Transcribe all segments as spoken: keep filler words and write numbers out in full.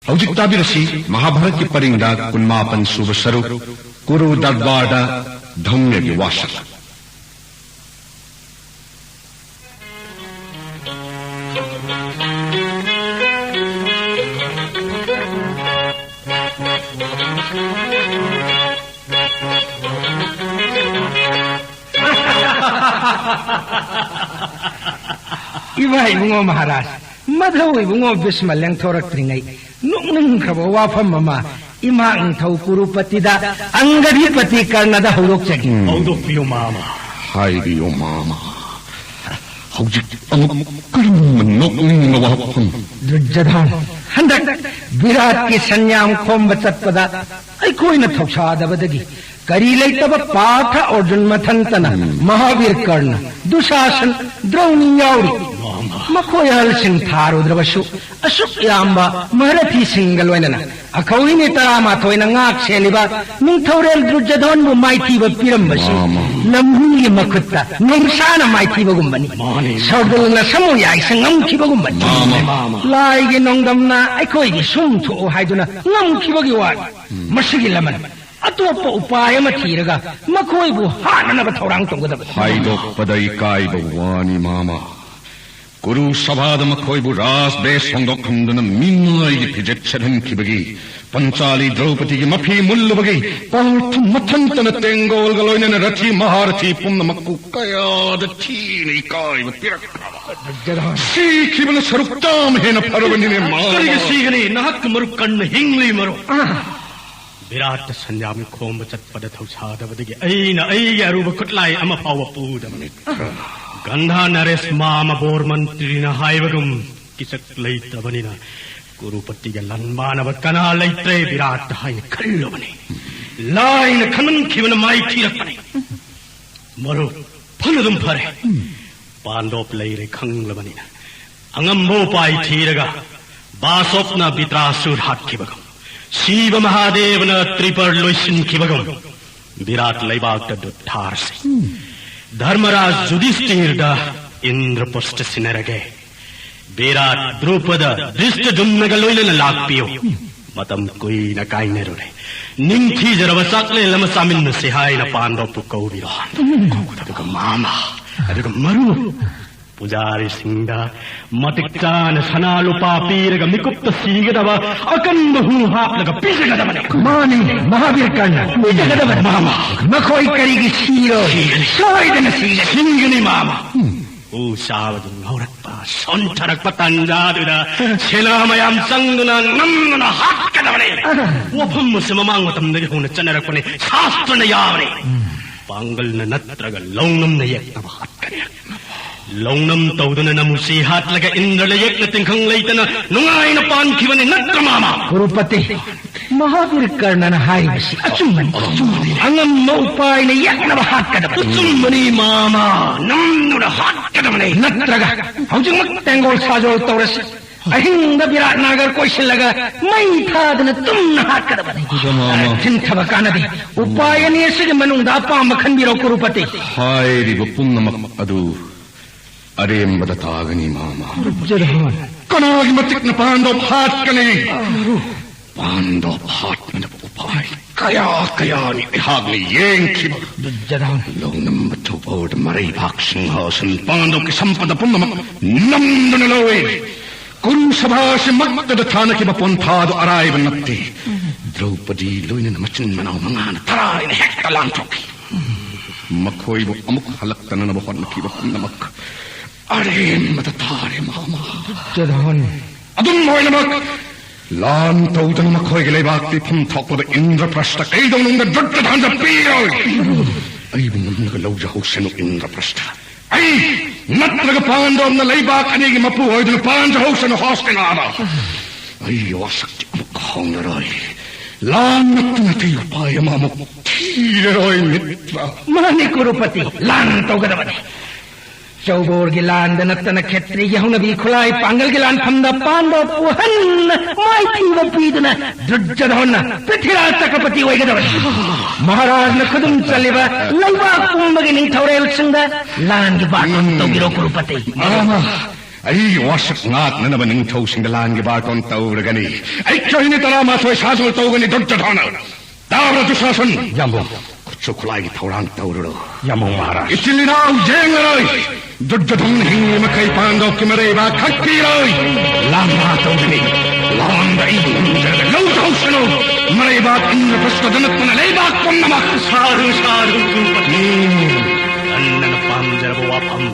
ꯍꯧꯖꯤꯛ ꯇꯥꯕꯤꯔꯁꯤ ꯃꯍꯥꯚꯥꯔꯠꯀꯤ ꯄꯔꯤꯡꯗ ꯀꯨꯟꯃꯥꯄꯟ ꯁꯨꯕ ꯁꯔꯨꯛ, ꯀꯨꯔꯨ ꯗꯔꯕꯥꯔꯗ ꯙꯧꯃ꯭ꯌꯒꯤ ꯋꯥꯁꯛ꯫ ꯏꯃꯥ ꯏꯕꯨꯡꯉꯣ ꯃꯍꯥꯔꯥꯖ, ꯃꯙꯧ ꯏꯕꯨꯡꯉꯣ ꯚꯤꯁꯃ ꯂꯦꯡꯊꯣꯔꯛꯇ꯭ꯔꯤꯉꯩ ꯅꯣꯛꯅꯤꯡꯈ꯭ꯔꯕ ꯋꯥꯐꯝ ꯑꯃ ꯏꯃꯥ ꯅꯤꯡꯊꯧ ꯀꯨꯔꯨꯄꯇꯤꯗ ꯑꯪꯒꯗꯤꯄꯇꯤ ꯀꯔꯅꯗ ꯍꯧꯗꯣꯛꯆꯒꯦ꯫ ꯎꯝ꯫ ꯍꯧꯗꯣꯛꯄꯤꯌꯨ, ꯃꯥꯃ꯫ ꯍꯥꯏꯕꯤꯌꯨ, ꯃꯥꯃ꯫ ꯍꯧꯖꯤꯛ ꯑꯃꯨꯛ ꯀꯔꯝꯕ ꯅꯣꯛꯅꯤꯡꯕ ꯋꯥꯐꯝ? ꯗꯨꯔꯖꯣꯙꯟ, ꯍꯟꯗꯛ ꯕꯤꯔꯥꯠꯀꯤ ꯁꯟꯌꯥꯝ ꯈꯣꯝꯕ ꯆꯠꯄꯗ ꯑꯩꯈꯣꯏꯅ ꯊꯧꯁꯥꯗꯕꯗꯒꯤ ꯀꯔꯤ ꯂꯩꯇꯕ ꯄꯥꯔꯊ ꯑꯔꯖꯨꯟ ꯃꯊꯟꯇꯅ ꯎꯝ꯫ ꯃꯍꯥꯕꯤꯔ ꯀꯔꯅ, ꯗꯨꯁꯥꯁꯟ, ꯗ꯭ꯔꯧꯅꯤ ꯌꯥꯎꯔꯤ꯫ ꯃꯈꯣꯏ ꯑꯍꯜꯁꯤꯡ ꯊꯥꯔꯨꯗ꯭ꯔꯕꯁꯨ ꯑꯁꯨꯛ ꯌꯥꯝꯕ ꯃꯍꯥꯔꯊꯤꯁꯤꯡꯒ ꯂꯣꯏꯅꯅ ꯑꯩꯈꯣꯏ ꯅꯤꯅꯤ ꯇꯔꯥꯃꯥꯊꯣꯏꯅ ꯉꯥꯛ ꯁꯦꯜꯂꯤꯕ ꯅꯤꯡꯊꯧꯔꯦꯜ ꯗꯨꯔꯖꯣꯙꯟꯕꯨ ꯃꯥꯏꯊꯤꯕ ꯄꯤꯔꯝꯕꯁꯤ ꯃꯥꯃ꯫ ꯂꯝꯍꯨꯏꯒꯤ ꯃꯈꯨꯠꯇ ꯅꯣꯡꯁꯥꯅ ꯃꯥꯏꯊꯤꯕꯒꯨꯝꯕꯅꯤ꯫ ꯃꯥꯅꯤ꯫ ꯁꯔꯗꯨꯜꯅ ꯁꯃꯨ ꯌꯥꯏꯁ ꯉꯝꯈꯤꯕꯒꯨꯝꯕꯅꯤ꯫ ꯃꯥꯃ꯫ ꯂꯥꯏꯒꯤ ꯅꯣꯡꯗꯝꯅ ꯑꯩꯈꯣꯏꯒꯤ ꯁꯨꯝ ꯊꯣꯛꯎ ꯍꯥꯏꯗꯨꯅ ꯉꯝꯈꯤꯕꯒꯤ ꯋꯥꯅꯤ꯫ ꯎꯝ꯫ ꯃꯁꯤꯒꯤ ꯂꯃꯟ ꯑꯇꯣꯞꯄ ꯎꯄꯥꯏ ꯑꯃ ꯊꯤꯔꯒ ꯃꯈꯣꯏꯕꯨ ꯍꯥꯠꯅꯅꯕ ꯊꯧꯔꯥꯡ ꯇꯧꯒꯗꯕꯅꯤ꯫ ꯍꯥꯏꯗꯣꯛꯄꯗ ꯏꯀꯥꯏꯕ ꯋꯥꯅꯤ, ꯃꯥꯃ꯫ ꯀꯨꯔꯨ ꯁꯚꯥꯗ ꯃꯈꯣꯏꯕꯨ ꯔꯥꯖ ꯚꯦꯁ ꯍꯣꯡꯗꯣꯛꯍꯟꯗꯨꯅ ꯃꯤꯅꯥꯏꯒꯤ ꯐꯤꯖꯦꯠ ꯁꯦꯠꯍꯟꯈꯤꯕꯒꯤ, ꯄꯟꯆꯥꯂꯤ ꯗ꯭ꯔꯧꯄꯗꯤꯒꯤ ꯃꯐꯤ ꯃꯨꯜꯂꯨꯕꯒꯤ, ꯄꯥꯔꯊ ꯃꯊꯟꯇꯅ ꯇꯦꯡꯒꯣꯜꯒ ꯂꯣꯏꯅꯅ ꯔꯊꯤ ꯃꯍꯥꯔꯊꯤ ꯄꯨꯝꯅꯃꯛꯄꯨ ꯀꯌꯥꯗ ꯊꯤꯅ ꯏꯀꯥꯏꯕ ꯄꯤꯔꯛꯈ꯭ꯔꯕ꯫ ꯁꯤꯈꯤꯕꯅ ꯁꯔꯨꯛ ꯆꯥꯝꯃ ꯍꯦꯟꯅ ꯐꯔꯕꯅꯤꯅꯦ, ꯃꯥꯃ꯫ ꯀꯔꯤꯒꯤ ꯁꯤꯒꯅꯤ? ꯅꯍꯥꯛꯀꯤ ꯃꯔꯨꯞ ꯀꯔꯅ ꯍꯤꯡꯂꯤ, ꯃꯔꯨꯞ꯫ ꯕꯤꯔꯥꯠꯇ ꯁꯟꯌꯥꯝ ꯈꯣꯝꯕ ꯆꯠꯄꯗ ꯊꯧꯁꯥꯗꯕꯗꯒꯤ ꯑꯩꯅ ꯑꯩꯒꯤ ꯑꯔꯨꯕ ꯈꯨꯠꯂꯥꯏ ꯑꯃ ꯐꯥꯎꯕ ꯄꯨꯗꯕꯅꯤ꯫ ꯒꯟꯙꯥ ꯅꯔꯦꯁ ꯃꯥꯃ ꯕꯣꯔ ꯃꯟꯇ꯭ꯔꯤꯅ ꯍꯥꯏꯕꯒꯨꯝ ꯀꯤꯆꯛ ꯂꯩꯇ꯭ꯔꯕꯅꯤꯅ ꯀꯨꯔꯨꯄꯇꯤꯒ ꯂꯥꯟꯕꯥꯅꯕ ꯀꯅꯥ ꯂꯩꯇ꯭ꯔꯦ ꯕꯤꯔꯥꯠꯇ ꯍꯥꯏꯅ ꯈꯜꯂꯨꯕꯅꯤ꯫ ꯂꯥꯏꯅ ꯈꯟꯃꯟꯈꯤꯕꯅ ꯃꯥꯏꯊꯤꯔꯛꯄꯅꯤ꯫ ꯃꯔꯨꯞ, ꯐꯅꯗꯨꯝ ꯐꯔꯦ꯫ ꯄꯥꯟꯗꯣꯞ ꯂꯩꯔꯦ ꯈꯪꯂꯕꯅꯤꯅ ꯑꯉꯝꯕ ꯎꯄꯥꯏ ꯊꯤꯔꯒ ꯕꯥꯁꯣꯞꯅ ꯕꯤꯇ꯭ꯔꯥꯁꯨꯔ ꯍꯥꯠꯈꯤꯕꯒꯨꯝ, ꯁꯤꯕ ꯃꯍꯥꯗꯦꯕꯅ ꯇ꯭ꯔꯤꯄꯔ ꯂꯣꯏꯁꯤꯟꯈꯤꯕꯒꯨꯝ, ꯕꯤꯔꯥꯠ ꯂꯩꯕꯥꯛꯇ ꯗꯨꯠ ꯊꯥꯔꯁꯤ꯫ ꯙꯔꯃꯔꯥꯖ ꯖꯨꯗꯤꯁꯇꯤꯔꯗ ꯏꯟꯗ꯭ꯔꯄ꯭ꯔꯁꯊ ꯁꯤꯟꯅꯔꯒꯦ꯫ ꯕꯤꯔꯥꯠ, ꯗ꯭ꯔꯨꯄꯗ, ꯙ꯭ꯔꯤꯁꯇꯗ꯭ꯌꯨꯝꯅꯒ ꯂꯣꯏꯅꯅ ꯂꯥꯛꯄꯤꯌꯨ꯫ ꯃꯇꯝ ꯀꯨꯏꯅ ꯀꯥꯏꯅꯔꯨꯔꯦ꯫ ꯅꯤꯡꯊꯤꯖꯔꯕ ꯆꯥꯛꯂꯦꯟ ꯑꯃ ꯆꯥꯃꯤꯟꯅꯁꯤ ꯍꯥꯏꯅ ꯄꯥꯟꯗꯕꯄꯨ ꯀꯧꯕꯤꯔꯣ꯫ ꯑꯗꯨꯒ ꯃꯥꯃ, ꯑꯗꯨꯒ ꯃꯔꯨ ꯄꯨꯖꯥꯔꯤꯁꯤꯡꯗ ꯃꯇꯤꯛ ꯆꯥꯅ ꯁꯅꯥ ꯂꯨꯄꯥ ꯄꯤꯔꯒ ꯃꯤꯀꯨꯞꯇ ꯁꯤꯒꯗꯕ ꯑꯀꯟꯕ ꯍꯨ ꯍꯥꯞꯂꯒ ꯄꯤꯖꯒꯗꯕꯅꯤ꯫ ꯃꯥꯅꯤ, ꯃꯍꯥꯕꯤꯔ ꯀꯔꯅ꯫ ꯄꯤꯖꯒꯗꯕꯅꯤ꯫ ꯃꯥꯃ꯫ ꯃꯈꯣꯏ ꯀꯔꯤꯒꯤ ꯁꯤꯔꯣꯏ? ꯁꯤꯒꯅꯤ꯫ ꯁꯣꯏꯗꯅ ꯁꯤꯒꯅꯤ꯫ ꯁꯤꯒꯅꯤ, ꯃꯥꯃ꯫ ꯎ ꯆꯥꯕꯗꯨ ꯉꯧꯔꯛꯄ, ꯁꯣꯟꯊꯔꯛꯄ ꯇꯥꯟꯖꯥꯗꯨꯗ ꯁꯦꯅꯥ ꯃꯌꯥꯝ ꯆꯪꯗꯨꯅ ꯅꯝꯗꯨꯅ ꯍꯥꯠꯀꯗꯕꯅꯤ꯫ ꯋꯥꯐꯝ ꯑꯁꯤ ꯃꯃꯥꯡ ꯃꯇꯝꯗꯒꯤ ꯍꯧꯅ ꯆꯠꯅꯔꯛꯄꯅꯤ, ꯁꯥꯁꯇ꯭ꯔꯅ ꯌꯥꯕꯅꯤ꯫ ꯄꯥꯡꯒꯜꯅ ꯅꯠꯇ꯭ꯔꯒ ꯂꯧꯅꯝꯅ ꯌꯦꯛꯅꯕ ꯍꯥꯠꯀꯅꯤ꯫ ꯂꯧꯅꯝ ꯇꯧꯗꯨꯅ ꯅꯃꯨꯁꯤ ꯍꯥꯠꯂꯒ ꯏꯟꯗ꯭ꯔ ꯂꯌꯦꯛꯅ ꯇꯤꯡꯈꯪ ꯂꯩꯇꯅ ꯅꯨꯡꯉꯥꯏꯅ ꯄꯥꯟꯈꯤꯕꯅꯤ ꯅꯠꯇ꯭ꯔ, ꯃꯥꯃ? ꯀꯨꯔꯨꯄꯇꯤ, ꯃꯍꯥꯕꯤꯔ ꯀꯔꯅꯅ ꯍꯥꯏꯔꯤꯕꯁꯤ ꯑꯆꯨꯝꯕꯅꯤ꯫ ꯑꯉꯝꯕ ꯎꯄꯥꯏꯅ ꯌꯦꯛꯅꯕ ꯍꯥꯠꯀꯗꯕꯅꯤ꯫ ꯑꯆꯨꯝꯕꯅꯤ, ꯃꯥꯃ꯫ ꯅꯝꯗꯨꯅ ꯍꯥꯠꯀꯗꯕꯅꯤ꯫ ꯅꯠꯇ꯭ꯔꯒ ꯍꯧꯖꯤꯛꯃꯛ ꯇꯦꯡꯒꯣꯜ ꯁꯥꯖꯣꯜ ꯇꯧꯔꯁꯤ꯫ ꯑꯍꯤꯡꯗ ꯕꯤꯔꯥꯠ ꯅꯥꯒꯔ ꯀꯣꯏꯁꯤꯜꯂꯒ ꯃꯩ ꯊꯥꯗꯨꯅ ꯇꯨꯝꯅ ꯍꯥꯠꯀꯗꯕꯅꯤ꯫ ꯑꯗꯨꯗ, ꯃꯥꯃ꯫ ꯊꯤꯟꯊꯕ ꯀꯥꯟꯅꯗꯦ꯫ ꯎꯄꯥꯏ ꯑꯅꯤ ꯑꯁꯤꯒꯤ ꯃꯅꯨꯡꯗ ꯑꯄꯥꯝꯕ ꯈꯟꯕꯤꯔꯣ, ꯀꯨꯔꯨꯄꯇꯤ꯫ ꯍꯥꯏꯔꯤꯕ ꯄꯨꯝꯅꯃꯛ ꯑꯗꯨ ꯑꯔꯦꯝꯕꯗ ꯇꯥꯒꯅꯤ, ꯃꯥꯃ꯫ ꯖꯗꯍꯣꯟ꯫ ꯀꯅꯥꯒꯤ ꯃꯇꯤꯛꯅ ꯄꯥꯟꯗꯕ ꯍꯥꯠꯀꯅꯤ? ꯄꯥꯟꯗꯕ ꯍꯥꯠꯅꯅꯕ ꯎꯄꯥꯏ ꯀꯌꯥ ꯀꯌꯥꯅꯤ ꯑꯩꯍꯥꯛꯅ ꯌꯦꯡꯈꯤꯕ꯫ ꯖꯗꯍꯣꯟ꯫ ꯂꯧꯅꯝꯕ ꯊꯧꯕꯗ ꯃꯔꯩꯕꯥꯛ ꯁꯤꯡꯍꯥꯁꯟ ꯄꯥꯟꯗꯕꯒꯤ ꯁꯝꯄꯗ ꯄꯨꯝꯅꯃꯛ ꯅꯝꯗꯨꯅ ꯂꯧꯏ꯫ ꯀꯨꯔꯨ ꯁꯚꯥ ꯑꯁꯤꯃꯛꯇꯗ ꯊꯥꯅꯈꯤꯕ ꯄꯣꯟꯊꯥꯗꯨ ꯑꯔꯥꯏꯕ ꯅꯠꯇꯦ꯫ ꯗ꯭ꯔꯧꯄꯗꯤ ꯂꯣꯏꯅꯅ ꯃꯆꯤꯟ ꯃꯅꯥꯎ ꯃꯉꯥꯅ ꯇꯔꯥꯏꯅ ꯍꯦꯛꯇ ꯂꯥꯟꯊꯣꯛꯈꯤ꯫ ꯃꯈꯣꯏꯕꯨ ꯑꯃꯨꯛ ꯍꯜꯂꯛꯇꯅꯅꯕ ꯍꯣꯠꯅꯈꯤꯕ ꯄꯨꯝꯅꯃꯛ ꯑꯔꯦꯝꯕꯗ ꯇꯥꯔꯦ, ꯃꯥꯃ꯫ ꯖꯗꯍꯣꯟ꯫ ꯑꯗꯨꯝ ꯑꯣꯏꯅꯃꯛ, ꯂꯥꯟ ꯇꯧꯗꯅ ꯃꯈꯣꯏꯒꯤ ꯂꯩꯕꯥꯛꯇ ꯏꯐꯝ ꯊꯣꯛꯄꯗ ꯏꯟꯗ꯭ꯔꯄ꯭ꯔꯁꯇ ꯀꯩꯗꯧꯅꯨꯡꯗ ꯗ꯭ꯔꯨꯠꯇ ꯊꯥꯟꯖ ꯄꯤꯔꯣꯏ꯫ ꯑꯩꯕꯨ ꯉꯝꯂꯒ ꯂꯧꯖꯍꯧꯁꯅꯨ, ꯏꯟꯗ꯭ꯔꯄ꯭ꯔꯁꯇ꯫ ꯑꯩ ꯅꯠꯇ꯭ꯔꯒ ꯄꯥꯟꯗꯣꯞꯅ ꯂꯩꯕꯥꯛ ꯑꯅꯤꯒꯤ ꯃꯄꯨ ꯑꯣꯏꯗꯨꯅ ꯄꯥꯟꯖꯍꯧꯁꯅꯨ, ꯍꯣꯁꯇꯤꯅꯥꯗ꯫ ꯑꯩ ꯋꯥꯁꯛꯇꯤ ꯑꯃꯨꯛ ꯍꯧꯅꯔꯣꯏ꯫ ꯂꯥꯟ ꯅꯠꯇꯅ ꯑꯇꯩ ꯎꯄꯥꯏ ꯑꯃ ꯑꯃꯨꯛ ꯊꯤꯔꯔꯣꯏ, ꯃꯤꯇ꯭ꯔ꯫ ꯃꯥꯅꯤ, ꯀꯨꯔꯨꯄꯇꯤ, ꯂꯥꯟ ꯇꯧꯒꯗꯕꯅꯤ꯫ ꯆꯧꯕꯣꯔꯒꯤ ꯂꯥꯟꯗ ꯅꯠꯇꯅ ꯈꯦꯇ꯭ꯔꯤꯒꯤ ꯍꯧꯅꯕꯤ ꯈꯨꯠꯂꯥꯏ ꯄꯥꯡꯒꯜꯒꯤ ꯂꯥꯟꯐꯝꯗ ꯄꯥꯟꯗꯣꯞꯄꯨ ꯍꯟꯅ ꯃꯥꯏꯊꯤꯕ ꯄꯤꯗꯨꯅ ꯗꯨꯔꯖꯣꯙꯟꯅ ꯄ꯭ꯔꯤꯊꯤꯔꯥꯖ ꯆꯀ꯭ꯔꯄꯇꯤ ꯑꯣꯏꯒꯗꯕꯅꯤ꯫ ꯃꯍꯥꯔꯥꯖꯅ ꯈꯨꯗꯨꯝ ꯆꯜꯂꯤꯕ ꯂꯩꯕꯥꯛ ꯄꯨꯝꯕꯒꯤ ꯅꯤꯡꯊꯧꯔꯦꯜꯁꯤꯡꯗ ꯂꯥꯟꯒꯤ ꯕꯥꯔꯇꯣꯟ ꯇꯧꯕꯤꯔꯣ, ꯀꯨꯔꯨꯄꯇꯤ꯫ ꯃꯥꯃ, ꯑꯩꯒꯤ ꯋꯥꯁꯛ ꯉꯥꯛꯅꯅꯕ ꯅꯤꯡꯊꯧꯁꯤꯡꯗ ꯂꯥꯟꯒꯤ ꯕꯥꯔꯇꯣꯟ ꯇꯧꯔꯒꯅꯤ꯫ ꯑꯩ ꯆꯍꯤꯅꯤ ꯇꯔꯥꯃꯥꯊꯣꯏ ꯁꯥꯖꯣꯜ ꯇꯧꯒꯅꯤ, ꯗꯨꯔꯖꯣꯙꯅ꯫ ꯇꯥꯕ꯭ꯔꯥ, ꯗꯨꯁꯥꯁꯟ? ꯌꯥꯝꯕꯨꯡ꯫ ꯈꯨꯠꯁꯨ ꯈꯨꯠꯂꯥꯏꯒꯤ ꯊꯧꯔꯥꯡ ꯇꯧꯔꯨꯔꯣ꯫ ꯌꯥꯝꯕꯨꯡ ꯃꯍꯥꯔꯥꯖ꯫ ꯏꯆꯤꯜ ꯏꯅꯥꯎ ꯌꯦꯡꯂꯔꯣꯏ꯫ ꯗꯨꯔꯖꯣꯙꯟ ꯍꯤꯡꯂꯤ ꯃꯈꯩ ꯄꯥꯟꯗꯧꯀꯤ ꯃꯔꯩꯕꯥꯛ ꯈꯛꯄꯤꯔꯣꯏ꯫ ꯂꯥꯟꯗꯥ ꯇꯧꯒꯅꯤ꯫ ꯂꯥꯟꯗ ꯑꯩꯕꯨ ꯉꯝꯖꯔꯒ ꯂꯧ ꯇꯧꯁꯅꯨ꯫ ꯃꯔꯩꯕꯥꯛ ꯏꯟꯗ꯭ꯔꯄ꯭ꯔꯁꯇꯗ ꯅꯠꯇꯅ ꯂꯩꯕꯥꯛ ꯄꯨꯝꯅꯃꯛ꯫ ꯁꯥꯔꯨ, ꯁꯥꯔꯨ, ꯀꯨꯔꯨꯄꯇꯤ꯫ ꯎꯝ꯫ ꯅꯟꯅꯅ ꯄꯥꯝꯖꯔꯕ ꯋꯥꯐꯝ꯫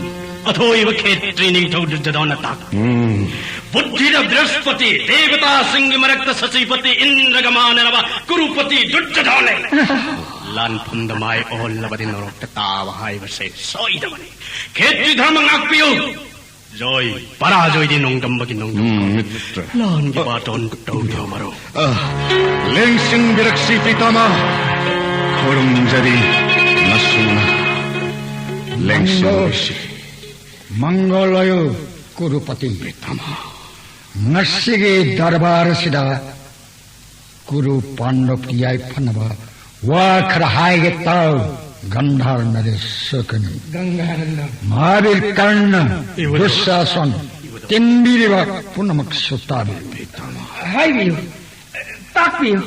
ꯑꯊꯣꯏꯕ ꯈꯦꯇ꯭ꯔꯤ ꯅꯤꯡꯊꯧ ꯗꯨꯔꯖꯣꯙꯅ ꯇꯥꯛ꯫ ꯎꯝ꯫ ꯕꯨꯗ꯭ꯙꯤꯗ ꯕ꯭ꯔꯍꯁꯄꯇꯤ, ꯗꯦꯕꯇꯥꯁꯤꯡꯒꯤ ꯃꯔꯛꯇ ꯁꯆꯤꯄꯇꯤ ꯏꯟꯗ꯭ꯔꯒ ꯃꯥꯟꯅꯔꯕ ꯀꯨꯔꯨꯄꯇꯤ ꯗꯨꯔꯖꯣꯙꯅ꯫ ꯂꯥꯟꯐꯝꯗ ꯃꯥꯏ ꯑꯣꯍꯜꯂꯕꯗꯤ ꯅꯣꯔꯣꯛꯇ ꯇꯥꯕ ꯍꯥꯏꯕꯁꯦ ꯁꯣꯏꯗꯕꯅꯤ꯫ ꯈꯦꯇ꯭ꯔꯤ ꯙꯔꯃ ꯉꯥꯛꯄꯤꯌꯨ꯫ ꯖꯣꯏ, ꯄꯔꯥꯖꯣꯏꯗꯤ ꯅꯣꯡꯗꯝꯕꯒꯤ ꯅꯣꯡꯗꯝꯕ꯫ ꯎꯝ, ꯃꯤꯇ꯭ꯔ꯫ ꯂꯥꯟꯒꯤ ꯕꯥꯇꯣꯟ ꯇꯧꯕꯤꯔꯝꯃꯔꯣ꯫ ꯑ, ꯂꯦꯡꯁꯤꯟꯕꯤꯔꯛꯁꯤ, ꯄꯤꯇꯥꯃꯥ꯫ ꯈꯨꯔꯨꯝꯖꯔꯤ, ꯃꯁꯨꯅ ꯂꯦꯡꯁꯤꯟꯕꯤꯔꯛꯁꯤ꯫ ꯃꯪꯒꯣꯜ ꯑꯣꯏꯌꯨ, ꯀꯨꯔꯨꯄꯇꯤ꯫ ꯄꯤꯇꯥꯃꯥ꯫ ꯉꯁꯤꯒꯤ ꯗꯔꯕꯥꯔ ꯑꯁꯤꯗ ꯀꯨꯔꯨ ꯄꯥꯟꯗꯕꯀꯤ ꯌꯥꯏꯐꯅꯕ ꯋꯥ ꯈꯔ ꯍꯥꯏꯒꯦ ꯇꯥꯎ, ꯒꯟꯙꯥꯔ ꯅꯔꯦꯁ ꯁꯨꯀꯅꯤ꯫ ꯒꯪꯒꯥꯅꯟꯗ꯫ ꯃꯍꯥꯕꯤꯔ ꯀꯔꯅ, ꯏꯕꯨꯙꯧ꯫ ꯗꯨꯁꯥꯁꯟ, ꯇꯤꯟꯕꯤꯔꯤꯕ ꯄꯨꯝꯅꯃꯛꯁꯨ ꯇꯥꯕꯤꯌꯨ꯫ ꯍꯥꯏꯕꯤꯌꯨ, ꯇꯥꯛꯄꯤꯌꯨ꯫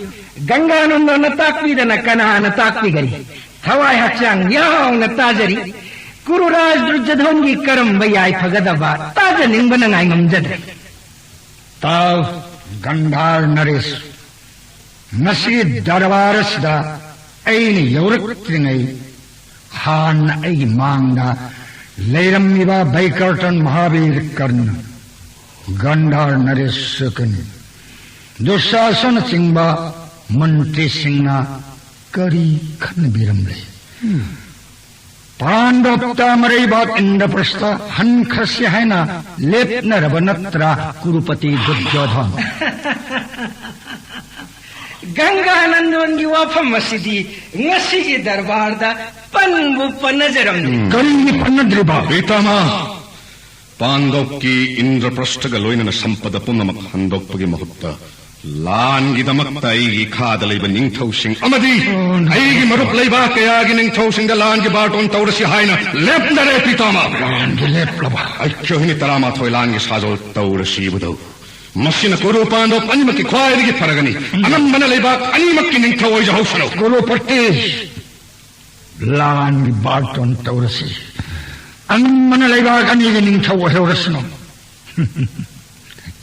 ꯒꯪꯒꯥꯅꯟꯗꯅ ꯇꯥꯛꯄꯤꯗꯅ ꯀꯅꯥꯅ ꯇꯥꯛꯄꯤꯒꯅꯤ? ꯊꯋꯥꯏ ꯍꯛꯆꯥꯡ ꯌꯥꯎꯅ ꯇꯥꯖꯔꯤ꯫ ꯀꯨꯔꯨꯔꯥꯖ ꯗꯨꯔꯖꯣꯙꯟꯒꯤ ꯀꯔꯝꯕ ꯌꯥꯏꯐꯒꯗꯕ ꯇꯥꯖꯅꯤꯡꯕꯅ ꯉꯥꯏꯉꯝꯖꯗ꯭ꯔꯦ꯫ ꯇꯥꯎ, ꯒꯟꯙꯥꯔ ꯅꯔꯦꯁ, ꯉꯁꯤ ꯗꯔꯕꯥꯔ ꯑꯁꯤꯗ ꯑꯩꯅ ꯌꯧꯔꯛꯇ꯭ꯔꯤꯉꯩ ꯍꯥꯟꯅ ꯑꯩꯒꯤ ꯃꯥꯡꯗ ꯂꯩꯔꯝꯃꯤꯕ ꯕꯩꯀꯔꯇꯟ ꯃꯍꯥꯕꯤꯔ ꯀꯔꯅ, ꯒꯟꯙꯥꯔ ꯅꯔꯦꯁ ꯁꯨꯀꯅꯤ, ꯗꯨꯁꯥꯁꯅꯆꯤꯡꯕ ꯃꯟꯇ꯭ꯔꯤꯁꯤꯡꯅ ꯀꯔꯤ ꯈꯟꯅꯕꯤꯔꯝꯂꯦ? ꯄꯥꯟꯗꯣꯞꯇ ꯃꯔꯩꯕꯥꯛ ꯏꯟꯗ꯭ꯔꯄ꯭ꯔꯁꯇ ꯍꯟꯈ꯭ꯔꯁꯤ ꯍꯥꯏꯅ ꯂꯦꯞꯅꯔꯕ ꯅꯠꯇ꯭ꯔꯥ, ꯀꯨꯔꯨꯄꯇꯤ ꯗꯨꯔꯖꯣꯙꯟ? ꯒꯪꯒꯥꯅꯟꯗꯣꯟꯒꯤ ꯋꯥꯐꯝ ꯑꯁꯤꯗꯤ ꯉꯁꯤꯒꯤ ꯗꯔꯕꯥꯔꯗ ꯄꯟꯕꯨ ꯄꯟꯅꯖꯔꯝꯂꯦ꯫ ꯀꯔꯤꯒꯤ ꯄꯟꯅꯗ꯭ꯔꯤꯕ? ꯄꯤꯇꯥꯃꯥ, ꯄꯥꯟꯗꯣꯞꯀꯤ ꯏꯟꯗ꯭ꯔꯄ꯭ꯔꯁꯇꯒ ꯂꯣꯏꯅꯅ ꯁꯝꯄꯗ ꯄꯨꯝꯅꯃꯛ ꯍꯟꯗꯣꯛꯄꯒꯤ ꯃꯍꯨꯠꯇ ꯂꯥꯟꯒꯤꯗꯃꯛꯇ ꯑꯩꯒꯤ ꯏꯈꯥꯗ ꯂꯩꯕ ꯅꯤꯡꯊꯧꯁꯤꯡ ꯑꯃꯗꯤ ꯑꯩꯒꯤ ꯃꯔꯨꯞ ꯂꯩꯕꯥꯛ ꯀꯌꯥꯒꯤ ꯅꯤꯡꯊꯧꯁꯤꯡꯗ ꯂꯥꯟꯒꯤ ꯕꯥꯔꯇꯣꯟ ꯇꯧꯔꯁꯤ ꯍꯥꯏꯅ ꯂꯦꯞꯅꯔꯦ, ꯄꯤꯇꯥꯃ꯫ ꯂꯥꯟꯒꯤ ꯂꯦꯞꯂꯕ? ꯑꯩꯈꯣꯏꯅꯤ ꯇꯔꯥꯃꯥꯊꯣꯏ ꯂꯥꯟꯒꯤ ꯁꯥꯖꯣꯜ ꯇꯧꯔꯁꯤ, ꯏꯕꯨꯙꯧ꯫ ꯃꯁꯤꯅ ꯀꯨꯔꯨ ꯄꯥꯟꯗꯣꯞ ꯑꯅꯤꯃꯛꯀꯤ ꯈ꯭ꯋꯥꯏꯗꯒꯤ ꯐꯔꯒꯅꯤ꯫ ꯑꯉꯝꯕꯅ ꯂꯩꯕꯥꯛ ꯑꯅꯤꯃꯛꯀꯤ ꯅꯤꯡꯊꯧ ꯑꯣꯏꯖꯍꯧꯁꯅꯨ꯫ ꯀꯨꯔꯨꯄꯇꯤ, ꯂꯥꯟꯒꯤ ꯕꯥꯔꯇꯣꯟ ꯇꯧꯔꯁꯤ꯫ ꯑꯉꯝꯕꯅ ꯂꯩꯕꯥꯛ ꯑꯅꯤꯒꯤ ꯅꯤꯡꯊꯧ ꯑꯣꯏꯍꯧꯔꯁꯅꯨ꯫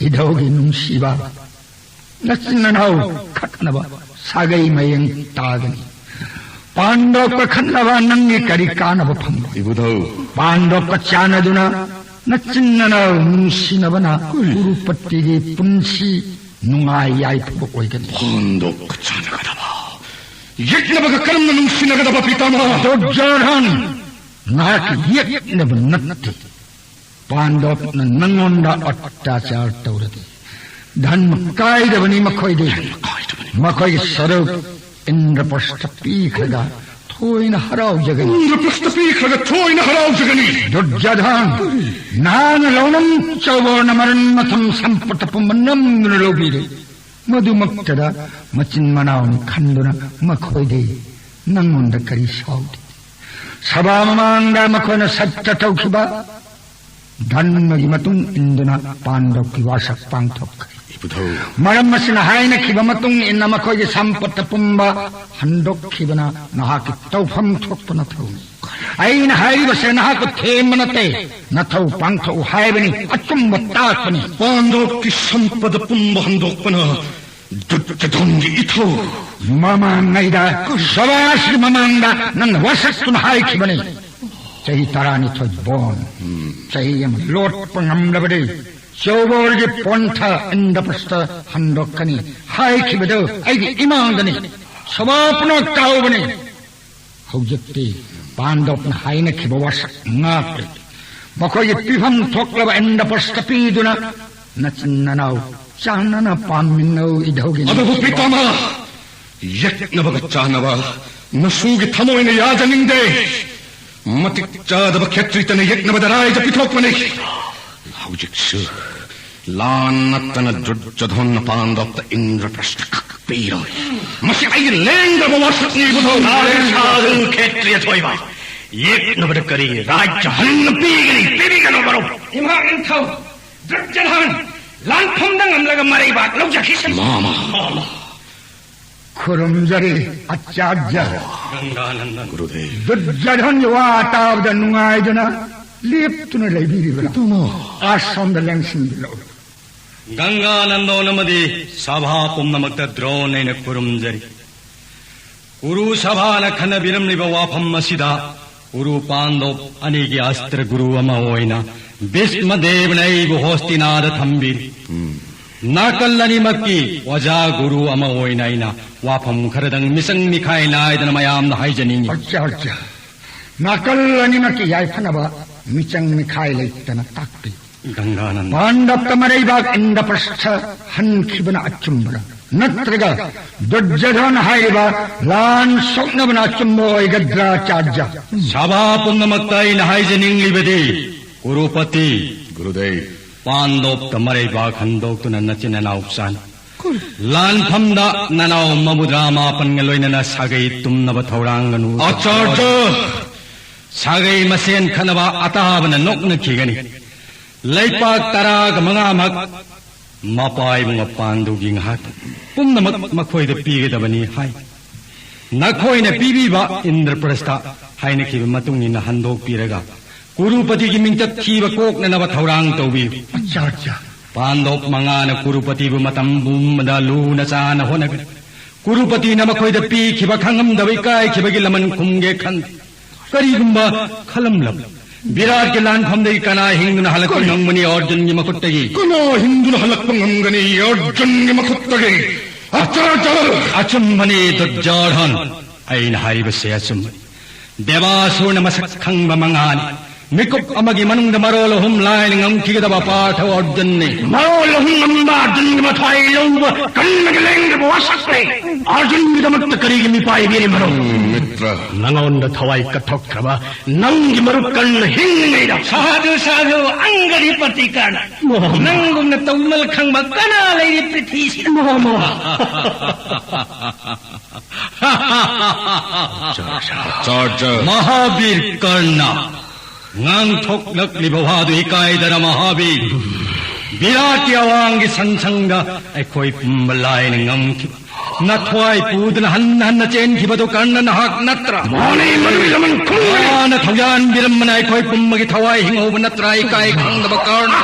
ꯏꯙꯧꯒꯤ ꯅꯨꯡꯁꯤꯕ, ꯅꯆꯤꯟ ꯅꯅꯥꯎ ꯈꯠꯅꯕ ꯁꯥꯒꯩ ꯃꯌꯦꯡ ꯇꯥꯒꯅꯤ꯫ ꯄꯥꯟꯗꯣꯞꯀ ꯈꯠꯅꯕ ꯅꯪꯒꯤ ꯀꯔꯤ ꯀꯥꯟꯅꯕ ꯐꯪꯕ? ꯏꯕꯨꯙꯧ꯫ ꯄꯥꯟꯗꯣꯞꯀ ꯆꯥꯟꯅꯗꯨꯅ ꯅꯆꯤꯟ ꯅꯅꯥꯎ ꯅꯨꯡꯁꯤꯅꯕꯅ ꯀꯨꯔꯨꯄꯇꯤꯒꯤ ꯄꯨꯟꯁꯤ ꯅꯨꯡꯉꯥꯏ ꯌꯥꯏꯐꯕ ꯑꯣꯏꯒꯅꯤ꯫ ꯄꯥꯟꯗꯣꯞꯀ ꯆꯥꯟꯅꯒꯗꯕ, ꯌꯦꯛꯅꯕꯒ ꯀꯔꯝꯅ ꯅꯨꯡꯁꯤꯅꯒꯗꯕ, ꯄꯤꯇꯥꯃꯍ? ꯗꯨꯔꯖꯣꯙꯟ, ꯅꯍꯥꯛꯀꯤ ꯌꯦꯛꯅꯕ ꯅꯠꯇꯦ꯫ ꯄꯥꯟꯗꯣꯞꯅ ꯅꯪꯉꯣꯟꯗ ꯑꯠꯇꯥꯆꯥꯔ ꯇꯧꯔꯗꯤ ꯙꯔꯃ ꯀꯥꯏꯗꯕꯅꯤ ꯃꯈꯣꯏꯗꯤ꯫ ꯃꯈꯣꯏꯒꯤ ꯁꯔꯨꯛ ꯏꯟꯗ꯭ꯔꯄ꯭ꯔꯁꯇ ꯄꯤꯈ꯭ꯔꯒ ꯊꯣꯏꯅ ꯍꯔꯥꯎꯖꯒꯅꯤ꯫ ꯏꯟꯗ꯭ꯔꯄ꯭ꯔꯁꯇ ꯄꯤꯈ꯭ꯔꯒ ꯊꯣꯏꯅ ꯍꯔꯥꯎꯖꯒꯅꯤ꯫ ꯗꯨꯔꯖꯣꯙꯟ, ꯅꯍꯥꯛꯅ ꯂꯧꯅꯝ ꯆꯧꯕꯣꯔꯅ ꯃꯔꯟ ꯃꯊꯨꯝ ꯁꯝꯄꯠꯇ ꯄꯨꯝꯕ ꯅꯝꯗꯨꯅ ꯂꯧꯕꯤꯔꯦ꯫ ꯃꯗꯨꯃꯛꯇꯗ ꯃꯆꯤꯟ ꯃꯅꯥꯎꯅꯤ ꯈꯟꯗꯨꯅ ꯃꯈꯣꯏꯗꯤ ꯅꯪꯉꯣꯟꯗ ꯀꯔꯤ ꯁꯥꯎꯗꯦ? ꯁꯚꯥ ꯃꯃꯥꯡꯗ ꯃꯈꯣꯏꯅ ꯁꯠꯇ ꯇꯧꯈꯤꯕ ꯙꯔꯃꯒꯤ ꯃꯇꯨꯡ ꯏꯟꯗꯨꯅ ꯄꯥꯟꯗꯕꯀꯤ ꯋꯥꯁꯛ ꯄꯥꯡꯊꯣꯛꯈ꯭ꯔꯦ꯫ ꯏꯕꯨꯙꯧ꯫ ꯃꯔꯝ ꯑꯁꯤꯅ ꯍꯥꯏꯅꯈꯤꯕ ꯃꯇꯨꯡ ꯏꯟꯅ ꯃꯈꯣꯏꯒꯤ ꯁꯝꯄꯠꯇ ꯄꯨꯝꯕ ꯍꯟꯗꯣꯛꯈꯤꯕꯅ ꯅꯍꯥꯛꯀꯤ ꯇꯧꯐꯝ ꯊꯣꯛꯄ ꯅꯊꯧꯅꯤ꯫ ꯑꯩꯅ ꯍꯥꯏꯔꯤꯕꯁꯦ ꯅꯍꯥꯛꯄꯨ ꯊꯦꯝꯕ ꯅꯠꯇꯦ, ꯅꯊꯧ ꯄꯥꯡꯊꯣꯛꯎ ꯍꯥꯏꯕꯅꯤ, ꯑꯆꯨꯝꯕ ꯇꯥꯛꯄꯅꯤ꯫ ꯄꯥꯟꯗꯣꯞꯀꯤ ꯁꯝꯄꯗ ꯄꯨꯝꯕ ꯍꯟꯗꯣꯛꯄꯅ ꯗꯨꯠꯇꯗꯣꯝꯒꯤ ꯏꯊꯧ꯫ ꯃꯃꯥꯡꯉꯩꯗ, ꯁꯚꯥꯁꯤꯒꯤ ꯃꯃꯥꯡꯗ ꯅꯪꯅ ꯋꯥꯁꯛꯇꯨꯅ ꯍꯥꯏꯈꯤꯕꯅꯤ, ꯆꯍꯤ ꯇꯔꯥꯅꯤꯊꯣꯏ ꯕꯣꯟ, ꯆꯍꯤ ꯑꯃ ꯂꯣꯠꯄ ꯉꯝꯂꯕꯗꯤ ꯆꯧꯕꯣꯔꯒꯤ ꯄꯣꯟꯊ ꯏꯟꯗ꯭ꯔꯄ꯭ꯔꯁꯇ ꯍꯟꯗꯣꯛꯀꯅꯤ ꯍꯥꯏꯈꯤꯕꯗꯨ ꯑꯩꯒꯤ ꯏꯃꯥꯡꯗꯅꯤ꯫ ꯁꯚꯥ ꯄꯨꯝꯅꯃꯛ ꯇꯥꯍꯧꯕꯅꯤ꯫ ꯍꯧꯖꯤꯛꯇꯤ ꯄꯥꯟꯗꯣꯞꯅ ꯍꯥꯏꯅꯈꯤꯕ ꯋꯥꯁꯛ ꯉꯥꯛꯂꯤ꯫ ꯃꯈꯣꯏꯒꯤ ꯄꯤꯐꯝ ꯊꯣꯛꯂꯕ ꯏꯟꯗ꯭ꯔꯄ꯭ꯔꯁꯇ ꯄꯤꯗꯨꯅ ꯅꯆꯤꯟ ꯅꯅꯥꯎ ꯆꯥꯟꯅꯅ ꯄꯥꯟꯃꯤꯟꯅꯧ, ꯏꯙꯧꯒꯤ ꯑꯗꯨꯕꯨ ꯅꯨꯡꯁꯤꯕ꯫ ꯄꯤꯇꯥꯃꯍ, ꯌꯦꯛꯅꯕꯒ ꯆꯥꯟꯅꯕ ꯅꯁꯨꯒꯤ ꯊꯃꯣꯏꯅ ꯌꯥꯖꯅꯤꯡꯗꯦ꯫ ꯃꯇꯤꯛ ꯆꯥꯗꯕ ꯈꯦꯇ꯭ꯔꯤꯇꯅ ꯌꯦꯛꯅꯕꯗ ꯔꯥꯏꯗ ꯄꯤꯊꯣꯛꯄꯅꯤ꯫ ꯍꯧꯖꯤꯛꯁꯨ ꯂꯥꯟ ꯅꯠꯇꯅ ꯗꯨꯔꯖꯣꯙꯟꯅ ꯄꯥꯟꯗꯕꯇ ꯏꯟꯗ꯭ꯔꯄ꯭ꯔꯁꯊ ꯈꯛ ꯄꯤꯔꯣꯏ꯫ ꯃꯁꯤ ꯑꯩꯒꯤ ꯂꯦꯡꯗ꯭ꯔꯕ ꯋꯥꯁꯛꯅꯤ ꯏꯕꯨꯙꯧ꯫ ꯅꯔꯦꯟ ꯁꯥꯗꯨ ꯈꯦꯇ꯭ꯔꯤꯌ ꯊꯣꯏꯕ, ꯌꯦꯛꯅꯕꯗ ꯀꯔꯤ ꯔꯥꯖ꯭ꯌ ꯍꯟꯅ ꯄꯤꯒꯅꯤ? ꯄꯤꯕꯤꯒꯅꯨ ꯃꯔꯨꯞ꯫ ꯏꯃꯥ ꯅꯤꯡꯊꯧ, ꯗꯨꯔꯖꯣꯙꯟ ꯂꯥꯟꯐꯝꯗ ꯉꯝꯂꯒ ꯃꯔꯩꯕꯥꯛ ꯂꯧꯖꯈꯤꯁꯅꯨ꯫ ꯃꯥꯃ꯫ ꯃꯥꯃ꯫ ꯈꯨꯔꯨꯝꯖꯔꯤ ꯑꯆꯥꯔꯌ꯫ ꯒꯪꯒꯥꯅꯟꯗꯟ꯫ ꯒꯨꯔꯨꯗꯦꯕ꯫ ꯗꯨꯔꯖꯣꯙꯟꯒꯤ ꯋꯥ ꯇꯥꯕꯗ ꯅꯨꯡꯉꯥꯏꯗꯨꯅ ꯂꯦꯞꯇꯨꯅ ꯂꯩꯕꯤꯔꯤꯕ꯭ꯔꯥ? ꯏꯄꯨꯃ꯫ ꯑꯁꯣꯝꯗ ꯂꯦꯡꯁꯤꯟꯕꯤꯔꯛꯎ꯫ ꯒꯪꯒꯥꯅꯟꯗꯣꯟ ꯑꯃꯗꯤ ꯁꯚꯥ ꯄꯨꯝꯅꯃꯛꯇ ꯗ꯭ꯔꯣꯟ ꯑꯩꯅ ꯈꯨꯔꯨꯝꯖꯔꯤ꯫ ꯀꯨꯔꯨ ꯁꯚꯥꯅ ꯈꯟꯅꯕꯤꯔꯝꯂꯤꯕ ꯋꯥꯐꯝ ꯑꯁꯤꯗ ꯀꯨꯔꯨ ꯄꯥꯟꯗꯣꯞ ꯑꯅꯤꯒꯤ ꯑꯁꯇ꯭ꯔ ꯒꯨꯔꯨ ꯑꯃ ꯑꯣꯏꯅ ꯚꯤꯁꯃ ꯗꯦꯕꯅ ꯑꯩꯕꯨ ꯍꯣꯁꯇꯤꯅꯥꯗ ꯊꯝꯕꯤꯔꯤ꯫ ꯎꯝ꯫ ꯅꯥꯀꯜ ꯑꯅꯤꯃꯛꯀꯤ ꯑꯣꯖꯥ ꯒꯨꯔꯨ ꯑꯃ ꯑꯣꯏꯅ ꯑꯩꯅ ꯋꯥꯐꯝ ꯈꯔꯗꯪ ꯃꯤꯆꯪ ꯃꯤꯈꯥꯏ ꯅꯥꯏꯗꯅ ꯃꯌꯥꯝꯗ ꯍꯥꯏꯖꯅꯤꯡꯏ꯫ ꯑꯠꯆꯥ, ꯑꯠꯆꯥ꯫ ꯅꯥꯀꯜ ꯑꯅꯤꯃꯛꯀꯤ ꯌꯥꯏꯐꯅꯕ ꯃꯤꯆꯪ ꯃꯤꯈꯥꯏ ꯂꯩꯇꯅ ꯇꯥꯛꯄꯤꯌꯨ꯫ ꯒꯪꯒꯥꯅꯟꯗ꯫ ꯄꯥꯟꯗꯞꯇ ꯃꯔꯩꯕꯥꯛ ꯏꯟꯗ꯭ꯔꯄ꯭ꯔꯁꯊ ꯍꯟꯈꯤꯕꯅ ꯑꯆꯨꯝꯕꯔꯥ? ꯅꯠꯇ꯭ꯔꯒ ꯗꯨꯔꯖꯣꯙꯟ ꯍꯥꯏꯔꯤꯕ ꯂꯥꯟ ꯁꯣꯛꯅꯕꯅ ꯑꯆꯨꯝꯕ ꯑꯣꯏꯒꯗ꯭ꯔꯥ, ꯑꯆꯥꯔꯌ? ꯁꯚꯥ ꯄꯨꯝꯅꯃꯛꯇ ꯑꯩꯅ ꯍꯥꯏꯖꯅꯤꯡꯂꯤꯕꯗꯤ, ꯀꯨꯔꯨꯄꯇꯤ, ꯒꯨꯔꯨꯗꯦꯕ꯫ ꯄꯥꯟꯗꯣꯞꯇ ꯃꯔꯩꯕꯥꯛ ꯍꯟꯗꯣꯛꯇꯨꯅ ꯅꯆꯤꯟ ꯅꯅꯥꯎ ꯆꯥꯅꯤ꯫ ꯂꯥꯟꯐꯝꯗ ꯅꯅꯥꯎ ꯃꯃꯨꯗ꯭ꯔꯥ ꯃꯥꯄꯟꯒ ꯂꯣꯏꯅꯅ ꯁꯥꯒꯩ ꯇꯨꯝꯅꯕ ꯊꯧꯔꯥꯡꯒꯅꯨ꯫ ꯑꯆꯥꯔꯌ! ꯁꯥꯒꯩ ꯃꯁꯦꯟ ꯈꯠꯅꯕ ꯑꯇꯥꯕꯅ ꯅꯣꯛꯅꯈꯤꯒꯅꯤ꯫ ꯂꯩꯄꯥꯛ ꯇꯔꯥꯒ ꯃꯉꯥꯃꯛ ꯃꯄꯥ ꯏꯕꯨꯡ ꯃꯄꯥꯟꯗꯨꯒꯤ ꯉꯥꯏꯍꯥꯛ ꯄꯨꯝꯅꯃꯛ ꯃꯈꯣꯏꯗ ꯄꯤꯒꯗꯕꯅꯤ ꯍꯥꯏ꯫ ꯅꯈꯣꯏꯅ ꯄꯤꯕꯤꯕ ꯏꯟꯗ꯭ꯔꯄ꯭ꯔꯁꯊ ꯍꯥꯏꯅꯈꯤꯕ ꯃꯇꯨꯡ ꯏꯟꯅ ꯍꯟꯗꯣꯛꯄꯤꯔꯒ ꯀꯨꯔꯨꯄꯇꯤꯒꯤ ꯃꯤꯡꯆꯠ ꯊꯤꯕ ꯀꯣꯛꯅꯅꯕ ꯊꯧꯔꯥꯡ ꯇꯧꯕꯤꯌꯨ꯫ ꯑꯆꯥꯔꯌ! ꯄꯥꯟꯗꯣꯞ ꯃꯉꯥꯅ ꯀꯨꯔꯨꯄꯇꯤꯕꯨ ꯃꯇꯝ ꯄꯨꯝꯕꯗ ꯂꯨꯅ ꯆꯥꯅ ꯍꯣꯠꯅꯒꯅꯤ꯫ ꯀꯨꯔꯨꯄꯇꯤꯅ ꯃꯈꯣꯏꯗ ꯄꯤꯈꯤꯕ ꯈꯪꯉꯝꯗꯕ ꯏꯀꯥꯏꯈꯤꯕꯒꯤ ꯂꯃꯟ ꯈꯨꯝꯒꯦ ꯈꯟ, ꯀꯔꯤꯒꯨꯝꯕ ꯈꯜꯂꯝꯂꯕ ꯕꯤꯔꯥꯠꯀꯤ ꯂꯥꯟꯐꯝꯗꯒꯤ ꯀꯅꯥ ꯍꯤꯡꯗꯨꯅ ꯍꯜꯂꯛꯄ ꯀꯔꯤ? ꯉꯝꯒꯅꯤ ꯑꯔꯖꯨꯟꯒꯤ ꯃꯈꯨꯠꯇꯒꯤ? ꯀꯅꯥ ꯍꯤꯡꯗꯨꯅ ꯍꯜꯂꯛꯄ ꯉꯝꯒꯅꯤ ꯑꯔꯖꯨꯟꯒꯤ ꯃꯈꯨꯠꯇꯒꯤ? ꯑꯆꯥꯔꯌ! ꯑꯆꯨꯝꯕꯅꯤ ꯗꯨꯔꯖꯣꯙꯟ, ꯑꯩꯅ ꯍꯥꯏꯔꯤꯕꯁꯦ ꯑꯆꯨꯝꯕꯅꯤ꯫ ꯗꯦꯕꯥꯁꯨꯔꯅ ꯃꯁꯛ ꯈꯪꯕ ꯃꯉꯥꯅꯤ꯫ ꯃꯤꯀꯨꯞ ꯑꯃꯒꯤ ꯃꯅꯨꯡꯗ ꯃꯔꯣꯜ ꯑꯍꯨꯝ ꯂꯥꯏꯅ ꯉꯝꯈꯤꯒꯗꯕ ꯄꯥꯔꯊ ꯑꯔꯖꯨꯟꯅꯤ꯫ ꯃꯔꯣꯜ ꯑꯍꯨꯝ ꯉꯝꯕ ꯑꯔꯖꯨꯟꯒꯤ ꯃꯊ꯭ꯋꯥꯏ ꯂꯧꯕ ꯀꯟꯕꯒꯤ ꯂꯦꯡꯗꯕ ꯋꯥꯁꯛꯅꯤ꯫ ꯑꯔꯖꯨꯟꯒꯤꯗꯃꯛꯇ ꯀꯔꯤꯒꯤ ꯃꯤꯄꯥꯏꯕꯤꯔꯤ ꯃꯔꯨꯞ? ꯎꯝ, ꯃꯤꯇ꯭ꯔ꯫ ꯅꯉꯣꯟꯗ ꯊꯋꯥꯏ ꯀꯠꯊꯣꯛꯈ꯭ꯔꯕ ꯅꯪꯒꯤ ꯃꯔꯨꯞ ꯀꯔꯅ ꯍꯤꯡꯂꯤꯉꯩꯗ꯫ ꯁꯥꯗꯨ, ꯁꯥꯗꯨ, ꯑꯪꯒꯗꯤ ꯄꯇꯤ ꯀꯔꯅ꯫ ꯃꯣꯍꯃ꯫ ꯅꯪꯒꯨꯝꯅ ꯇꯧꯃꯜ ꯈꯪꯕ ꯀꯅꯥ ꯂꯩꯔꯤ ꯄ꯭ꯔꯤꯊꯤꯁꯤꯗ? ꯃꯣꯍꯃ꯫ ꯑꯆꯥꯔꯖ꯫ ꯃꯍꯥꯕꯤꯔ ꯀꯔꯅ꯫ ꯉꯥꯡꯊꯣꯛꯂꯛꯂꯤꯕ ꯋꯥꯗꯨ ꯏꯀꯥꯏꯗꯅ ꯃꯍꯥꯕꯤꯔ꯫ ꯕꯤꯔꯥꯠꯀꯤ ꯑꯋꯥꯡꯒꯤ ꯁꯟꯁꯪꯗ ꯑꯩꯈꯣꯏ ꯄꯨꯝꯕ ꯂꯥꯏꯅ ꯉꯝꯈꯤꯕ꯫ ꯅꯊ꯭ꯋꯥꯏ ꯄꯨꯗꯨꯅ ꯍꯟꯅ ꯍꯟꯅ ꯆꯦꯟꯈꯤꯕꯗꯨ ꯀꯔꯅ ꯅꯍꯥꯛ ꯅꯠꯇ꯭ꯔꯥ? ꯃꯥꯅꯦ, ꯃꯗꯨꯒꯤ ꯂꯃꯟ ꯈꯨꯝꯒꯅꯤ꯫ ꯃꯥꯅ ꯊꯧꯖꯥꯟꯕꯤꯔꯝꯕꯅ ꯑꯩꯈꯣꯏ ꯄꯨꯝꯕꯒꯤ ꯊꯋꯥꯏ ꯍꯤꯡꯍꯧꯕ ꯅꯠꯇ꯭ꯔꯥ, ꯏꯀꯥꯏ ꯈꯪꯗꯕ ꯀꯔꯅ?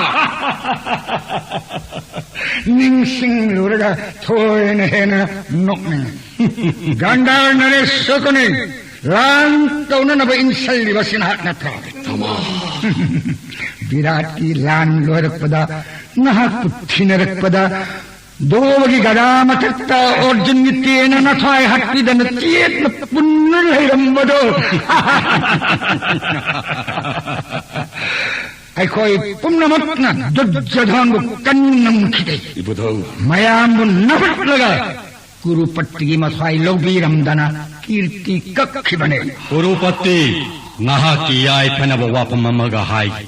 ꯅꯤꯡꯁꯤꯡꯂꯨꯔꯒ ꯊꯣꯏꯅ ꯍꯦꯟꯅ ꯅꯣꯛꯅꯤꯡꯉꯤ꯫ ꯒꯟꯙꯥꯔ ꯅꯔꯦꯁ ꯁꯣꯀꯨꯅꯤ ꯂꯥꯟ ꯇꯧꯅꯅꯕ ꯏꯟꯁꯤꯜꯂꯤꯕꯁꯤ ꯅꯍꯥꯛ ꯅꯠꯇ꯭ꯔꯣ? ꯕꯤꯔꯥꯠꯀꯤ ꯂꯥꯟ ꯂꯣꯏꯔꯛꯄꯗ ꯅꯍꯥꯛꯄꯨ ꯊꯤꯅꯔꯛꯄꯗ ꯗꯣꯕꯒꯤ ꯒꯗꯥ ꯃꯊꯛꯇ ꯑꯔꯖꯨꯟꯒꯤ ꯇꯦꯟꯅ ꯅꯊ꯭ꯋꯥꯏ ꯍꯥꯠꯄꯤꯗꯅ ꯆꯦꯠꯅ ꯄꯨꯟꯅ ꯂꯩꯔꯝꯕꯗꯣ꯫ ꯑꯩꯈꯣꯏ ꯄꯨꯝꯅꯃꯛꯅ ꯗꯨꯔꯖꯣꯙꯟꯕꯨ ꯀꯟꯕ ꯉꯝꯈꯤꯗꯦ꯫ ꯏꯕꯨꯙꯧ꯫ ꯃꯌꯥꯝꯕꯨ ꯅꯝꯈꯠꯂꯒ ꯀꯨꯔꯨꯄꯇꯤꯒꯤ ꯃꯊ꯭ꯋꯥꯏ ꯂꯧꯕꯤꯔꯝꯗꯅ ꯀꯤꯔꯇꯤ ꯀꯛꯈꯤꯕꯅꯦ꯫ ꯀꯨꯔꯨꯄꯇꯤ, ꯅꯍꯥꯛꯀꯤ ꯌꯥꯏꯐꯅꯕ ꯋꯥꯐꯝ ꯑꯃꯒ ꯍꯥꯏꯒꯦ꯫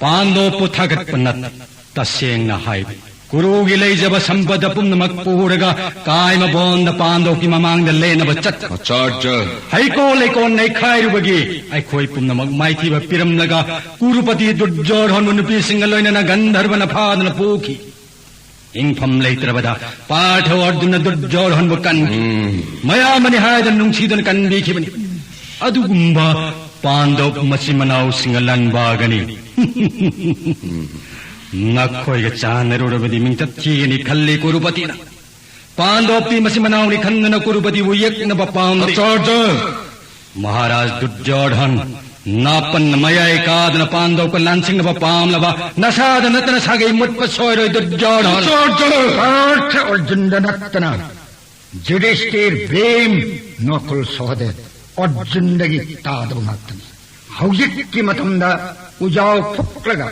ꯄꯥꯟꯗꯣꯞꯄꯨ ꯊꯥꯒꯠꯄ ꯅꯠꯇꯦ, ꯇꯁꯦꯡꯅ ꯍꯥꯏꯕꯅꯤ꯫ ꯀꯨꯔꯨꯒꯤ ꯂꯩꯖꯕ ꯁꯝꯄꯗ ꯄꯨꯝꯅꯃꯛ ꯄꯨꯔꯒ ꯀꯥꯏꯃꯕꯣꯟꯗ ꯄꯥꯟꯗꯣꯞꯀꯤ ꯃꯃꯥꯡꯗ ꯂꯦꯟꯅꯕ ꯆꯠꯈ꯭ꯔꯣ꯫ ꯑꯆꯥꯔꯖ꯫ ꯍꯩꯀꯣꯜ ꯂꯩꯀꯣꯜ ꯅꯩꯈꯥꯏꯔꯨꯕꯒꯤ ꯑꯩꯈꯣꯏ ꯄꯨꯝꯅꯃꯛ ꯃꯥꯏꯊꯤꯕ ꯄꯤꯔꯝꯂꯒ ꯀꯨꯔꯨꯄꯇꯤ ꯗꯨꯔꯖꯣꯙꯟꯕꯨ ꯅꯨꯄꯤꯁꯤꯡꯒ ꯂꯣꯏꯅꯅ ꯒꯟꯙꯔꯕꯅ ꯐꯥꯗꯨꯅ ꯄꯨꯈꯤ꯫ ꯍꯤꯡꯐꯝ ꯂꯩꯇ꯭ꯔꯕꯗ ꯄꯥꯔꯊ ꯑꯔꯖꯨꯟꯅ ꯗꯨꯔꯖꯣꯙꯟꯕꯨ ꯀꯟꯈꯤ꯫ ꯎꯝ꯫ ꯃꯌꯥꯝꯕꯅꯤ ꯍꯥꯏꯗꯨꯅ ꯅꯨꯡꯁꯤꯗꯨꯅ ꯀꯟꯕꯤꯈꯤꯕꯅꯤ꯫ ꯑꯗꯨꯒꯨꯝꯕ ꯄꯥꯟꯗꯣꯞ ꯃꯆꯤꯟ ꯃꯅꯥꯎꯁꯤꯡꯒ ꯂꯥꯟꯕꯥꯒꯅꯤ꯫ ꯅꯈꯣꯏꯒ ꯆꯥꯟꯅꯔꯨꯔꯕꯗꯤ ꯃꯤꯡꯆꯠ ꯊꯤꯒꯅꯤ ꯈꯜꯂꯤ ꯀꯨꯔꯨꯄꯇꯤꯅ꯫ ꯄꯥꯟꯗꯣꯞꯇꯤ ꯃꯆꯤꯟ ꯃꯅꯥꯎꯅꯤ ꯈꯟꯗꯅ ꯀꯨꯔꯨꯄꯇꯤꯕꯨ ꯌꯦꯛꯅꯕ ꯄꯥꯝꯗꯦ꯫ ꯑꯆꯥꯔꯖ! ꯃꯍꯥꯔꯥꯖ ꯗꯨꯔꯖꯣꯙꯟ, ꯅꯥꯄꯟꯅ ꯃꯌꯥꯏ ꯀꯥꯗꯅ ꯄꯥꯟꯗꯣꯞꯀ ꯂꯥꯟꯁꯤꯡꯅꯕ ꯄꯥꯝꯂꯕ ꯅꯁꯥꯗ ꯅꯠꯇꯅ ꯁꯥꯒꯩ ꯃꯨꯠꯄ ꯁꯣꯏꯔꯣꯏ ꯗꯨꯔꯖꯣꯙꯟ꯫ ꯑꯆꯥꯔꯖ! ꯄꯥꯔꯊ ꯑꯔꯖꯨꯟꯗ ꯅꯠꯇꯅ ꯌꯨꯙꯤꯁꯇꯤꯔ, ꯚꯤꯝ, ꯅꯀꯨꯜ, ꯁꯍꯗꯦꯕ, ꯑꯔꯖꯨꯟꯗꯒꯤ ꯇꯥꯗꯕ ꯉꯥꯛꯇꯅꯤ꯫ ꯍꯧꯖꯤꯛꯀꯤ ꯃꯇꯝꯗ ꯎꯖꯥꯎ ꯐꯨꯛꯂꯒ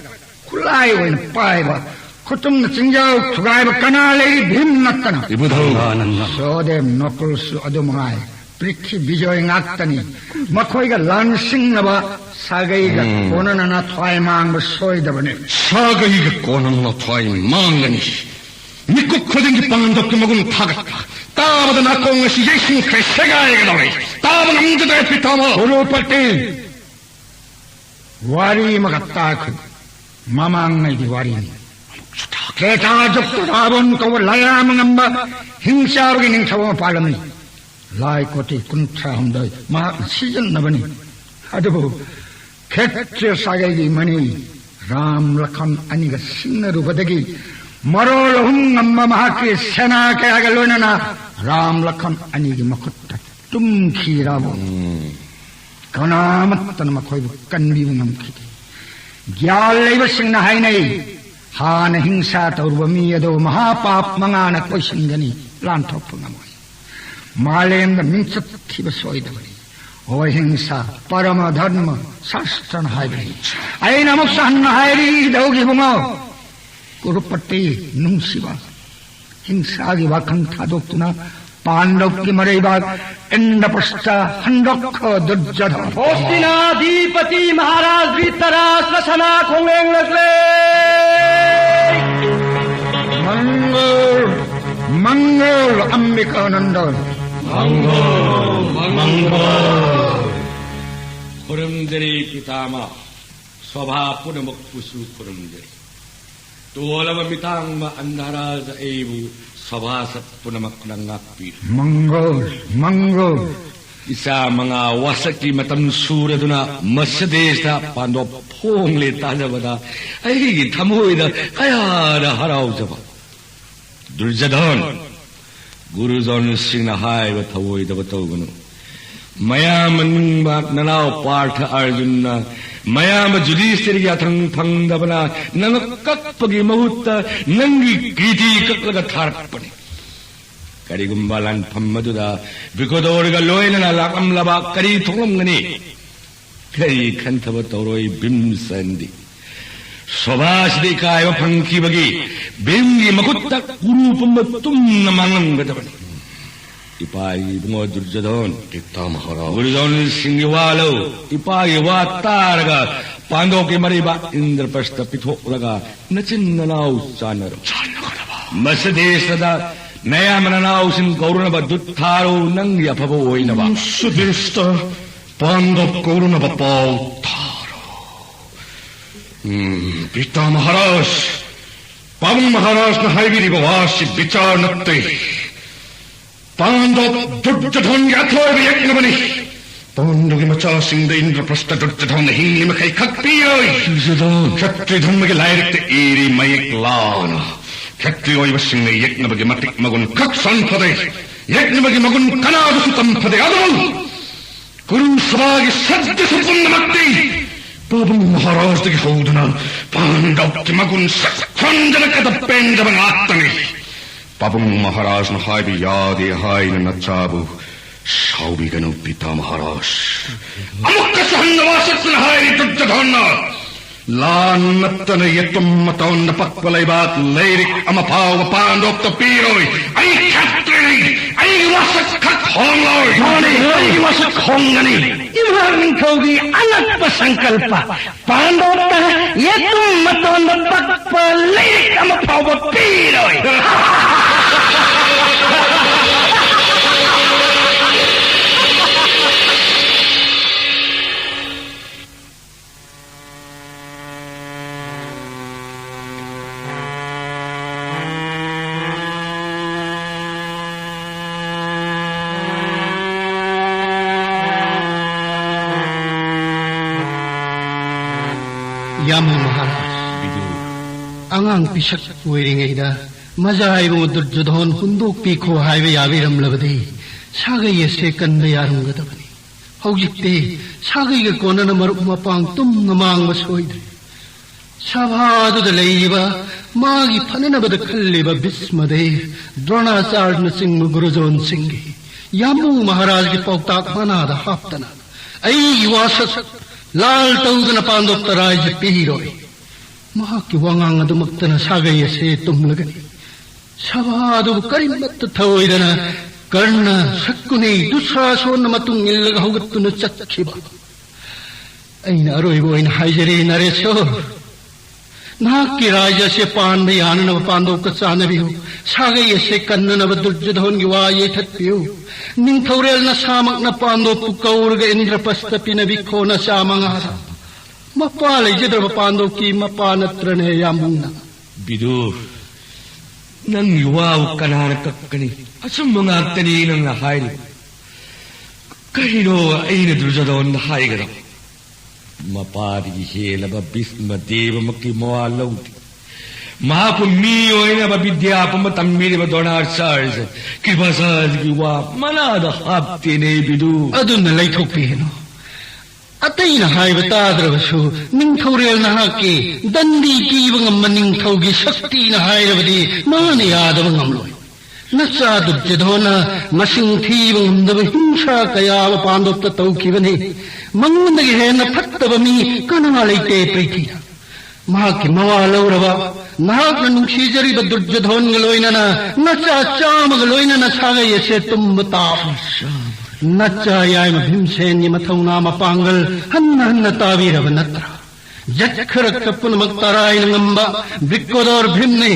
ꯈꯨꯠꯂꯥꯏ ꯑꯣꯏꯅ ꯄꯥꯏꯕ, ꯈꯨꯇꯨꯝꯅ ꯆꯤꯡꯖꯥꯎ ꯊꯨꯒꯥꯏꯕ ꯀꯅꯥ ꯂꯩꯔꯤ? ꯚꯤꯝ ꯅꯠꯇꯅ꯫ ꯏꯕꯨꯙꯧ꯫ ꯁꯍꯗꯦꯕ ꯅꯀꯨꯜꯁꯨ ꯑꯗꯨ ꯃꯉꯥꯏ꯫ ꯄ꯭ꯔꯤꯊꯤ ꯕꯤꯖꯣꯏ ꯉꯥꯛꯇꯅꯤ꯫ ꯃꯈꯣꯏꯒ ꯂꯥꯟꯁꯤꯡꯅꯕ ꯁꯥꯒꯩꯒ ꯎꯝ꯫ ꯀꯣꯟꯅꯅ ꯊ꯭ꯋꯥꯏ ꯃꯥꯡꯕ ꯁꯣꯏꯗꯕꯅꯤ꯫ ꯁꯥꯒꯩꯒ ꯀꯣꯟꯅꯅ ꯊ꯭ꯋꯥꯏ ꯃꯥꯡꯒꯅꯤ꯫ ꯃꯤꯀꯨꯞ ꯈꯨꯗꯤꯡꯒꯤ ꯄꯥꯟꯗꯣꯞꯀꯤ ꯃꯒꯨꯟ ꯊꯥꯒꯠꯄ꯫ ꯇꯥꯕꯗ ꯅꯥꯀꯣꯡ ꯑꯁꯤ ꯌꯩꯁꯤꯟꯈ꯭ꯔꯦ, ꯁꯦꯒꯥꯏꯒꯗꯧꯔꯦ꯫ ꯇꯥꯕ ꯉꯝꯖꯗ꯭ꯔꯦ, ꯄꯤꯇꯥꯃꯍ꯫ ꯀꯨꯔꯨꯄꯇꯤ, ꯋꯥꯔꯤ ꯑꯃꯈꯛ ꯇꯥꯈꯣ꯫ ꯃꯃꯥꯡꯉꯩꯒꯤ ꯋꯥꯔꯤꯅꯤ꯫ ꯇ꯭ꯔꯦꯇꯥ ꯖꯨꯛꯇ ꯔꯥꯕꯣꯟ ꯀꯧꯕ ꯂꯥꯏꯔꯥꯝ ꯉꯝꯕ ꯍꯤꯡꯆꯥꯕꯒꯤ ꯅꯤꯡꯊꯧ ꯑꯃ ꯄꯥꯜꯂꯝꯃꯤ꯫ ꯂꯥꯏ ꯀꯣꯇꯤ ꯀꯨꯟꯊ꯭ꯔꯥ ꯍꯨꯝꯗꯣꯏ ꯃꯍꯥꯛꯅ ꯁꯤꯖꯤꯟꯅꯕꯅꯤ꯫ ꯑꯗꯨꯕꯨ ꯈꯦꯇ꯭ꯔꯤꯌ ꯁꯥꯒꯩꯒꯤ ꯃꯅꯤ ꯔꯥꯝ ꯂꯈꯟ ꯑꯅꯤꯒ ꯁꯤꯡꯅꯔꯨꯕꯗꯒꯤ ꯃꯔꯣꯜ ꯑꯍꯨꯝ ꯉꯝꯕ ꯃꯍꯥꯛꯀꯤ ꯁꯦꯅꯥ ꯀꯌꯥꯒ ꯂꯣꯏꯅꯅ ꯔꯥꯝ ꯂꯈꯟ ꯑꯅꯤꯒꯤ ꯃꯈꯨꯠꯇ ꯇꯨꯝꯈꯤ꯫ ꯔꯥꯕꯣꯟ ꯎꯝ꯫ ꯀꯅꯥꯃꯠꯇꯅ ꯃꯈꯣꯏꯕꯨ ꯀꯟꯕꯤꯕ ꯉꯝꯈꯤꯗꯦ꯫ ꯒ꯭ꯌꯥꯟ ꯂꯩꯕꯁꯤꯡꯅ ꯍꯥꯏꯅꯩ, ꯍꯥꯟꯅ ꯍꯤꯡꯁꯥ ꯇꯧꯔꯨꯕ ꯃꯤ ꯑꯗꯨ ꯃꯍꯥꯄꯥꯞ ꯃꯉꯥꯅ ꯀꯣꯏꯁꯤꯟꯒꯅꯤ, ꯂꯥꯟꯊꯣꯛꯄ ꯉꯝꯃꯣꯏ꯫ ꯃꯥꯂꯦꯝꯗ ꯃꯤꯡꯆꯠ ꯊꯤꯕ ꯁꯣꯏꯗꯕꯅꯤ꯫ ꯑꯣ ꯍꯤꯡꯁꯥ, ꯄꯔꯃ ꯙꯔꯃ ꯁꯥꯁꯇ꯭ꯔꯅ ꯍꯥꯏꯕꯅꯤ꯫ ꯑꯩꯅ ꯑꯃꯨꯛꯁꯨ ꯍꯟꯅ ꯍꯥꯏꯔꯤ, ꯏꯙꯧꯒꯤ ꯏꯕꯨꯡꯉꯣ, ꯀꯨꯔꯨꯄꯇꯤ ꯅꯨꯡꯁꯤꯕ, ꯍꯤꯡꯁꯥꯒꯤ ꯋꯥꯈꯜ ꯊꯥꯗꯣꯛꯇꯨꯅ ꯄꯥꯟꯗꯧꯀꯤ ꯃꯔꯩꯕꯥꯛ ꯏꯟꯗ꯭ꯔꯄ꯭ꯔꯁꯇ ꯍꯟꯗꯣꯛꯈꯣ, ꯗꯨꯔꯖꯣꯙꯟ꯫ ꯍꯣꯁꯇꯤꯅꯥꯙꯤꯄꯇꯤ ꯃꯍꯥꯔꯥꯖ ꯙ꯭ꯔꯤꯇꯔꯥꯁꯇ꯭ꯔ ꯁꯅꯥ ꯈꯣꯡꯂꯦꯡ ꯂꯛꯂꯦ꯫ ꯃꯪꯒꯣꯜ, ꯃꯪꯒꯣꯜ, ꯑꯝꯕꯤꯀꯥꯅꯟꯗ꯫ ꯃꯪꯒꯣꯜ, ꯃꯪꯒꯣꯜ꯫ ꯈꯨꯔꯨꯝꯖꯔꯤ ꯄꯤꯇꯥꯃꯍ, ꯁꯚꯥ ꯄꯨꯝꯅꯃꯛꯄꯨꯁꯨ ꯈꯨꯔꯨꯝꯖꯔꯤ꯫ ꯇꯣꯜꯂꯕ ꯃꯤꯇꯥꯡꯕ ꯑꯟꯙꯔꯥꯖ ꯑꯩꯕꯨ ꯁꯚꯥꯁꯠ ꯄꯨꯝꯅꯃꯛꯅ ꯉꯥꯛꯄꯤꯔꯦ꯫ ꯃꯪꯒꯣꯜ, ꯃꯪꯒꯣꯜ꯫ ꯏꯆꯥ ꯃꯉꯥ ꯋꯥꯁꯛꯀꯤ ꯃꯇꯝ ꯁꯨꯔꯗꯨꯅ ꯃꯁꯤꯗꯩꯁꯤꯗ ꯄꯥꯟꯗꯣꯞ ꯐꯣꯡꯂꯦ ꯇꯥꯖꯕꯗ ꯑꯩꯒꯤ ꯊꯃꯣꯏꯗ ꯀꯌꯥꯗ ꯍꯔꯥꯎꯖꯕ꯫ ꯗꯨꯔꯖꯣꯙꯟ, ꯒꯨꯔꯨꯖꯣꯟꯁꯤꯡꯅ ꯍꯥꯏꯕ ꯊꯧꯑꯣꯏꯗꯕ ꯇꯧꯒꯅꯨ꯫ ꯃꯌꯥꯝ ꯃꯅꯤꯡꯕ ꯅꯅꯥꯎ ꯄꯥꯔꯊ ꯑꯔꯖꯨꯟꯅ ꯃꯌꯥꯝ ꯌꯨꯙꯤꯁꯇꯤꯔꯒꯤ ꯌꯥꯊꯪ ꯐꯪꯗꯕꯅ ꯅꯪ ꯀꯛꯄꯒꯤ ꯃꯍꯨꯠꯇ ꯅꯪꯒꯤ ꯀꯤꯔꯇꯤ ꯀꯛꯂꯒ ꯊꯥꯔꯛꯄꯅꯤ꯫ ꯀꯔꯤꯒꯨꯝꯕ ꯂꯥꯟꯐꯝ ꯑꯗꯨꯗ ꯕ꯭ꯔꯤꯀꯣꯗꯣꯔꯒ ꯂꯣꯏꯅꯅ ꯂꯥꯛꯂꯝꯂꯕ ꯀꯔꯤ ꯊꯣꯛꯂꯝꯒꯅꯤ? ꯀꯔꯤ ꯈꯟꯊꯕ ꯇꯧꯔꯣꯏ ꯚꯤꯝꯁꯦꯟꯗꯤ꯫ ꯁꯣꯚꯥꯁꯤꯗ ꯏꯀꯥꯏꯕ ꯐꯪꯈꯤꯕꯒꯤ ꯚꯤꯝꯒꯤ ꯃꯈꯨꯠꯇ ꯀꯨꯔꯨ ꯄꯨꯝꯕ ꯇꯨꯝꯅ ꯃꯥꯡꯂꯝꯒꯗꯕꯅꯤ꯫ ꯏꯄꯥꯒꯤ ꯏꯕꯨꯡꯉꯣ ꯗꯨꯔꯖꯣꯙꯣꯟ, ꯄꯤꯇꯥ ꯃꯍꯥꯔꯥꯖ꯫ ꯒꯨꯔꯨꯖꯣꯟꯁꯤꯡꯒꯤ ꯋꯥ ꯂꯧ꯫ ꯏꯄꯥꯒꯤ ꯋꯥ ꯇꯥꯔꯒ ꯄꯥꯟꯗꯣꯞꯀꯤ ꯃꯔꯩꯕꯥꯛ ꯏꯟꯗ꯭ꯔꯄ꯭ꯔꯁꯇ ꯄꯤꯊꯣꯛꯂꯒ ꯅꯆꯤꯟ ꯅꯅꯥꯎ ꯆꯥꯟꯅꯔꯣ꯫ ꯆꯥꯟꯅꯒꯗꯕ꯫ ꯃꯁꯤꯗꯩꯁꯤꯗ ꯅꯌꯥꯝꯕ ꯅꯅꯥꯎꯁꯤꯡ ꯀꯧꯔꯨꯅꯕ ꯗꯨꯠ ꯊꯥꯔꯣ, ꯅꯪꯒꯤ ꯑꯐꯕ ꯑꯣꯏꯅꯕ꯫ ꯁꯨꯙꯤꯔꯁꯇ ꯄꯥꯟꯗꯣꯞ ꯀꯧꯔꯨꯅꯕ ꯄꯥꯎ ꯊꯥꯔꯣ꯫ ꯎꯝ, ꯄꯤꯇꯥ ꯃꯍꯥꯔꯥꯖ, ꯄꯥꯕꯨꯡ ꯃꯍꯥꯔꯥꯖꯅ ꯍꯥꯏꯕꯤꯔꯤꯕ ꯋꯥꯁꯤ ꯕꯤꯆꯥꯔ ꯅꯠꯇꯦ꯫ ꯄꯥꯟꯗꯣꯞ ꯗꯨꯔꯖꯣꯙꯟꯒꯤ ꯑꯊꯣꯏꯕ ꯌꯦꯛꯅꯕꯅꯤ꯫ ꯄꯥꯟꯗꯨꯒꯤ ꯃꯆꯥꯁꯤꯡꯗ ꯏꯟꯗ꯭ꯔꯄ꯭ꯔꯁꯇ ꯗꯨꯔꯖꯣꯙꯟꯅ ꯍꯤꯡꯂꯤ ꯃꯈꯩ ꯈꯛ ꯄꯤꯔꯣꯏ꯫ ꯗꯨꯔꯖꯣꯙꯟ꯫ ꯈꯇ꯭ꯔꯤ ꯙꯔꯃꯒꯤ ꯂꯥꯏꯔꯤꯛꯇ ꯏꯔꯤ ꯃꯌꯦꯛ ꯂꯥꯅ, ꯈꯇ꯭ꯔꯤ ꯑꯣꯏꯕꯁꯤꯡꯅ ꯌꯦꯛꯅꯕꯒꯤ ꯃꯇꯤꯛ ꯃꯒꯨꯟ ꯈꯛ ꯁꯟ ꯐꯗꯦ, ꯌꯦꯛꯅꯕꯒꯤ ꯃꯒꯨꯟ ꯀꯅꯥꯗꯁꯨ ꯇꯝ ꯐꯗꯦ꯫ ꯑꯗꯨꯕꯨ ꯀꯨꯔꯨ ꯁꯚꯥꯒꯤ ꯁꯗ꯭ꯌꯁꯨ ꯄꯨꯝꯅꯃꯛꯇꯤ ꯄꯥꯕꯨꯡ ꯃꯍꯥꯔꯥꯖꯗꯒꯤ ꯍꯧꯗꯨꯅ ꯄꯥꯟꯗꯧꯒꯤ ꯃꯒꯨꯟ ꯁꯛ ꯈꯪꯗꯅ ꯀꯗ ꯄꯦꯟꯗꯕ ꯉꯥꯛꯇꯅꯤ꯫ ꯄꯥꯕꯨꯡ ꯃꯍꯥꯔꯥꯖꯅ ꯍꯥꯏꯕ ꯌꯥꯗꯦ ꯍꯥꯏꯅ ꯅꯆꯥꯕꯨ ꯁꯥꯎꯕꯤꯒꯅꯨ, ꯄꯤꯇꯥ ꯃꯍꯥꯔꯥꯖ꯫ ꯑꯃꯨꯛꯀꯁꯨ ꯍꯟꯅ ꯋꯥꯁꯛꯇꯨꯅ ꯍꯥꯏꯔꯤ ꯗꯨꯔꯖꯣꯙꯟꯅ, ꯂꯥꯟ ꯅꯠꯇꯅ ꯌꯦꯇꯨꯝ ꯃꯇꯣꯟꯗ ꯄꯛꯄ ꯂꯩꯕꯥꯛ ꯂꯩꯔꯤꯛ ꯑꯃ ꯐꯥꯎꯕ ꯄꯥꯟꯗꯣꯞꯇ ꯄꯤꯔꯣꯏ꯫ ꯑꯩ ꯈꯛꯇꯅꯤ, ꯑꯩꯒꯤ ꯋꯥꯁꯛ ꯈꯛ ꯍꯣꯡꯂꯣꯏ꯫ ꯃꯥꯅꯤ, ꯑꯩꯒꯤ ꯋꯥꯁꯛ ꯍꯣꯡꯒꯅꯤ꯫ ꯏꯝꯐꯥꯜ ꯅꯤꯡꯊꯧꯒꯤ ꯑꯉꯛꯄ ꯁꯪꯀꯜꯄ, ꯄꯥꯟꯗꯣꯞꯇ ꯌꯦꯇꯨꯝ ꯃꯇꯣꯟꯗ ꯄꯛꯄ ꯂꯩꯔꯤꯛ ꯑꯃ ꯐꯥꯎꯕ ꯄꯤꯔꯣꯏ꯫ ꯌꯥꯝꯕ ꯃꯍꯥꯔꯥꯖ, ꯕꯤꯗꯨ꯫ ꯑꯉꯥꯡ ꯄꯤꯁꯛ ꯑꯣꯏꯔꯤꯉꯩꯗ ꯃꯖꯥ ꯏꯕꯨꯡ ꯗꯨꯔꯖꯣꯙꯟ ꯍꯨꯟꯗꯣꯛꯄꯤꯈꯣ ꯍꯥꯏꯕ ꯌꯥꯕꯤꯔꯝꯂꯕꯗꯤ ꯁꯥꯒꯩ ꯑꯁꯦ ꯀꯟꯕ ꯌꯥꯔꯝꯒꯗꯕꯅꯤ꯫ ꯍꯧꯖꯤꯛꯇꯤ ꯁꯥꯒꯩꯒ ꯀꯣꯟꯅꯅ ꯃꯔꯨꯞ ꯃꯄꯥꯡ ꯇꯨꯝꯅ ꯃꯥꯡꯕ ꯁꯣꯏꯗ꯭ꯔꯦ꯫ ꯁꯚꯥꯗꯨꯗ ꯂꯩꯔꯤꯕ ꯃꯥꯒꯤ ꯐꯅꯅꯕꯗ ꯈꯜꯂꯤꯕ ꯚꯤꯁꯃꯗꯦꯕ, ꯗ꯭ꯔꯣꯅꯥꯆꯥꯔꯅꯆꯤꯡꯕ ꯒꯨꯔꯨꯖꯣꯟꯁꯤꯡꯒꯤ ꯌꯥꯝꯕꯨꯡ ꯃꯍꯥꯔꯥꯖꯒꯤ ꯄꯥꯎꯇꯥꯛ ꯃꯅꯥꯗ ꯍꯥꯞꯇꯅ ꯑꯩꯒꯤ ꯋꯥꯁꯛ ꯂꯥꯜ ꯇꯧꯗꯅ ꯄꯥꯟꯗꯣꯞꯇ ꯔꯥꯏꯖ ꯄꯤꯔꯣꯏ꯫ ꯃꯍꯥꯛꯀꯤ ꯋꯥꯉꯥꯡ ꯑꯗꯨꯃꯛꯇꯅ ꯁꯥꯒꯩ ꯑꯁꯦ ꯇꯨꯝꯂꯒꯅꯤ꯫ ꯁꯚꯥ ꯑꯗꯨꯕꯨ ꯀꯔꯤꯃꯠꯇ ꯊꯧꯑꯣꯏꯗꯅ ꯀꯔꯅ, ꯁꯀꯨꯅꯤ, ꯗꯨꯁꯥꯁꯣꯟꯅ ꯃꯇꯨꯡ ꯏꯜꯂꯒ ꯍꯧꯒꯠꯇꯨꯅ ꯆꯠꯈꯤꯕ꯫ ꯑꯩꯅ ꯑꯔꯣꯏꯕ ꯑꯣꯏꯅ ꯍꯥꯏꯖꯔꯤ, ꯅꯔꯦꯁꯣꯔ, ꯅꯍꯥꯛꯀꯤ ꯔꯥꯏꯖ ꯑꯁꯦ ꯄꯥꯟꯕ ꯌꯥꯅꯅꯕ ꯄꯥꯟꯗꯣꯞꯀ ꯆꯥꯟꯅꯕꯤꯌꯨ꯫ ꯁꯥꯒꯩ ꯑꯁꯦ ꯀꯟꯅꯅꯕ ꯗꯨꯔꯖꯣꯙꯣꯟꯒꯤ ꯋꯥ ꯌꯩꯊꯠꯄꯤꯌꯨ꯫ ꯅꯤꯡꯊꯧꯔꯦꯜ ꯅꯁꯥꯃꯛꯅ ꯄꯥꯟꯗꯣꯞꯄꯨ ꯀꯧꯔꯒ ꯏꯟꯗ꯭ꯔꯄ꯭ꯔꯁꯇ ꯄꯤꯅꯕꯤꯈꯣ, ꯅꯆꯥ ꯃꯉꯥꯗ꯫ ꯃꯄꯥ ꯂꯩꯖꯗ꯭ꯔꯕ ꯄꯥꯟꯗꯣꯞꯀꯤ ꯃꯄꯥ ꯅꯠꯇ꯭ꯔꯅꯦ, ꯌꯥꯝꯕꯨꯡꯅ? ꯕꯤꯗꯨꯔ, ꯅꯪꯒꯤ ꯋꯥꯕꯨ ꯀꯅꯥꯅ ꯀꯛꯀꯅꯤ? ꯑꯆꯨꯝꯕ ꯉꯥꯛꯇꯅꯤ ꯅꯪꯅ ꯍꯥꯏꯔꯤꯕ꯫ ꯀꯔꯤꯅꯣ ꯑꯩꯅ ꯗꯨꯔꯖꯣꯙꯣꯟꯗ ꯍꯥꯏꯒꯗꯕ? ꯃꯄꯥꯗꯒꯤ ꯍꯦꯜꯂꯕ ꯚꯤꯁꯃ ꯗꯦꯕꯃꯛꯀꯤ ꯃꯋꯥ ꯂꯧꯗꯦ꯫ ꯃꯍꯥꯛꯄꯨ ꯃꯤ ꯑꯣꯏꯅꯕ ꯕꯤꯗ꯭ꯌꯥ ꯄꯨꯝꯕ ꯇꯝꯕꯤꯔꯤꯕ ꯗ꯭ꯔꯣꯅꯥꯆꯥꯔ꯭ꯌ ꯀ꯭ꯔꯤꯄꯥꯆꯥꯔ꯭ꯌꯒꯤ ꯋꯥ ꯃꯅꯥꯗ ꯍꯥꯞꯇꯦꯅꯦ, ꯕꯤꯗꯨ꯫ ꯑꯗꯨꯅ ꯂꯩꯊꯣꯛꯄꯤꯒꯅꯨ꯫ ꯑꯇꯩꯅ ꯍꯥꯏꯕ ꯇꯥꯗ꯭ꯔꯕꯁꯨ, ꯅꯤꯡꯊꯧꯔꯦꯜ ꯅꯍꯥꯛꯀꯤ ꯗꯟꯗꯤ ꯄꯤꯕ ꯉꯝꯕ ꯅꯤꯡꯊꯧꯒꯤ ꯁꯛꯇꯤꯅ ꯍꯥꯏꯔꯕꯗꯤ ꯃꯥꯅ ꯌꯥꯗꯕ ꯉꯝꯂꯣꯏ꯫ ꯅꯆꯥ ꯗꯨꯔꯖꯣꯙꯣꯟꯅ ꯃꯁꯤꯡ ꯊꯤꯕ ꯉꯝꯗꯕ ꯍꯤꯡꯁꯥ ꯀꯌꯥ ꯑꯃ ꯄꯥꯟꯗꯣꯞꯇ ꯇꯧꯈꯤꯕꯅꯤ꯫ ꯃꯉꯣꯟꯗꯒꯤ ꯍꯦꯟꯅ ꯐꯠꯇꯕ ꯃꯤ ꯀꯅꯥ ꯂꯩꯇꯦ ꯄ꯭ꯔꯤꯊꯤꯗ꯫ ꯃꯍꯥꯛꯀꯤ ꯃꯋꯥ ꯂꯧꯔꯕ ꯅꯍꯥꯛꯅ ꯅꯨꯡꯁꯤꯖꯔꯤꯕ ꯗꯨꯔꯖꯣꯙꯣꯟꯒ ꯂꯣꯏꯅꯅ ꯅꯆꯥ ꯆꯥꯝꯃꯒ ꯂꯣꯏꯅꯅ ꯁꯥꯒꯩ ꯑꯁꯦ ꯇꯨꯝꯕ ꯇꯥꯕ꯫ ꯅꯆꯥ ꯌꯥꯏꯃ ꯚꯤꯝꯁꯦꯟꯒꯤ ꯃꯊꯧꯅꯥ ꯃꯄꯥꯡꯒꯜ ꯍꯟꯅ ꯍꯟꯅ ꯇꯥꯕꯤꯔꯕ ꯅꯠꯇ꯭ꯔꯥ? ꯖꯠꯈꯔꯛꯇ ꯄꯨꯝꯅꯃꯛ ꯇꯔꯥꯏꯅ ꯉꯝꯕ ꯕ꯭ꯔꯤꯀꯣꯗꯣꯔ ꯚꯤꯝꯅꯤ꯫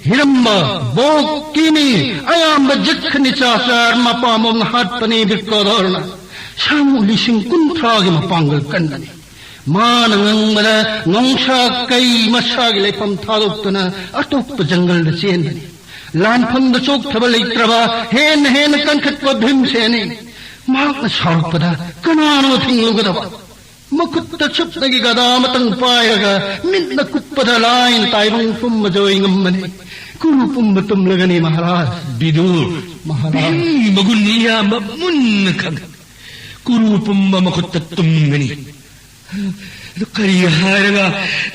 ꯍꯤꯔꯝꯕ, ꯕꯣꯛ, ꯀꯤꯃꯤ, ꯑꯌꯥꯝꯕ ꯖꯠꯈ ꯅꯤꯆꯥꯆꯥꯔ ꯃꯄꯥꯝꯕꯣꯝꯅ ꯍꯥꯠꯄꯅꯤ ꯕ꯭ꯔꯤꯀꯣꯗꯣꯔꯅ꯫ ꯁꯥꯃꯨ ꯂꯤꯁꯤꯡ ꯀꯨꯟꯊ꯭ꯔꯥꯒꯤ ꯃꯄꯥꯡꯒꯜ ꯀꯟꯕꯅꯤ꯫ ꯃꯥꯅ ꯉꯪꯕꯗ ꯅꯣꯡꯁꯥ ꯀꯩ ꯃꯁꯥꯒꯤ ꯂꯩꯐꯝ ꯊꯥꯗꯣꯛꯇꯨꯅ ꯑꯇꯣꯞꯄ ꯖꯪꯒꯜꯗ ꯆꯦꯟꯕꯅꯤ꯫ ꯂꯥꯟꯐꯝꯗ ꯆꯣꯛꯊꯕ ꯂꯩꯇ꯭ꯔꯕ ꯍꯦꯟꯅ ꯍꯦꯟꯅ ꯀꯟꯈꯠꯄ ꯚꯤꯝꯁꯦꯟꯅꯤ꯫ ꯃꯍꯥꯛꯅ ꯁꯥꯎꯔꯛꯄꯗ ꯀꯅꯥꯅꯣ ꯊꯤꯡꯂꯨꯒꯗꯕ? ꯃꯈꯨꯠꯇ ꯁꯨꯞꯅꯒꯤ ꯒꯗꯥ ꯑꯃꯇꯪ ꯄꯥꯏꯔꯒ ꯃꯤꯠꯅ ꯀꯨꯞꯄꯗ ꯂꯥꯏꯅ ꯇꯥꯏꯕꯪ ꯄꯨꯝꯕ ꯖꯣꯏ ꯉꯝꯕꯅꯤ꯫ ꯀꯨꯔꯨ ꯄꯨꯝꯕ ꯇꯨꯝꯂꯒꯅꯤ ꯃꯍꯥꯔꯥꯖ꯫ ꯕꯤꯗꯨꯔ, ꯃꯍꯥꯔꯥꯖ꯫ ꯚꯤꯝꯒꯤ ꯃꯒꯨꯟ ꯏꯌꯥꯝꯕ ꯃꯨꯟꯅ ꯈꯪ꯫ ꯀꯨꯔꯨ ꯄꯨꯝꯕ ꯃꯈꯨꯠꯇ ꯇꯨꯝꯒꯅꯤ꯫ ꯑꯗꯨ ꯀꯔꯤ ꯍꯥꯏꯔꯒ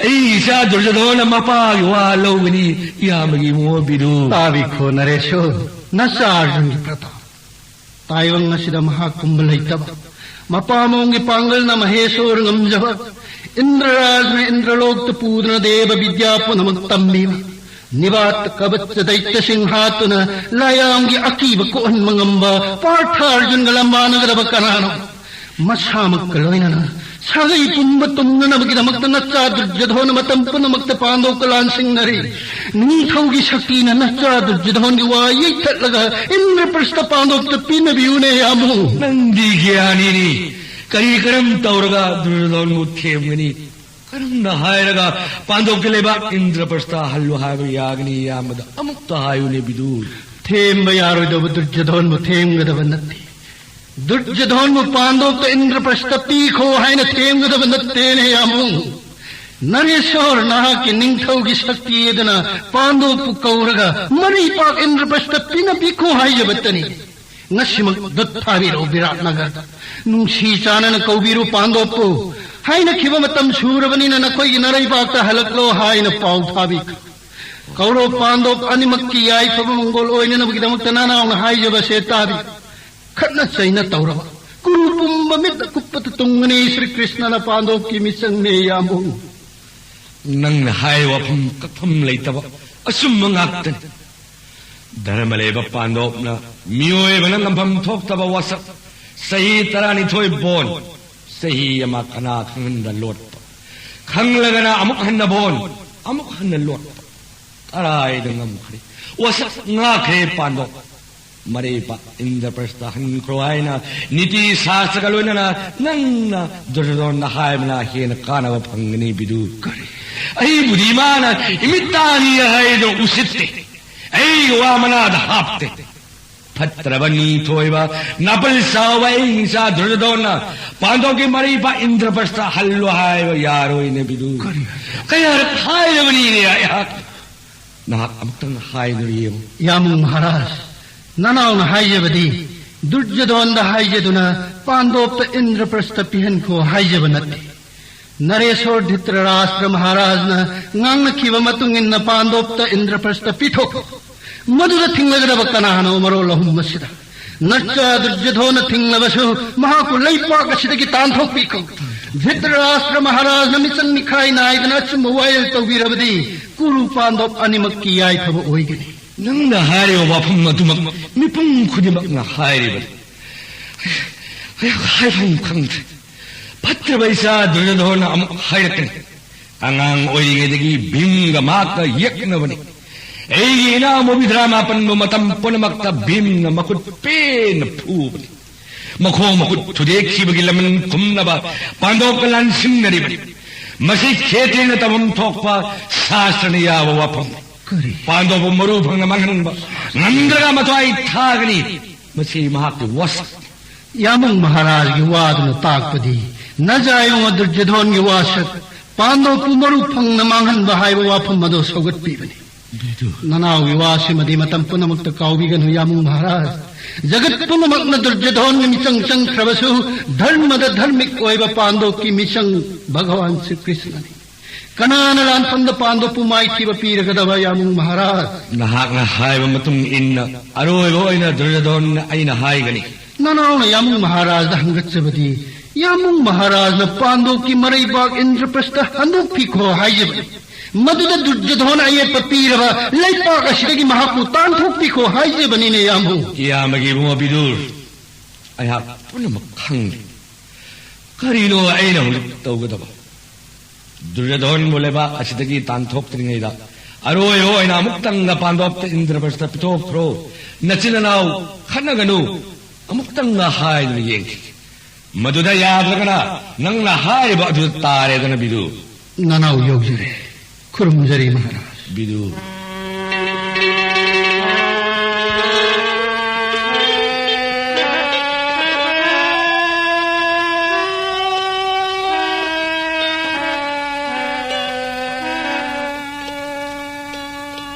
ꯑꯩ ꯏꯆꯥ ꯗꯨꯔꯖꯣꯙꯣꯟꯅ ꯃꯄꯥꯒꯤ ꯋꯥ ꯂꯧꯒꯅꯤ? ꯏꯌꯥꯝꯕꯒꯤ ꯏꯕꯨꯡꯉꯣ ꯕꯤꯗꯨꯔ꯫ ꯇꯥꯕꯤꯈꯣ ꯅꯔꯦꯁꯣꯔ, ꯅꯆꯥ ꯑꯔꯖꯨꯟꯒꯤ ꯄ꯭ꯔꯇꯥꯞ꯫ ꯇꯥꯏꯕꯪ ꯑꯁꯤꯗ ꯃꯍꯥꯛꯀꯨꯝꯕ ꯂꯩꯇꯕ, ꯃꯄꯥ ꯃꯑꯣꯡꯒꯤ ꯄꯥꯡꯒꯜꯅ ꯃꯍꯦꯁꯣꯔ ꯉꯝꯖꯕ, ꯏꯟꯗ꯭ꯔꯔꯥꯖꯅ ꯏꯟꯗ꯭ꯔꯂꯣꯛꯇ ꯄꯨꯗꯨꯅ ꯗꯦꯕ ꯕꯤꯗ꯭ꯌꯥ ꯄꯨꯝꯅꯃꯛ ꯇꯝꯕꯤꯕ, ꯅꯤꯕꯥꯠ ꯀꯕꯠꯆ ꯗꯩꯇ꯭ꯌꯁꯤꯡ ꯍꯥꯠꯇꯨꯅ ꯂꯥꯌꯥꯝꯒꯤ ꯑꯀꯤꯕ ꯀꯣꯛꯍꯟꯕ ꯉꯝꯕ ꯄꯥꯔꯊꯥꯔꯖꯨꯟꯒ ꯂꯝꯕꯥꯅꯒꯗꯕ ꯀꯅꯥꯅꯣ? ꯃꯁꯥꯃꯛꯀ ꯂꯣꯏꯅꯅ ꯁꯥꯒꯩ ꯄꯨꯝꯕ ꯇꯨꯝꯅꯅꯕꯒꯤꯗꯃꯛꯇ ꯅꯆꯥ ꯗꯨꯔꯖꯣꯙꯣꯟꯅ ꯃꯇꯝ ꯄꯨꯝꯅꯃꯛꯇ ꯄꯥꯟꯗꯣꯞꯀ ꯂꯥꯟꯁꯤꯡꯅꯔꯤ꯫ ꯅꯤꯡꯊꯧꯒꯤ ꯁꯛꯇꯤꯅ ꯅꯆꯥ ꯗꯨꯔꯖꯣꯙꯣꯟꯒꯤ ꯋꯥ ꯌꯩꯊꯠꯂꯒ ꯏꯟꯗ꯭ꯔꯄ꯭ꯔꯁꯇ ꯄꯥꯟꯗꯣꯞꯇ ꯄꯤꯅꯕꯤꯌꯨꯅꯦ ꯌꯥꯝꯕꯨꯡ꯫ ꯅꯪꯗꯤ ꯒ꯭ꯌꯥꯅꯤꯅꯤ꯫ ꯀꯔꯤ ꯀꯔꯝ ꯇꯧꯔꯒ ꯗꯨꯔꯖꯣꯙꯣꯟꯕꯨ ꯊꯦꯝꯒꯅꯤ? ꯀꯔꯝꯅ ꯍꯥꯏꯔꯒ ꯄꯥꯟꯗꯣꯞꯀꯤ ꯂꯩꯕꯥꯛ ꯏꯟꯗ꯭ꯔꯄ꯭ꯔꯁꯇ ꯍꯜꯂꯨ ꯍꯥꯏꯕ ꯌꯥꯒꯅꯤ ꯌꯥꯝꯕꯗ ꯑꯃꯨꯛꯇ ꯍꯥꯏꯌꯨꯅꯦ ꯕꯤꯗꯨ꯫ ꯊꯦꯝꯕ ꯌꯥꯔꯣꯏꯗꯧꯕ ꯗꯨꯔꯖꯣꯙꯣꯟꯕꯨ ꯊꯦꯝꯒꯗꯕ ꯅꯠꯇꯦ꯫ ꯗꯨꯔꯖꯣꯙꯣꯟꯕꯨ ꯄꯥꯟꯗꯣꯞꯇ ꯏꯟꯗ꯭ꯔꯄ꯭ꯔꯁꯇ ꯄꯤꯈꯣ ꯍꯥꯏꯅ ꯊꯦꯝꯒꯗꯕ ꯅꯠꯇꯦꯅꯦ ꯌꯥꯝꯕꯨꯡ꯫ ꯅꯔꯦꯁꯣꯔ ꯅꯍꯥꯛꯀꯤ ꯅꯤꯡꯊꯧꯒꯤ ꯁꯛꯇꯤ ꯑꯗꯨꯅ ꯄꯥꯟꯗꯣꯞꯄꯨ ꯀꯧꯔꯒ ꯃꯔꯩꯄꯥꯛ ꯏꯟꯗ꯭ꯔꯄ꯭ꯔꯁꯇ ꯄꯤꯅꯕꯤꯈꯣ ꯍꯥꯏꯖꯕꯇꯅꯤ꯫ ꯉꯁꯤꯃꯛ ꯗꯨꯠ ꯊꯥꯕꯤꯔꯛꯎ ꯕꯤꯔꯥꯠ ꯅꯒꯔꯗ꯫ ꯅꯨꯡꯁꯤ ꯆꯥꯟꯅꯅ ꯀꯧꯕꯤꯔꯨ ꯄꯥꯟꯗꯣꯞꯄꯨ꯫ ꯍꯥꯏꯅꯈꯤꯕ ꯃꯇꯝ ꯁꯨꯔꯕꯅꯤꯅ ꯅꯈꯣꯏꯒꯤ ꯅꯔꯩꯕꯥꯛꯇ ꯍꯜꯂꯛꯂꯣ ꯍꯥꯏꯅ ꯄꯥꯎ ꯊꯥꯕꯤꯈ꯭ꯔꯣ꯫ ꯀꯧꯔꯣ ꯄꯥꯟꯗꯣꯞ ꯑꯅꯤꯃꯛꯀꯤ ꯌꯥꯏꯐꯕ ꯃꯪꯒꯣꯜ ꯑꯣꯏꯅꯅꯕꯒꯤꯗꯃꯛꯇ ꯅꯅꯥꯎꯅ ꯍꯥꯏꯖꯕꯁꯦ ꯇꯥꯕꯤ꯫ ꯈꯠꯅ ꯆꯩꯅ ꯇꯧꯔꯕ ꯀꯨꯔꯨ ꯄꯨꯝꯕ ꯃꯤꯠ ꯑꯀꯨꯞꯄꯇ ꯇꯨꯡꯒꯅꯤ꯫ ꯁ꯭ꯔꯤ ꯀ꯭ꯔꯤꯁꯅꯅ ꯄꯥꯟꯗꯣꯞꯀꯤ ꯃꯤꯆꯪꯅꯦ ꯌꯥꯝꯕꯨꯡ꯫ ꯅꯪꯅ ꯍꯥꯏ ꯋꯥꯐꯝ ꯀꯛꯐꯝ ꯂꯩꯇꯕ ꯑꯆꯨꯝꯕ ꯉꯥꯛꯇꯅꯤ꯫ ꯙꯔꯃ ꯂꯩꯕ ꯄꯥꯟꯗꯣꯞꯅ ꯃꯤꯑꯣꯏꯕꯅ ꯉꯝꯐꯝ ꯊꯣꯛꯇꯕ ꯋꯥꯁꯛ ꯆꯍꯤ ꯇꯔꯥꯅꯤꯊꯣꯏ ꯕꯣꯟ, ꯆꯍꯤ ꯑꯃ ꯀꯅꯥ ꯈꯪꯍꯟꯗ ꯂꯣꯠꯄ, ꯈꯪꯂꯒꯅ ꯑꯃꯨꯛ ꯍꯟꯅ ꯕꯣꯟ, ꯑꯃꯨꯛ ꯍꯟꯅ ꯂꯣꯠꯄ꯫ ꯀꯔꯥꯏꯗ ꯉꯝꯈ꯭ꯔꯦ? ꯋꯥꯁꯛ ꯉꯥꯛꯈ꯭ꯔꯦ ꯄꯥꯟꯗꯣꯞ꯫ ꯃꯔꯩꯄꯥꯛ ꯏꯟꯗ꯭ꯔꯄ꯭ꯔꯁꯇ ꯍꯟꯈ꯭ꯔꯣ ꯍꯥꯏꯅ ꯅꯤꯇꯤ ꯁꯥꯁꯇ꯭ꯔꯒ ꯂꯣꯏꯅꯅ ꯅꯪꯅ ꯗꯨꯔꯖꯣꯙꯣꯟꯗ ꯍꯥꯏꯕꯅ ꯍꯦꯟꯅ ꯀꯥꯟꯅꯕ ꯐꯪꯒꯅꯤ ꯕꯤꯗꯨ꯫ ꯀꯔꯤ? ꯑꯩꯕꯨꯗꯤ ꯃꯥꯅ ꯏꯃꯤꯠ ꯇꯥꯅꯤ ꯍꯥꯏꯗꯣ ꯎꯁꯤꯠꯇꯦ꯫ ꯑꯩꯒꯤ ꯋꯥ ꯃꯅꯥꯗ ꯍꯥꯞꯇꯦ꯫ ꯐꯠꯇ꯭ꯔꯕ ꯅꯤꯡꯊꯣꯏꯕ ꯅꯥꯄꯜ ꯆꯥꯎꯕ ꯑꯩ ꯏꯆꯥ ꯗꯨꯔꯖꯣꯙꯣꯟꯅ ꯄꯥꯟꯗꯣꯞꯀꯤ ꯃꯔꯩꯄꯥꯛ ꯏꯟꯗ꯭ꯔꯄ꯭ꯔꯁꯇ ꯍꯜꯂꯣ ꯍꯥꯏꯕ ꯌꯥꯔꯣꯏꯅꯦ ꯕꯤꯗꯨ꯫ ꯀꯔꯤ? ꯀꯌꯥꯔꯛ ꯍꯥꯏꯔꯕꯅꯤꯅꯦ ꯑꯩꯍꯥꯛ꯫ ꯅꯍꯥꯛ ꯑꯃꯨꯛꯇꯪ ꯍꯥꯏꯗꯨꯅ ꯌꯦꯡꯉꯨ꯫ ꯌꯥꯝꯕꯨꯡ ꯃꯍꯥꯔꯥꯖ, ꯅꯅꯥꯎꯅ ꯍꯥꯏꯖꯕꯗꯤ ꯗꯨꯔꯖꯣꯙꯣꯟꯗ ꯍꯥꯏꯖꯗꯨꯅ ꯄꯥꯟꯗꯣꯞꯇ ꯏꯟꯗ꯭ꯔꯄ꯭ꯔꯁꯇ ꯄꯤꯍꯟꯈꯣ ꯍꯥꯏꯖꯕ ꯅꯠꯇꯦ꯫ ꯅꯔꯦꯁꯣꯔ ꯙꯤꯇ꯭ꯔꯔꯥꯁꯇ꯭ꯔ ꯃꯍꯥꯔꯥꯖꯅ ꯉꯥꯡꯅꯈꯤꯕ ꯃꯇꯨꯡ ꯏꯟꯅ ꯄꯥꯟꯗꯣꯞꯇ ꯏꯟꯗ꯭ꯔꯄ꯭ꯔꯁꯇ ꯄꯤꯊꯣꯛꯈꯣ꯫ ꯃꯗꯨꯗ ꯊꯤꯡꯂꯒꯗꯕ ꯀꯅꯥꯅꯣ ꯃꯔꯣꯜ ꯑꯍꯨꯝ ꯑꯁꯤꯗ? ꯅꯆꯥ ꯗꯨꯔꯖꯣꯙꯣꯅ ꯊꯤꯡꯂꯕꯁꯨ ꯃꯍꯥꯛꯄꯨ ꯂꯩꯄꯥꯛ ꯑꯁꯤꯗꯒꯤ ꯇꯥꯟꯊꯣꯛꯄꯤꯈꯣ꯫ ꯙ꯭ꯔꯤꯇꯔꯥꯁ꯭ꯇ꯭ꯔ ꯃꯍꯥꯔꯥꯖꯅ ꯃꯤꯆꯪ ꯃꯤꯈꯥꯏ ꯅꯥꯏꯗꯅ ꯑꯆꯨꯝꯕ ꯋꯥꯌꯦꯜ ꯇꯧꯕꯤꯔꯕꯗꯤ ꯀꯨꯔꯨ ꯄꯥꯟꯗꯣꯞ ꯑꯅꯤꯃꯛꯀꯤ ꯌꯥꯏꯐꯕ ꯑꯣꯏꯒꯅꯤ꯫ ꯅꯪꯅ ꯍꯥꯏꯔꯤꯕ ꯋꯥꯐꯝ ꯑꯗꯨꯃꯛ ꯃꯤꯄꯨꯝ ꯈꯨꯗꯤꯡꯃꯛꯅ ꯍꯥꯏꯔꯤꯕꯅꯤ꯫ ꯑꯩ ꯍꯥꯏꯐꯝ ꯈꯪꯗ꯭ꯔꯦ꯫ ꯐꯠꯇ꯭ꯔꯕ ꯏꯆꯥ ꯗꯨꯔꯖꯣꯙꯣꯅ ꯑꯃꯨꯛ ꯍꯥꯏꯔꯛꯀꯅꯤ꯫ ꯑꯉꯥꯡ ꯑꯣꯏꯔꯤꯉꯩꯗꯒꯤ ꯚꯤꯝꯒ ꯃꯍꯥꯛꯀ ꯌꯦꯛꯅꯕꯅꯤ꯫ ꯑꯩꯒꯤ ꯏꯅꯥꯎ ꯃꯣꯕꯤꯗ꯭ꯔꯥꯃꯥꯄꯟꯕꯨ ꯃꯇꯝ ꯄꯨꯝꯅꯃꯛꯇ ꯚꯤꯝꯅ ꯃꯈꯨꯠ ꯄꯦꯟꯅ ꯐꯨꯕꯅꯤ꯫ ꯃꯈꯣꯡ ꯃꯈꯨꯠ ꯊꯨꯗꯦꯛꯈꯤꯕꯒꯤ ꯂꯃꯟ ꯈꯨꯝꯅꯕ ꯄꯥꯟꯗꯣꯞꯀ ꯂꯥꯟꯁꯤꯟꯅꯔꯤꯕꯅꯤ꯫ ꯃꯁꯤ ꯈꯦꯇ꯭ꯔꯤꯅ ꯇꯧꯐꯝ ꯊꯣꯛꯄ ꯁꯥꯁ꯭ꯇ꯭ꯔꯅ ꯌꯥꯕ ꯋꯥꯐꯝꯅꯤ꯫ ꯀꯔꯤ? ꯄꯥꯟꯗꯣꯞꯄꯨ ꯃꯔꯨ ꯐꯪꯅ ꯃꯥꯡꯍꯟꯕ ꯉꯝꯗ꯭ꯔꯒ ꯃꯊ꯭ꯋꯥꯏ ꯊꯥꯒꯅꯤ꯫ ꯃꯁꯤ ꯃꯍꯥꯛꯀꯤ ꯋꯥꯁꯛ꯫ ꯌꯥꯃꯨꯡ ꯃꯍꯥꯔꯥꯖꯒꯤ ꯋꯥꯗꯨꯅ ꯇꯥꯛꯄꯗꯤ ꯅꯖꯥ ꯏꯕꯨꯡꯉꯣ ꯗꯨꯔꯖꯣꯙꯣꯟꯒꯤ ꯋꯥꯁꯛ, ꯄꯥꯟꯗꯣꯞꯄꯨ ꯃꯔꯨ ꯐꯪꯅ ꯃꯥꯡꯍꯟꯕ ꯍꯥꯏꯕ ꯋꯥꯐꯝ ꯑꯗꯨ ꯁꯧꯒꯠꯄꯤꯕꯅꯤ꯫ ꯕꯤꯗꯨ꯫ ꯅꯅꯥꯎꯒꯤ ꯋꯥꯁꯤꯃꯗꯤ ꯃꯇꯝ ꯄꯨꯝꯅꯃꯛꯇ ꯀꯥꯎꯕꯤꯒꯅꯨ, ꯌꯥꯃꯨꯡ ꯃꯍꯥꯔꯥꯖ꯫ ꯖꯒꯠ ꯄꯨꯝꯅꯃꯛꯅ ꯗꯨꯔꯖꯣꯙꯣꯟꯒꯤ ꯃꯤꯆꯪ ꯆꯪꯈ꯭ꯔꯕꯁꯨ, ꯙꯔꯃꯗ ꯙꯔꯃꯤꯛ ꯑꯣꯏꯕ ꯄꯥꯟꯗꯣꯞꯀꯤ ꯃꯤꯆꯪ ꯚꯒꯋꯥꯟ ꯁ꯭ꯔꯤ ꯀ꯭ꯔꯤꯁꯅꯅꯤ꯫ ꯀꯅꯥꯅ ꯂꯥꯟꯐꯝꯗ ꯄꯥꯟꯗꯣꯞꯄꯨ ꯃꯥꯏꯊꯤꯕ ꯄꯤꯔꯒꯗꯕ, ꯌꯥꯃꯨꯡ ꯃꯍꯥꯔꯥꯖ? ꯅꯍꯥꯛꯅ ꯍꯥꯏꯕ ꯃꯇꯨꯡ ꯏꯟꯅ ꯑꯔꯣꯏꯕ ꯑꯣꯏꯅ ꯗꯨꯔꯖꯣꯙꯣꯟ ꯑꯩꯅ ꯍꯥꯏꯒꯅꯤ꯫ ꯅꯅꯥꯎꯅ ꯌꯥꯃꯨꯡ ꯃꯍꯥꯔꯥꯖꯗ ꯍꯪꯒꯠꯆꯕꯗꯤ, ꯌꯥꯃꯨꯡ ꯃꯍꯥꯔꯥꯖꯅ ꯄꯥꯟꯗꯣꯞꯀꯤ ꯃꯔꯩꯕꯥꯛ ꯏꯟꯗ꯭ꯔꯄ꯭ꯔꯁꯇ ꯍꯟꯗꯣꯛꯄꯤꯈꯣ ꯍꯥꯏꯖꯕꯅꯤ꯫ ꯃꯗꯨꯗ ꯗꯨꯔꯖꯣꯙꯣꯟ ꯑꯌꯦꯠꯄ ꯄꯤꯔꯕ ꯂꯩꯄꯥꯛ ꯑꯁꯤꯗꯒꯤ ꯃꯍꯥꯛꯄꯨ ꯇꯥꯟꯊꯣꯛꯄꯤꯈꯣ ꯍꯥꯏꯖꯕꯅꯤꯅꯦ, ꯌꯥꯃꯨꯡ꯫ ꯏꯌꯥꯝꯕꯒꯤ ꯏꯕꯨꯡꯉꯣ ꯕꯤꯗꯨꯔ, ꯑꯩꯍꯥꯛ ꯄꯨꯝꯅꯃꯛ ꯈꯪꯂꯦ꯫ ꯀꯔꯤꯅꯣ ꯑꯩꯅ ꯍꯧꯖꯤꯛ ꯇꯧꯒꯗꯕ? ꯗꯨꯔꯖꯣꯙꯣꯟꯕꯨ ꯂꯩꯕꯥꯛ ꯑꯁꯤꯗꯒꯤ ꯇꯥꯟꯊꯣꯛꯇ꯭ꯔꯤꯉꯩꯗ ꯑꯔꯣꯏꯕ ꯑꯣꯏꯅ ꯑꯃꯨꯛꯇꯪꯒ ꯄꯥꯟꯗꯣꯞꯇ ꯏꯟꯗ꯭ꯔꯄ꯭ꯔꯁꯇ ꯄꯤꯊꯣꯛꯈ꯭ꯔꯣ꯫ ꯅꯆꯤꯟ ꯅꯅꯥꯎ ꯈꯠꯅꯒꯅꯨ, ꯑꯃꯨꯛꯇꯪꯒ ꯍꯥꯏꯗꯨꯅ ꯌꯦꯡꯈꯤꯒꯦ꯫ ꯃꯗꯨꯗ ꯌꯥꯗ꯭ꯔꯒꯅ ꯅꯪꯅ ꯍꯥꯏꯔꯤꯕ ꯑꯗꯨꯗ ꯇꯥꯔꯦꯗꯅ, ꯕꯤꯗꯨ꯫ ꯅꯅꯥꯎ ꯌꯧꯖꯔꯦ꯫ ꯈꯨꯔꯨꯝꯖꯔꯤ, ꯃꯍꯥꯔꯥꯖ꯫ ꯕꯤꯗꯨ꯫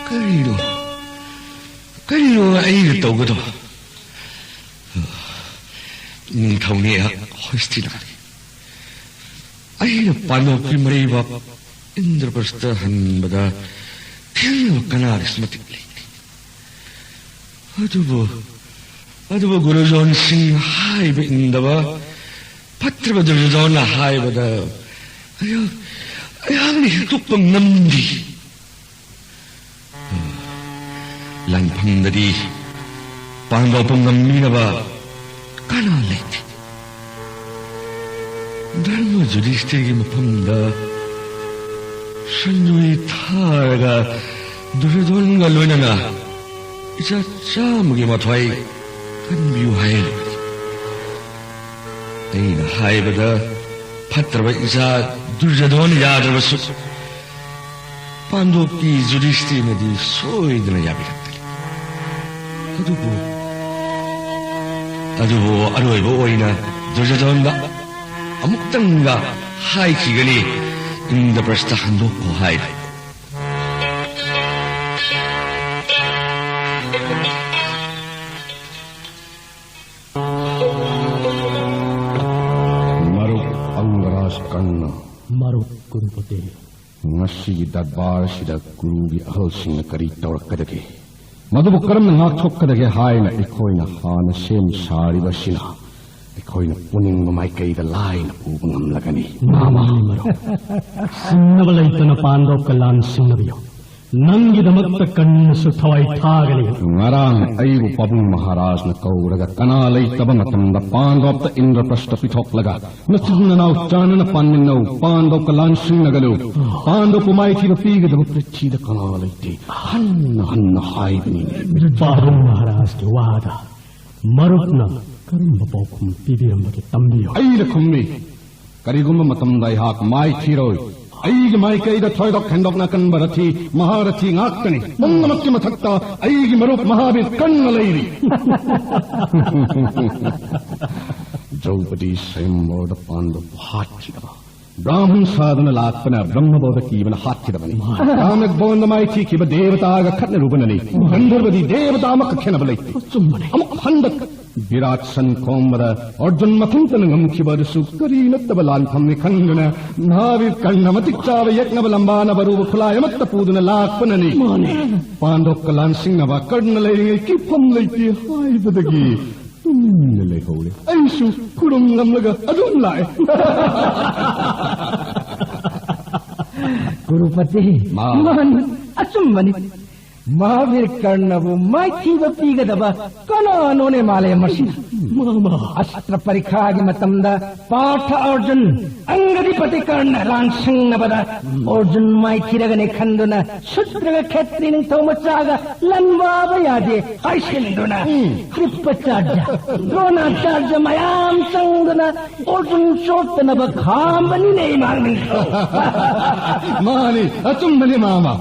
ꯀꯔꯤꯅꯣ? ꯀꯔꯤꯅꯣ ꯑꯩꯅ ꯇꯧꯒꯗꯕ? ꯅꯤꯡꯊꯧꯅꯤ ꯑꯩꯍꯥꯛ, ꯍꯣꯁꯇꯤꯅꯥꯅꯤ꯫ ꯑꯩꯅ ꯄꯥꯟꯗꯣꯞꯀꯤ ꯃꯔꯩꯕꯥꯛ ꯏꯟꯗ꯭ꯔꯄ꯭ꯔꯁꯇ ꯍꯟꯕꯗ ꯊꯤꯡꯅꯕ ꯀꯅꯥꯒꯤꯁꯨ ꯃꯇꯤꯛ ꯂꯩꯇꯦ꯫ ꯑꯗꯨꯕꯨ ꯑꯗꯨꯕꯨ ꯒꯨꯔꯨꯖꯣꯟ ꯁꯤꯡ ꯍꯥꯏꯕ ꯏꯟꯗꯕ ꯐꯠꯇ꯭ꯔꯕ ꯗꯨꯔꯖꯣꯙꯟꯅ ꯍꯥꯏꯕꯗ ꯑꯩꯍꯥꯛ, ꯑꯩꯍꯥꯛꯅ ꯍꯤꯛꯇꯣꯛꯄ ꯉꯝꯗꯦ꯫ ꯂꯥꯟꯐꯝꯗꯗꯤ ꯄꯥꯟꯗꯣꯞꯄ ꯉꯝꯃꯤꯅꯕ ꯀꯅꯥ ꯂꯩꯇꯦ꯫ ꯙꯔꯃ ꯌꯨꯙꯤꯁꯇꯤꯔꯒꯤ ꯃꯐꯝꯗ ꯁꯟꯖꯣꯏ ꯊꯥꯔꯒ ꯗꯨꯔꯖꯣꯙꯟꯒ ꯂꯣꯏꯅꯅ ꯏꯆꯥ ꯆꯥꯝꯃꯒꯤ ꯃꯊꯣꯏ ꯀꯟꯕꯤꯌꯨ ꯍꯥꯏꯔꯤꯕꯅꯤ꯫ ꯑꯩꯅ ꯍꯥꯏꯕꯗ ꯐꯠꯇ꯭ꯔꯕ ꯏꯆꯥ ꯗꯨꯔꯖꯣꯙꯟ ꯌꯥꯗ꯭ꯔꯕꯁꯨ ꯄꯥꯟꯗꯣꯞꯀꯤ ꯌꯨꯙꯤꯁꯇꯤꯔꯅꯗꯤ ꯁꯣꯏꯗꯅ ꯌꯥꯕꯤꯔꯛꯀꯅꯤ꯫ ꯑꯗꯨꯕꯨ, ꯑꯗꯨꯕꯨ ꯑꯔꯣꯏꯕ ꯑꯣꯏꯅ ꯗꯨꯔꯖꯣꯙꯟꯗ ꯑꯃꯨꯛꯇꯪꯒ ꯍꯥꯏꯈꯤꯒꯅꯤ, ꯏꯟꯗ꯭ꯔꯄ꯭ꯔꯁꯇ ꯍꯟꯗꯣꯛꯈꯣ ꯍꯥꯏꯅ꯫ ꯃꯔꯨꯞ ꯑꯪꯒꯔꯥꯖ ꯀꯔꯅ꯫ ꯃꯔꯨꯞ ꯀꯨꯔꯨꯄꯇꯦ꯫ ꯉꯁꯤꯒꯤ ꯗꯔꯕꯥꯔ ꯑꯁꯤꯗ ꯒꯨꯔꯨꯒꯤ ꯑꯍꯜꯁꯤꯡꯅ ꯀꯔꯤ ꯇꯧꯔꯛꯀꯗꯒꯦ, ꯃꯗꯨꯕꯨ ꯀꯔꯝꯅ ꯉꯥꯛꯊꯣꯛꯀꯗꯒꯦ ꯍꯥꯏꯅ ꯑꯩꯈꯣꯏꯅ ꯍꯥꯟꯅ ꯁꯦꯝ ꯁꯥꯔꯤꯕ ꯑꯁꯤꯅ ꯑꯩꯈꯣꯏꯅ ꯄꯨꯅꯤꯡꯕ ꯃꯥꯏꯀꯩꯗ ꯂꯥꯏꯅ ꯄꯨꯕ ꯉꯝꯂꯒꯅꯤ꯫ ꯃꯥꯅꯤ, ꯃꯔꯨꯞ꯫ ꯁꯤꯡꯅꯕ ꯂꯩꯇꯅ ꯄꯥꯟꯗꯣꯞꯀ ꯂꯥꯟ ꯁꯤꯡꯅꯕꯤꯌꯨ꯫ ꯅꯪꯒꯤꯗꯃꯛꯇ ꯀꯟꯅꯁꯨ ꯊꯋꯥꯏ ꯊꯥꯒꯅꯤ꯫ ꯉꯔꯥꯡ ꯑꯩꯕꯨ ꯄꯥꯕꯨꯡ ꯃꯍꯥꯔꯥꯖꯅ ꯀꯧꯔꯒ ꯀꯅꯥ ꯂꯩꯇꯕ ꯃꯇꯝꯗ ꯄꯥꯟꯗꯣꯞꯇ ꯏꯟꯗ꯭ꯔꯄ꯭ꯔꯁꯇ ꯄꯤꯊꯣꯛꯂꯒ ꯅꯆꯤꯟ ꯅꯅꯥꯎ ꯆꯥꯟꯅꯅ ꯄꯥꯟꯃꯤꯟꯅꯧ, ꯄꯥꯟꯗꯣꯞꯀ ꯂꯥꯟꯁꯤꯡꯅꯒꯅꯨ, ꯄꯥꯟꯗꯣꯞꯄꯨ ꯃꯥꯏꯊꯤꯕ ꯄꯤꯒꯗꯕ ꯄ꯭ꯔꯤꯊꯤꯗ ꯀꯅꯥ ꯂꯩꯇꯦ ꯍꯟꯅ ꯍꯟꯅ ꯍꯥꯏꯕꯅꯤꯅꯦ꯫ ꯄꯥꯕꯨꯡ ꯃꯍꯥꯔꯥꯖꯀꯤ ꯋꯥꯗ ꯃꯔꯨꯞꯅ ꯀꯔꯝꯕ ꯄꯥꯎꯈꯨꯝ ꯄꯤꯕꯤꯔꯝꯕꯒꯦ ꯇꯝꯕꯤꯌꯨ꯫ ꯑꯩꯅ ꯈꯨꯝꯃꯤ, ꯀꯔꯤꯒꯨꯝꯕ ꯃꯇꯝꯗ ꯑꯩꯍꯥꯛ ꯃꯥꯏꯊꯤꯔꯣꯏ꯫ ꯑꯩꯒꯤ ꯃꯥꯏꯀꯩꯗ ꯊꯣꯏꯗꯣꯛ ꯍꯦꯟꯗꯣꯛꯅ ꯀꯟꯕ ꯔꯊꯤ ꯃꯍꯥꯔꯊꯤ ꯉꯥꯛꯇꯅꯤ꯫ ꯄꯨꯝꯅꯃꯛꯀꯤ ꯃꯊꯛꯇ ꯑꯩꯒꯤ ꯃꯔꯨꯞ ꯃꯍꯥꯕꯤꯔ ꯀꯟꯅ ꯂꯩꯔꯤ꯫ ꯗ꯭ꯔꯧꯄꯗꯤ ꯁ꯭ꯋꯌꯝꯕꯔꯗ ꯄꯥꯟꯗꯕ ꯍꯥꯠꯈꯤꯗꯕ, ꯕ꯭ꯔꯥꯍꯃꯟ ꯁꯥꯗꯅ ꯂꯥꯛꯄꯅ ꯕ꯭ꯔꯍ꯭ꯃꯕꯧꯗ ꯀꯤꯕꯅ ꯍꯥꯠꯈꯤꯗꯕꯅꯤ꯫ ꯀꯥꯃꯦꯛ ꯕꯣꯟꯗ ꯃꯥꯏꯊꯤꯈꯤꯕ ꯗꯦꯕꯇꯥꯒ ꯈꯠꯅꯔꯨꯕꯅꯅꯤ꯫ ꯒꯟꯙꯔꯕꯗꯤ ꯗꯦꯕꯇꯥ ꯑꯃꯈꯛ ꯈꯦꯠꯅꯕ ꯂꯩꯇꯦ꯫ ꯑꯆꯨꯝꯕꯅꯤ꯫ ꯑꯃꯨꯛ ꯍꯟꯗꯛ ꯕꯤꯔꯥꯠ ꯁꯟ ꯈꯣꯡꯕꯗ ꯑꯔꯖꯨꯟ ꯃꯊꯟꯇꯅ ꯉꯝꯈꯤꯕ ꯑꯗꯨꯁꯨ ꯀꯔꯤ ꯅꯠꯇꯕ ꯂꯥꯟꯐꯝꯅꯤ ꯈꯪꯗꯨꯅ ꯃꯍꯥꯕꯤꯔ ꯀꯔꯅ ꯃꯇꯤꯛ ꯆꯥꯕ ꯌꯦꯛꯅꯕ ꯂꯝꯕꯥꯅꯕ ꯑꯔꯨꯕ ꯈꯨꯠꯂꯥꯏ ꯑꯃꯠꯇ ꯄꯨꯗꯨꯅ ꯂꯥꯛꯄꯅꯅꯤ꯫ ꯃꯥꯅꯦ꯫ ꯄꯥꯟꯗꯣꯞꯀ ꯂꯥꯟꯁꯤꯡꯅꯕ ꯀꯔꯅ ꯂꯩꯔꯤꯉꯩ ꯀꯤꯐꯝ ꯂꯩꯇꯦ ꯍꯥꯏꯕꯗꯒꯤ ꯇꯨꯃꯤꯟꯅ ꯂꯩꯍꯧꯔꯦ꯫ ꯑꯩꯁꯨ ꯈꯨꯔꯨꯝ ꯉꯝꯂꯒ ꯑꯗꯨꯝ ꯂꯥꯛꯑꯦ꯫ ꯀꯨꯔꯨꯄꯇꯤ, ꯃꯥ- ꯃꯥꯅꯤ, ꯑꯆꯨꯝꯕꯅꯤ꯫ ꯃꯍꯥꯕꯤꯔ ꯀꯔꯅꯕꯨ ꯃꯥꯏꯊꯤꯕ ꯄꯤꯒꯗꯕ ꯀꯅꯥꯅꯣꯅꯦ ꯃꯥꯂꯦꯝ ꯑꯁꯤꯗ? ꯃꯥ, ꯃꯥ꯫ ꯑꯁꯇ꯭ꯔ ꯄꯔꯤꯈꯥꯒꯤ ꯃꯇꯝꯗ ꯄꯥꯔꯊ ꯑꯔꯖꯨꯟ, ꯑꯪꯒꯗꯤꯄꯇꯤ ꯀꯔꯅ ꯂꯥꯟꯁꯪꯅꯕꯗ ꯑꯔꯖꯨꯟ ꯃꯥꯏꯊꯤꯔꯒꯅꯤ ꯈꯟꯗꯨꯅ ꯁꯨꯗ꯭ꯔꯒ ꯈꯦꯇ꯭ꯔꯤ ꯅꯤꯡꯊꯧ ꯃꯆꯥꯒ ꯂꯥꯟꯕꯥꯕ ꯌꯥꯗꯦ ꯍꯥꯏꯁꯤꯟꯗꯨꯅ ꯎꯝ꯫ ꯀ꯭ꯔꯤꯄꯥꯆꯥꯔꯖ, ꯗ꯭ꯔꯣꯅꯥꯆꯥꯔꯖ ꯃꯌꯥꯝ ꯆꯪꯗꯨꯅ ꯑꯔꯖꯨꯟ ꯆꯣꯠꯇꯅꯕ ꯈꯥꯝꯕꯅꯤꯅꯦ ꯏꯃꯥ ꯅꯤꯡꯊꯧ꯫ ꯃꯥꯅꯤ, ꯑꯆꯨꯝꯕꯅꯤ ꯃꯥꯃ꯫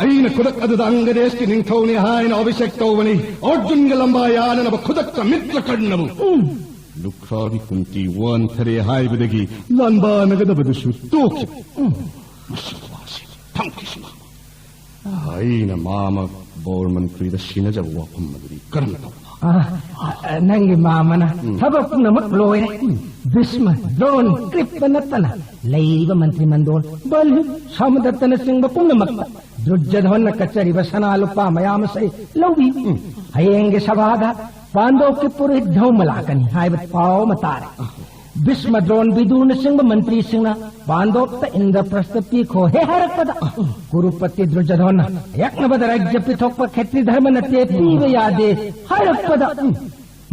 ꯑꯩꯅ ꯈꯨꯗꯛ ꯑꯗꯨꯗ ꯑꯪꯒꯗꯦꯁꯀꯤ ꯅꯤꯡꯊꯧꯅꯤ ꯍꯥꯏꯅ ꯑꯚꯤꯁꯦꯛ ꯇꯧꯕꯅꯤ꯫ ꯑꯔꯖꯨꯟꯒ ꯂꯝꯕꯥ ꯌꯥꯅꯅꯕ ꯈꯨꯗꯛꯇ ꯃꯤꯇ꯭ꯔ ꯀꯔꯅꯕꯨ꯫ ꯎꯝ꯫ ꯂꯨꯈ꯭ꯔꯥꯕꯤ ꯀꯨꯟꯇꯤ ꯋꯥꯟꯊꯔꯦ ꯍꯥꯏꯕꯗꯒꯤ ꯂꯥꯟꯕꯥꯅꯒꯗꯕꯗꯨꯁꯨ ꯇꯣꯛꯈꯤ꯫ ꯎꯝ꯫ ꯃꯁꯤ ꯋꯥꯁꯤ ꯊꯝꯈꯤꯁꯅꯨ꯫ ꯑꯩꯅ ꯃꯥꯃ ꯕꯣꯔ ꯃꯟꯇ꯭ꯔꯤꯗ ꯁꯤꯟꯅꯖꯕ ꯋꯥꯐꯝ ꯑꯗꯨꯗꯤ ꯀꯔꯝ ꯇꯧꯕ? ꯑ, ꯑ, ꯅꯪꯒꯤ ꯃꯥꯃꯅ ꯎꯝ꯫ ꯊꯕꯛ ꯄꯨꯝꯅꯃꯛ ꯂꯣꯏꯔꯦ꯫ ꯎꯝ꯫ ꯚꯤꯁꯃ, ꯗ꯭ꯔꯣꯟ, ꯀ꯭ꯔꯤꯞꯇ ꯅꯠꯇꯅ ꯂꯩꯔꯤꯕ ꯃꯟꯇ꯭ꯔꯤ ꯃꯟꯗꯣꯜ, ꯕꯜ, ꯁꯃꯨꯗ꯭ꯔꯇꯅꯆꯤꯡꯕ ꯄꯨꯝꯅꯃꯛꯇ ꯗꯨꯔꯖꯣꯙꯟꯅ ꯀꯠꯆꯔꯤꯕ ꯁꯅꯥ ꯂꯨꯄꯥ ꯃꯌꯥꯝ ꯑꯁꯤ ꯂꯧꯕꯤ꯫ ꯎꯝ꯫ ꯍꯌꯦꯡꯒꯤ ꯁꯚꯥꯗ ꯄꯥꯟꯗꯣꯞꯀꯤ ꯄꯨꯔꯣꯍꯤꯠ ꯙꯧꯃ ꯂꯥꯛꯀꯅꯤ ꯍꯥꯏꯕ ꯄꯥꯎ ꯑꯃ ꯇꯥꯔꯦ꯫ ꯚꯤꯁꯃ, ꯗ꯭ꯔꯣꯟ, ꯕꯤꯗꯨꯔꯅꯆꯤꯡꯕ ꯃꯟꯇ꯭ꯔꯤꯁꯤꯡꯅ ꯄꯥꯟꯗꯣꯞꯇ ꯏꯟꯗ꯭ꯔꯄ꯭ꯔꯁꯇ ꯄꯤꯈꯣ ꯍꯦꯛ ꯍꯥꯏꯔꯛꯄꯗ, ꯀꯨꯔꯨꯄꯇꯤ ꯗꯨꯔꯖꯣꯙꯟꯅ ꯌꯦꯛꯅꯕꯗ ꯔꯥꯖ꯭ꯌ ꯄꯤꯊꯣꯛꯄ ꯈꯦꯇ꯭ꯔꯤ ꯙꯔꯃ ꯅꯠꯇꯦ, ꯄꯤꯕ ꯌꯥꯗꯦ ꯍꯥꯏꯔꯛꯄꯗ,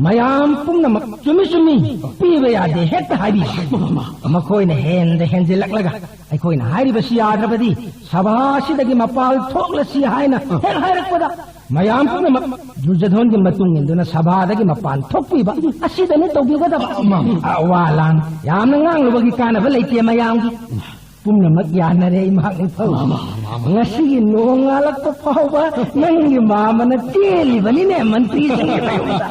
ꯃꯌꯥꯝ ꯄꯨꯝꯅꯃꯛ ꯆꯨꯝꯃꯤ ꯆꯨꯝꯃꯤ, ꯄꯤꯕ ꯌꯥꯗꯦ ꯍꯦꯛꯇ ꯍꯥꯏꯕꯤ꯫ ꯃꯈꯣꯏꯅ ꯍꯦꯟꯗ ꯍꯦꯟꯖꯤꯜꯂꯛꯂꯒ ꯑꯩꯈꯣꯏꯅ ꯍꯥꯏꯔꯤꯕꯁꯤ ꯌꯥꯗ꯭ꯔꯕꯗꯤ ꯁꯚꯥ ꯑꯁꯤꯗꯒꯤ ꯃꯄꯥꯜ ꯊꯣꯛꯂꯁꯤ ꯍꯥꯏꯅ ꯍꯦꯛ ꯍꯥꯏꯔꯛꯄꯗ, ꯃꯌꯥꯝ ꯄꯨꯝꯅꯃꯛ ꯗꯨꯔꯖꯣꯙꯟꯒꯤ ꯃꯇꯨꯡ ꯏꯟꯗꯨꯅ ꯁꯚꯥꯗꯒꯤ ꯃꯄꯥꯟ ꯊꯣꯛꯄꯤꯕ ꯑꯁꯤꯗꯅꯤ ꯇꯧꯕꯤꯒꯗꯕ꯫ ꯑ, ꯋꯥ ꯂꯥꯡ ꯌꯥꯝꯅ ꯉꯥꯡꯂꯨꯕꯒꯤ ꯀꯥꯟꯅꯕ ꯂꯩꯇꯦ꯫ ꯃꯌꯥꯝꯒꯤ ꯄꯨꯝꯅꯃꯛ ꯌꯥꯅꯔꯦ ꯏꯃꯥ ꯅꯤꯡꯊꯧ꯫ ꯉꯁꯤꯒꯤ ꯅꯣꯡꯉꯥꯜꯂꯛꯄ ꯐꯥꯎꯕ ꯅꯪꯒꯤ ꯃꯥꯃꯅ ꯆꯦꯜꯂꯤꯕꯅꯤꯅꯦ ꯃꯟꯇ꯭ꯔꯤꯁꯤꯡꯒꯤ ꯃꯌꯨꯝꯗ꯫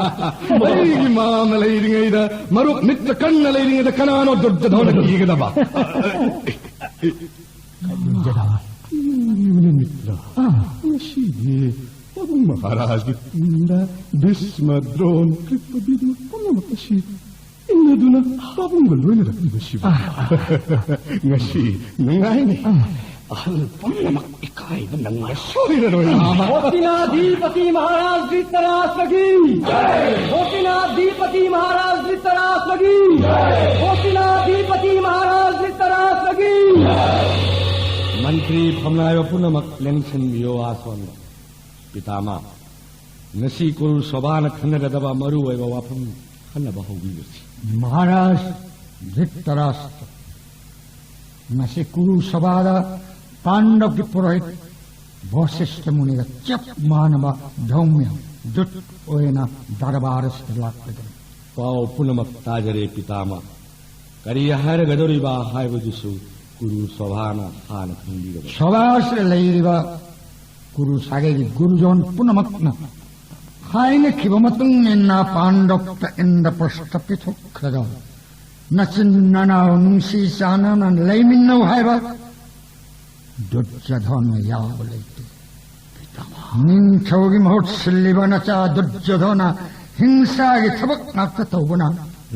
ꯑꯩꯒꯤ ꯃꯥꯃ ꯂꯩꯔꯤꯉꯩꯗ, ꯃꯔꯨꯞ ꯃꯤꯇ꯭ꯔ ꯀꯔꯅ ꯂꯩꯔꯤꯉꯩꯗ ꯀꯅꯥꯅꯣ ꯗꯨꯔꯖꯣꯙꯟꯅ ꯀꯤꯒꯗꯕ? ꯗꯨꯔꯖꯣꯙꯟ꯫ ꯃꯤꯇ꯭ꯔ꯫ ꯑꯥ꯫ ꯉꯁꯤꯗꯤ ꯄꯥꯕꯨꯡ ꯃꯍꯥꯔꯥꯖꯒꯤ ꯇꯨꯡꯗ ꯚꯤꯁꯃ, ꯗ꯭ꯔꯣꯟ, ꯀ꯭ꯔꯤꯄ, ꯚꯤꯃ ꯄꯨꯝꯅꯃꯛ ꯑꯁꯤ ꯏꯟꯅꯗꯨꯅ ꯄꯥꯕꯨꯡꯒ ꯂꯣꯏꯅꯔꯛꯂꯤꯕꯁꯤꯕꯨ꯫ ꯉꯁꯤ ꯅꯨꯡꯉꯥꯏꯅꯤ꯫ ꯑꯍꯜ ꯄꯨꯝꯅꯃꯛ ꯏꯀꯥꯏꯕ ꯅꯪꯉꯥꯏ꯫ ꯁꯣꯏꯔꯔꯣꯏ꯫ ꯍꯣꯁꯤꯅꯥꯙꯤꯄꯇꯤ ꯃꯍꯥꯔꯥꯖ ꯙ꯭ꯔꯤꯇꯔꯥꯁ꯭ꯇ꯭ꯔꯒꯤ꯫ ꯍꯣꯁꯤꯅꯥꯙꯤꯄꯇꯤ ꯃꯍꯥꯔꯥꯖ ꯙ꯭ꯔꯤꯇꯔꯥꯁ꯭ꯇ꯭ꯔꯒꯤ꯫ ꯍꯣꯁꯤꯅꯥꯙꯤꯄꯇꯤ ꯃꯍꯥꯔꯥꯖ ꯙ꯭ꯔꯤꯇꯔꯥꯁ꯭ꯇ꯭ꯔꯒꯤ꯫ ꯃꯟꯇ꯭ꯔꯤ ꯐꯝꯅꯥꯏꯕ ꯄꯨꯝꯅꯃꯛ ꯂꯦꯡꯁꯤꯟꯕꯤꯌꯣ ꯑꯥꯁꯣꯟꯗ꯫ ꯄꯤꯇꯥꯃꯥ, ꯉꯁꯤ ꯀꯨꯔꯨ ꯁꯣꯚꯥꯅ ꯈꯟꯅꯒꯗꯕ ꯃꯔꯨ ꯑꯣꯏꯕ ꯋꯥꯐꯝ ꯈꯟꯅꯕ ꯍꯧꯕꯤꯔꯁꯤ꯫ ꯃꯍꯥꯔꯥꯖ ꯙ꯭ꯔꯤꯇꯔꯥꯁ꯭ꯇ꯭ꯔ, ꯉꯁꯤ ꯀꯨꯔꯨ ꯁꯣꯚꯥꯗ ꯄꯥꯟꯗꯕꯒꯤ ꯄꯨꯔꯣꯍꯤꯠ ꯚꯣꯁꯤꯁ꯭ꯊ ꯃꯨꯅꯤꯒ ꯆꯞ ꯃꯥꯟꯅꯕ ꯙꯧꯃ꯭ꯌ ꯗꯨꯠ ꯑꯣꯏꯅ ꯗꯔꯕꯥꯔ ꯑꯁꯤꯗ ꯂꯥꯛꯂꯗꯨꯅꯤ꯫ ꯄꯥꯎ ꯄꯨꯝꯅꯃꯛ ꯇꯥꯖꯔꯦ ꯄꯤꯇꯥꯃꯥ꯫ ꯀꯔꯤ ꯍꯥꯏꯔꯒꯗꯧꯔꯤꯕ ꯍꯥꯏꯕꯗꯨꯁꯨ ꯀꯨꯔꯨ ꯁꯣꯚꯥꯅ ꯍꯥꯟꯅ ꯈꯪꯕꯤꯔꯕ꯫ ꯁꯣꯚꯥꯁꯤꯗ ꯂꯩꯔꯤꯕ ꯀꯨꯔꯨ ꯁꯥꯒꯩꯒꯤ ꯒꯨꯔꯨꯖꯣꯟ ꯄꯨꯝꯅꯃꯛꯅ ꯍꯥꯏꯅꯈꯤꯕ ꯃꯇꯨꯡ ꯏꯟꯅ ꯄꯥꯟꯗꯕꯇ ꯏꯟꯗ꯭ꯔꯄ꯭ꯔꯁꯇ ꯄꯤꯊꯣꯛꯈ꯭ꯔꯒ ꯅꯆꯤꯟ ꯅꯅꯥꯎ ꯅꯨꯡꯁꯤ ꯆꯥꯟꯅꯅ ꯂꯩꯃꯤꯟꯅꯧ ꯍꯥꯏꯕ ꯗꯨꯔꯖꯣꯙꯅ ꯌꯥꯎꯕ ꯂꯩꯇꯦ꯫ ꯅꯤꯡꯊꯧꯒꯤ ꯃꯍꯨꯠ ꯁꯤꯜꯂꯤꯕ ꯅꯆꯥ ꯗꯨꯔꯖꯣꯙꯅ ꯍꯤꯡꯁꯥꯒꯤ ꯊꯕꯛ ꯉꯥꯛꯇ ꯇꯧꯕꯅ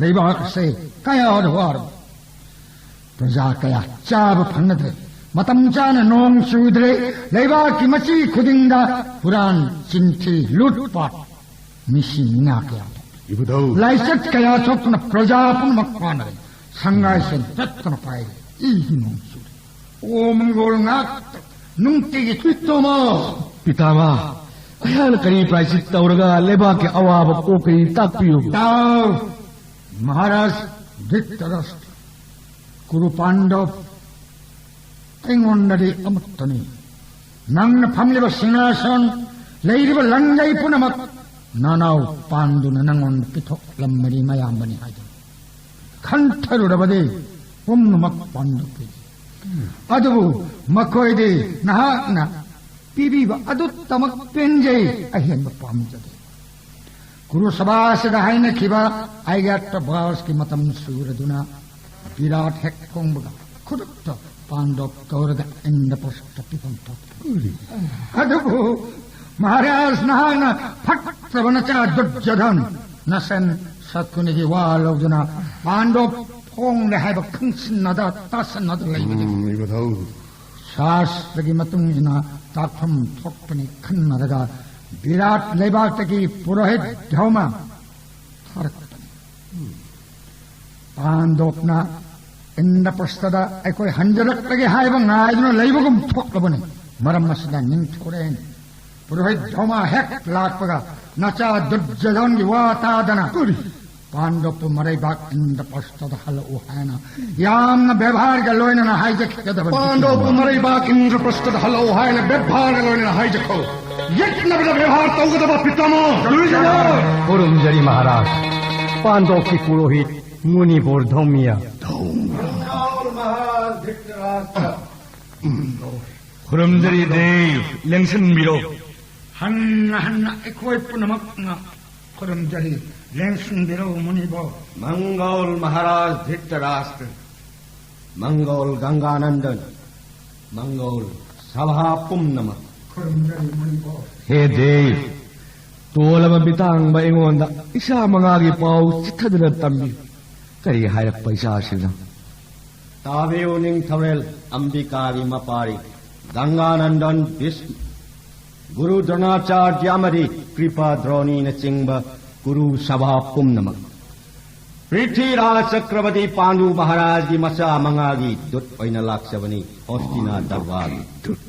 ꯂꯩꯕꯥꯛ ꯑꯁꯦ ꯀꯌꯥꯗ ꯋꯥꯔꯕ꯫ ꯄ꯭ꯔꯖꯥ ꯀꯌꯥ ꯆꯥꯕ ꯐꯪꯅꯗ꯭ꯔꯦ꯫ ꯃꯇꯝ ꯆꯥꯅ ꯅꯣꯡ ꯆꯨꯗ꯭ꯔꯦ꯫ ꯂꯩꯕꯥꯛꯀꯤ ꯃꯆꯤ ꯈꯨꯗꯤꯡꯗ ꯍꯨꯔꯥꯟ, ꯆꯤꯟꯊꯤ, ꯂꯨꯠꯄꯥꯠ, ꯃꯤꯁꯤ ꯃꯤꯅꯥ ꯀꯌꯥ ꯊꯣꯛꯂꯦ꯫ ꯏꯕꯨꯙꯧ꯫ ꯂꯥꯏꯆꯠ ꯀꯌꯥ ꯊꯣꯛꯇꯨꯅ ꯄ꯭ꯔꯖꯥ ꯄꯨꯝꯅꯃꯛ ꯋꯥꯅꯔꯦ꯫ ꯁꯪꯒꯥꯏꯁꯦꯟ ꯆꯠꯇꯨꯅ ꯄꯥꯏꯔꯦ꯫ ꯏꯒꯤ ꯅꯣꯡ ꯆꯨꯔꯦ꯫ ꯑꯣ ꯃꯪꯒꯣꯜ ꯉꯥꯛꯇ ꯅꯨꯡꯇꯤꯒꯤ ꯇꯨꯏꯠ ꯇꯣꯝꯃꯣ꯫ ꯄꯤꯇꯥꯃꯥ, ꯑꯩꯍꯥꯛꯅ ꯀꯔꯤ ꯄ꯭ꯔꯥꯏꯆꯤꯠ ꯇꯧꯔꯒ ꯂꯩꯕꯥꯛꯀꯤ ꯑꯋꯥꯕ ꯀꯣꯛꯀꯅꯤ ꯇꯥꯛꯄꯤꯌꯨ꯫ ꯇꯥꯎ, ꯃꯍꯥꯔꯥꯖ ꯙ꯭ꯔꯤꯇꯔꯥꯁ꯭ꯇ꯭ꯔ, ꯀꯨꯔꯨ ꯄꯥꯟꯗꯕ ꯑꯩꯉꯣꯟꯗꯗꯤ ꯑꯃꯠꯇꯅꯤ꯫ ꯅꯪꯅ ꯐꯝꯂꯤꯕ ꯁꯤꯡꯍꯥꯁꯟ, ꯂꯩꯔꯤꯕ ꯂꯪꯖꯩ ꯄꯨꯝꯅꯃꯛ ꯅꯅꯥꯎ ꯄꯥꯟꯗꯨꯅ ꯅꯪꯉꯣꯟꯗ ꯄꯤꯊꯣꯛꯂꯝꯕꯅꯤ, ꯃꯌꯥꯝꯕꯅꯤ ꯍꯥꯏꯗꯨꯅ꯫ ꯈꯟꯊꯔꯨꯔꯕꯗꯤ ꯄꯨꯝꯅꯃꯛ ꯄꯥꯟꯗꯨ ꯄꯤꯔꯤ꯫ ꯑꯗꯨꯕꯨ ꯃꯈꯣꯏꯗꯤ ꯅꯍꯥꯛꯅ ꯄꯤꯕꯤꯕ ꯑꯗꯨꯇꯃꯛ ꯄꯦꯟꯖꯩ, ꯑꯍꯦꯟꯕ ꯄꯥꯝꯖꯗꯦ꯫ ꯀꯨꯔꯨ ꯁꯚꯥ ꯑꯁꯤꯗ ꯍꯥꯏꯅꯈꯤꯕ ꯑꯩꯒ꯭ꯌꯥꯇꯚꯥꯁꯀꯤ ꯃꯇꯝ ꯁꯨꯔꯗꯨꯅ ꯕꯤꯔꯥꯠ ꯍꯦꯛ ꯈꯣꯡꯕꯒ ꯈꯨꯗꯛꯇ ꯄꯥꯟꯗꯣꯞ ꯀꯧꯔꯒ ꯏꯟꯗ꯭ꯔꯄ꯭ꯔꯁꯇ ꯄꯤꯐꯝ ꯊꯣꯛꯄ꯫ ꯑꯗꯨꯕꯨ ꯃꯍꯥꯔꯥꯖ, ꯅꯍꯥꯛꯅ ꯐꯠꯇꯕ ꯅꯆꯥ ꯗꯨꯔꯖꯣꯙꯟ ꯅꯁꯟ ꯁꯀꯨꯅꯤꯒꯤ ꯋꯥ ꯂꯧꯗꯨꯅ ꯄꯥꯟꯗꯣꯞ ꯐꯣꯡꯂꯦ ꯍꯥꯏꯕ ꯈꯪꯁꯤꯟꯅꯗ ꯇꯥꯁꯟꯅꯗ ꯂꯩꯕꯗꯒꯤ ꯎꯝ, ꯏꯕꯨꯙꯧ꯫ ꯁꯥꯁꯇ꯭ꯔꯒꯤ ꯃꯇꯨꯡ ꯏꯟꯅ ꯇꯥꯛꯐꯝ ꯊꯣꯛꯄꯅꯤ ꯈꯟꯅꯔꯒ ꯕꯤꯔꯥꯠ ꯂꯩꯕꯥꯛꯇꯒꯤ ꯄꯨꯔꯣꯍꯤꯠ ꯙꯧꯃ ꯊꯥꯔꯛꯄꯅꯤ꯫ ꯄꯥꯟꯗꯣꯞꯅ ꯏꯟꯗ꯭ꯔꯄ꯭ꯔꯁꯇꯗ ꯑꯩꯈꯣꯏ ꯍꯟꯖꯤꯜꯂꯛꯂꯒꯦ ꯍꯥꯏꯕ ꯉꯥꯏꯗꯨꯅ ꯂꯩꯕꯒꯨꯝ ꯊꯣꯛꯂꯕꯅꯤ꯫ ꯃꯔꯝ ꯑꯁꯤꯅ ꯅꯤꯡꯊꯧꯔꯦꯜ ꯄꯨꯔꯣꯍꯤꯠ ꯙꯧꯃ ꯍꯦꯛ ꯂꯥꯛꯄꯒ ꯅꯆꯥ ꯗꯨꯔꯖꯣꯙꯟꯒꯤ ꯋꯥ ꯇꯥꯗꯅ ꯄꯥꯟꯗꯣꯞꯄꯨ ꯃꯔꯩꯕꯥꯛ ꯏꯟꯗ꯭ꯔꯄ꯭ꯔꯁꯇꯗ ꯍꯜꯂꯛꯎ ꯍꯥꯏꯅ ꯌꯥꯝꯅ ꯕꯦꯕꯥꯔꯒ ꯂꯣꯏꯅꯅ ꯍꯥꯏꯖꯈꯤꯒꯗꯕꯅꯤ꯫ ꯄꯥꯟꯗꯣꯞꯄꯨ ꯃꯔꯩꯕꯥꯛ ꯏꯟꯗ꯭ꯔꯄ꯭ꯔꯁꯇꯗ ꯍꯜꯂꯛꯎ ꯍꯥꯏꯅ ꯕꯦꯕꯥꯔꯒ ꯂꯣꯏꯅꯅ ꯍꯥꯏꯖꯈꯣ꯫ ꯌꯦꯠꯅꯕꯗ ꯕꯦꯕꯥꯔ ꯇꯧꯒꯗꯕ ꯄꯤꯇꯥꯃꯣ꯫ ꯈꯨꯔꯨꯝꯖꯔꯤ ꯃꯍꯥꯔꯥꯖ꯫ ꯄꯥꯟꯗꯣꯞꯀꯤ ꯄꯨꯔꯣꯍꯤꯠ ꯃꯨꯅꯤꯕꯣꯔ ꯙꯧꯃꯤꯌꯥ꯫ ꯈꯨꯔꯨꯝꯖꯔꯤ ꯗꯦꯕ, ꯂꯦꯡꯁꯤꯟꯕꯤꯔꯣ꯫ ꯍꯟꯅ ꯍꯟꯅ ꯑꯩꯈꯣꯏ ꯄꯨꯝꯅꯃꯛꯅ ꯈꯨꯔꯨꯝꯖꯔꯤ, ꯂꯦꯡꯁꯤꯟꯕꯤꯔꯣ ꯃꯨꯅꯤꯕꯣꯔ꯫ ꯃꯪꯒꯣꯜ ꯃꯍꯥꯔꯥꯖ ꯙ꯭ꯔꯤꯇꯔꯥꯁꯇ꯭ꯔ, ꯃꯪꯒꯣꯜ ꯒꯪꯒꯥꯅꯟꯗꯟ, ꯃꯪꯒꯣꯜ ꯁꯚꯥ ꯄꯨꯝꯅꯃꯛ꯫ ꯈꯨꯔꯨꯝꯖꯔꯤ ꯃꯨꯅꯤꯕꯣꯔ꯫ ꯍꯦ ꯗꯦꯕ, ꯇꯣꯜꯂꯕ ꯃꯤꯇꯥꯡꯕ ꯑꯩꯉꯣꯟꯗ ꯏꯁꯥ ꯃꯉꯥꯒꯤ ꯄꯥꯎ ꯆꯤꯊꯗꯨꯅ ꯇꯝꯕꯤꯌꯨ꯫ ꯀꯔꯤ ꯍꯥꯏꯔꯛꯄ ꯏꯆꯥꯁꯤꯡꯅ? ꯇꯥꯕꯤꯌꯨ ꯅꯤꯡꯊꯧꯔꯦꯜ ꯑꯝꯕꯤꯀꯥꯒꯤ ꯃꯄꯥꯔꯤ ꯒꯪꯒꯥꯅꯟꯗꯟ ꯚꯤꯁꯃ, ꯒꯨꯔꯨ ꯗ꯭ꯔꯣꯅꯥꯆꯥꯔ꯭ꯌ ꯑꯃꯗꯤ ꯀ꯭ꯔꯤꯄꯥ ꯗ꯭ꯔꯣꯅꯤꯅꯆꯤꯡꯕ ꯀꯨꯔꯨ ꯁꯚꯥ ꯄꯨꯝꯅꯃꯛ꯫ ꯄ꯭ꯔꯤꯊꯤꯔꯥꯖ ꯆꯀ꯭ꯔꯕꯔꯇꯤ ꯄꯥꯟꯗꯨ ꯃꯍꯥꯔꯥꯖꯒꯤ ꯃꯆꯥ ꯃꯉꯥꯒꯤ ꯗꯨꯠ ꯑꯣꯏꯅ ꯂꯥꯛꯆꯕꯅꯤ, ꯍꯣꯁꯇꯤꯅꯥ ꯗꯔꯕꯥꯔꯒꯤ ꯗꯨꯠ꯫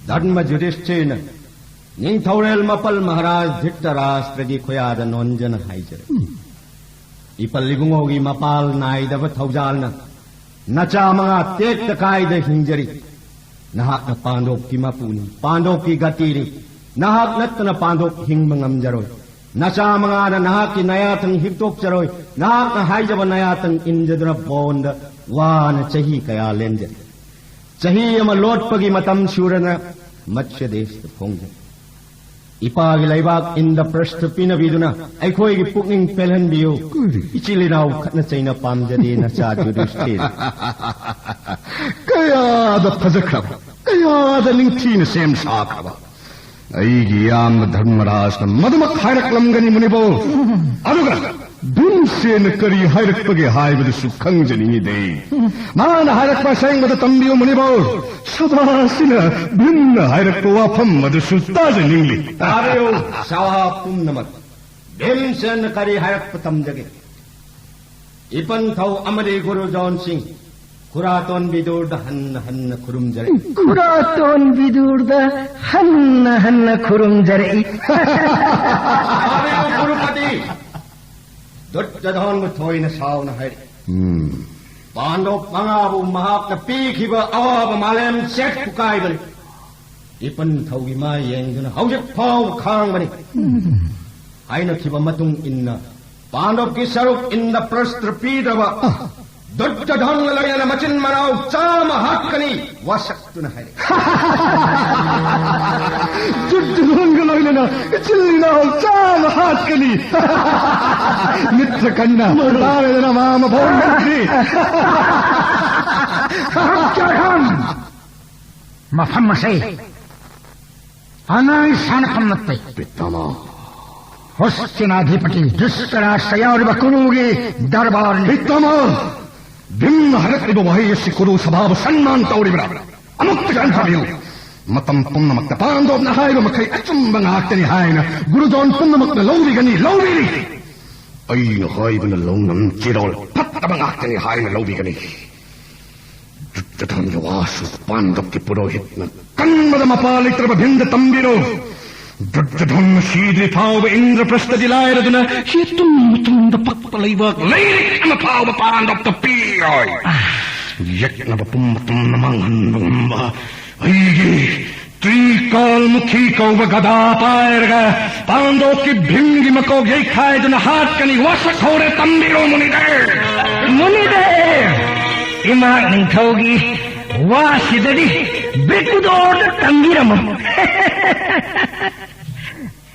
ꯙꯔꯃ ꯌꯨꯙꯤꯁꯊꯤꯔꯅ ꯅꯤꯡꯊꯧꯔꯦꯜ ꯃꯄꯜ ꯃꯍꯥꯔꯥꯖ ꯙ꯭ꯔꯤꯇꯔꯥꯁꯇ꯭ꯔꯒꯤ ꯈꯨꯌꯥꯗ ꯅꯣꯟꯖꯅ ꯍꯥꯏꯖꯔꯤ꯫ ꯏꯄꯜ ꯏꯕꯨꯡꯉꯣꯒꯤ ꯃꯄꯥꯜ ꯅꯥꯏꯗꯕ ꯊꯧꯖꯥꯜꯅ ꯅꯆꯥ ꯃꯉꯥ ꯇꯦꯛꯇ ꯀꯥꯏꯗ ꯍꯤꯡꯖꯔꯤ꯫ ꯅꯍꯥꯛꯅ ꯄꯥꯟꯗꯣꯞꯀꯤ ꯃꯄꯨꯅꯤ, ꯄꯥꯟꯗꯣꯞꯀꯤ ꯒꯇꯤꯅꯤ꯫ ꯅꯍꯥꯛ ꯅꯠꯇꯅ ꯄꯥꯟꯗꯣꯞ ꯍꯤꯡꯕ ꯉꯝꯖꯔꯣꯏ꯫ ꯅꯆꯥ ꯃꯉꯥꯅ ꯅꯍꯥꯛꯀꯤ ꯅꯌꯥꯊꯪ ꯍꯤꯛꯇꯣꯛꯆꯔꯣꯏ꯫ ꯅꯍꯥꯛꯅ ꯍꯥꯏꯖꯕ ꯅꯌꯥꯊꯪ ꯏꯟꯖꯗꯨꯅ ꯕꯣꯟꯗ ꯋꯥꯅ ꯆꯍꯤ ꯀꯌꯥ ꯂꯦꯟꯖꯔꯤ꯫ ꯆꯍꯤ ꯑꯃ ꯂꯣꯠꯄꯒꯤ ꯃꯇꯝ ꯁꯨꯔꯅ ꯃꯠꯁ꯭ꯌ ꯗꯦꯁꯇ ꯐꯣꯡꯖꯩ꯫ ꯏꯄꯥꯒꯤ ꯂꯩꯕꯥꯛ ꯏꯟꯗ꯭ꯔꯄ꯭ꯔꯁꯊ ꯄꯤꯅꯕꯤꯗꯨꯅ ꯑꯩꯈꯣꯏꯒꯤ ꯄꯨꯛꯅꯤꯡ ꯄꯦꯜꯍꯟꯕꯤꯌꯨ꯫ ꯀꯔꯤ? ꯏꯆꯤꯜ ꯏꯅꯥꯎ ꯈꯠꯅ ꯆꯩꯅ ꯄꯥꯝꯖꯗꯦ, ꯅꯆꯥ ꯌꯨꯙꯤꯁꯊꯤꯔ꯫ ꯀꯌꯥꯗ ꯐꯖꯈ꯭ꯔꯕ, ꯀꯌꯥꯗ ꯅꯤꯡꯊꯤꯅ ꯁꯦꯝ ꯁꯥꯈ꯭ꯔꯕ꯫ ꯑꯩꯒꯤ ꯏꯌꯥꯝꯕ ꯙꯔꯃꯔꯥꯖꯅ ꯃꯗꯨꯃꯛ ꯍꯥꯏꯔꯛꯂꯝꯒꯅꯤ, ꯃꯨꯅꯤꯕꯧ꯫ ꯑꯗꯨꯒ ꯚꯤꯝꯁꯦꯟꯅ ꯀꯔꯤ ꯍꯥꯏꯔꯛꯄꯒꯦ ꯍꯥꯏꯕꯗꯨꯁꯨ ꯈꯪꯖꯅꯤꯡꯉꯤꯗꯦ꯫ ꯃꯥꯅ ꯍꯥꯏꯔꯛꯄ ꯑꯁꯦꯡꯕꯗ ꯇꯝꯕꯤꯌꯨ, ꯃꯨꯅꯤꯕꯧ꯫ ꯁꯚꯥꯁꯤꯅ ꯚꯤꯝꯅ ꯍꯥꯏꯔꯛꯄ ꯋꯥꯐꯝ ꯑꯗꯨꯁꯨ ꯇꯥꯖꯅꯤꯡꯂꯤ꯫ ꯇꯥꯕꯤꯌꯨ, ꯁꯚꯥ ꯄꯨꯝꯅꯃꯛ꯫ ꯚꯤꯝꯁꯦꯟꯅ ꯀꯔꯤ ꯍꯥꯏꯔꯛꯄ ꯇꯝꯖꯒꯦ꯫ ꯏꯄꯟꯊꯧ ꯑꯃꯗꯤ ꯒꯨꯔꯨ ꯖꯣꯟ ꯁꯤꯡ, ꯈꯨꯔꯥꯇꯣꯟ ꯕꯤꯗꯨꯔꯗ ꯍꯟꯅ ꯍꯟꯅ ꯈꯨꯔꯨꯝꯖꯔꯤ꯫ ꯈꯨꯔꯥꯇꯣꯟ ꯕꯤꯗꯨꯔꯗ ꯍꯟꯅ ꯍꯟꯅ ꯈꯨꯔꯨꯝꯖꯔꯛꯏ꯫ ꯇꯥꯕꯤꯌꯨ, ꯀꯨꯔꯨꯄꯇꯤ꯫ ꯗꯨꯔꯖꯣꯙꯟꯕꯨ ꯊꯣꯏꯅ ꯁꯥꯎꯅ ꯍꯥꯏꯔꯤ꯫ ꯎꯝ꯫ ꯄꯥꯟꯗꯣꯞ ꯃꯉꯥꯕꯨ ꯃꯍꯥꯛꯅ ꯄꯤꯈꯤꯕ ꯑꯋꯥꯕ ꯃꯥꯂꯦꯝ ꯆꯦꯠ ꯊꯨꯀꯥꯏꯕꯅꯤ꯫ ꯏꯄꯟꯊꯧꯒꯤ ꯃꯥꯏ ꯌꯦꯡꯗꯨꯅ ꯍꯧꯖꯤꯛ ꯐꯥꯎꯕ ꯈꯥꯡꯕꯅꯤ꯫ ꯍꯥꯏꯅꯈꯤꯕ ꯃꯇꯨꯡ ꯏꯟꯅ ꯄꯥꯟꯗꯣꯞꯀꯤ ꯁꯔꯨꯛ ꯏꯟꯗ꯭ꯔꯄ꯭ꯔꯁꯊ ꯄꯤꯗ꯭ꯔꯕ ꯗꯨꯔꯖꯣꯙꯟꯒ ꯂꯣꯏꯅꯅ ꯃꯆꯤꯟ ꯃꯅꯥꯎ ꯆꯥꯝꯃ ꯍꯥꯠꯀꯅꯤ꯫ ꯋꯥꯁꯛꯇꯨꯅ ꯍꯥꯏꯔꯛꯏ꯫ ꯗꯨꯔꯖꯣꯙꯟꯒ ꯂꯣꯏꯅꯅ ꯏꯆꯤꯜ ꯏꯅꯥꯎ ꯆꯥꯝꯃ ꯍꯥꯠꯀꯅꯤ꯫ ꯃꯤꯇ꯭ꯔ ꯀꯟꯅ ꯇꯥꯔꯦꯗꯅ ꯃꯥ ꯃꯐꯝ ꯃꯟꯇ꯭ꯔꯤ꯫ ꯗꯨꯔꯖꯣꯙꯟ! ꯃꯐꯝ ꯑꯁꯤ ꯑꯉꯥꯡ ꯁꯥꯟꯅꯐꯝ ꯅꯠꯇꯦ꯫ ꯄꯤꯇꯥꯃꯍ꯫ ꯍꯣꯁꯇꯤꯅꯥꯙꯤꯄꯇꯤ ꯙ꯭ꯔꯤꯇꯔꯥꯁꯇ꯭ꯔ ꯌꯥꯎꯔꯤꯕ ꯀꯨꯔꯨꯒꯤ ꯗꯔꯕꯥꯔꯅꯤ꯫ ꯄꯤꯇꯥꯃꯍ! ꯚꯤꯝꯅ ꯍꯥꯏꯔꯛꯂꯤꯕ ꯋꯥꯍꯩ ꯑꯁꯤ ꯀꯨꯔꯨ ꯁꯚꯥꯕꯨ ꯁꯟꯃꯥꯟ ꯇꯧꯔꯤꯕ꯭ꯔꯥ? ꯑꯃꯨꯛꯇ ꯈꯟꯊꯕꯤꯌꯨ꯫ ꯃꯇꯝ ꯄꯨꯝꯅꯃꯛꯇ ꯄꯥꯟꯗꯣꯞꯅ ꯍꯥꯏꯕ ꯃꯈꯩ ꯑꯆꯨꯝꯕ ꯉꯥꯛꯇꯅꯤ ꯍꯥꯏꯅ ꯒꯨꯔꯨꯖꯣꯟ ꯄꯨꯝꯅꯃꯛꯅ ꯂꯧꯕꯤꯒꯅꯤ, ꯂꯧꯕꯤꯔꯤ꯫ ꯑꯩꯅ ꯍꯥꯏꯕꯅ ꯂꯧꯅꯝ ꯆꯤꯔꯣꯜ ꯐꯠꯇꯕ ꯉꯥꯛꯇꯅꯤ ꯍꯥꯏꯅ ꯂꯧꯕꯤꯒꯅꯤ꯫ ꯗꯨꯔꯖꯣꯙꯟꯒꯤ ꯋꯥꯁꯨ ꯄꯥꯟꯗꯕꯀꯤ ꯄꯨꯔꯣꯍꯤꯠꯅ ꯀꯟꯕꯗ ꯃꯄꯥ ꯂꯩꯇ꯭ꯔꯕ ꯚꯤꯝꯗ ꯇꯝꯕꯤꯔꯣ꯫ ꯗꯨꯔꯖꯣꯙꯟ ꯁꯤꯗ꯭ꯔꯤ ꯐꯥꯎꯕ ꯏꯟꯗ꯭ꯔꯄ꯭ꯔꯁꯊꯗꯤ ꯂꯥꯏꯔꯗꯨꯅ ꯌꯦꯇꯨꯝ ꯃꯇꯨꯡꯗ ꯄꯛꯄ ꯂꯩꯕꯥꯛ ꯂꯩꯔꯤꯛ ꯑꯃ ꯐꯥꯎꯕ ꯄꯥꯟꯗꯕꯇ ꯄꯤꯔꯣꯏ꯫ ꯌꯦꯛꯅꯕ ꯄꯨꯝꯕ ꯇꯨꯝꯅ ꯃꯥꯡꯍꯟꯕ ꯉꯝꯕ ꯑꯩꯒꯤ ꯇ꯭ꯔꯤꯀꯥꯜꯃꯨꯈꯤ ꯀꯧꯕ ꯒꯗꯥ ꯄꯥꯏꯔꯒ ꯄꯥꯟꯗꯣꯞꯀꯤ ꯚꯤꯝꯒꯤ ꯃꯀꯣꯛ ꯌꯩꯈꯥꯏꯗꯨꯅ ꯍꯥꯠꯀꯅꯤ꯫ ꯋꯥꯁꯛ ꯍꯧꯔꯦ, ꯇꯝꯕꯤꯔꯣ ꯃꯨꯅꯤꯗꯦ꯫ ꯃꯨꯅꯤꯗꯦ! ꯏꯃꯥ ꯅꯤꯡꯊꯧꯒꯤ ꯋꯥꯁꯤꯗꯗꯤ ꯕ꯭ꯔꯤꯀꯨꯗꯣꯔꯗ ꯇꯝꯕꯤꯔꯝꯃꯣ꯫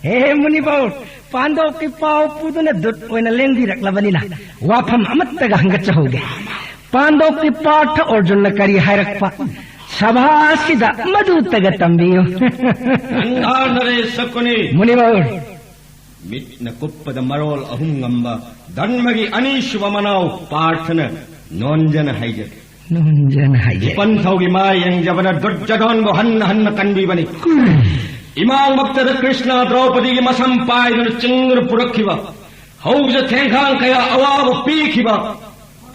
ꯍꯦ ꯃꯨꯅꯤꯕꯧ, ꯄꯥꯟꯗꯣꯞꯀꯤ ꯄꯥꯎ ꯄꯨꯗꯨꯅ ꯗꯨꯠ ꯑꯣꯏꯅ ꯂꯦꯡꯕꯤꯔꯛꯂꯕꯅꯤꯅ ꯋꯥꯐꯝ ꯑꯃꯠꯇꯒ ꯍꯪꯒꯠꯆꯍꯧꯒꯦ꯫ ꯄꯥꯟꯗꯣꯞꯀꯤ ꯄꯥꯔꯊ ꯑꯔꯖꯨꯟꯅ ꯀꯔꯤ ꯍꯥꯏꯔꯛꯄ? ꯁꯚꯥꯁꯤꯗ ꯃꯗꯨꯇꯒ ꯇꯝꯕꯤꯌꯨ꯫ ꯒꯟꯙꯥꯔ ꯅꯔꯦꯁ ꯁꯀꯨꯅꯤ꯫ ꯃꯨꯅꯤꯋꯔ꯫ ꯃꯤꯠꯅ ꯀꯨꯞꯄꯗ ꯃꯔꯣꯜ ꯑꯍꯨꯝ ꯉꯝꯕ ꯙꯔꯃꯒꯤ ꯑꯅꯤꯁꯨꯕ ꯃꯅꯥꯎ ꯄꯥꯔꯊꯅ ꯅꯣꯟꯖꯅ ꯍꯥꯏꯖꯔꯤ꯫ ꯅꯣꯟꯖꯅ ꯍꯥꯏꯖꯔꯤ꯫ ꯏꯄꯟꯊꯧꯒꯤ ꯃꯥꯏ ꯌꯦꯡꯖꯕꯅ ꯗꯨꯔꯖꯣꯙꯟꯕꯨ ꯍꯟꯅ ꯍꯟꯅ ꯀꯟꯕꯤꯕꯅꯤ꯫ ꯏꯃꯥꯡꯃꯛꯇꯗ ꯀ꯭ꯔꯤꯁꯅ ꯗ꯭ꯔꯧꯄꯗꯤꯒꯤ ꯃꯁꯝ ꯄꯥꯏꯗꯨꯅ ꯆꯤꯡꯗꯨꯅ ꯄꯨꯔꯛꯈꯤꯕ, ꯍꯧꯖ ꯊꯦꯡꯈꯥꯡ ꯀꯌꯥ ꯑꯋꯥꯕ ꯄꯤꯈꯤꯕ,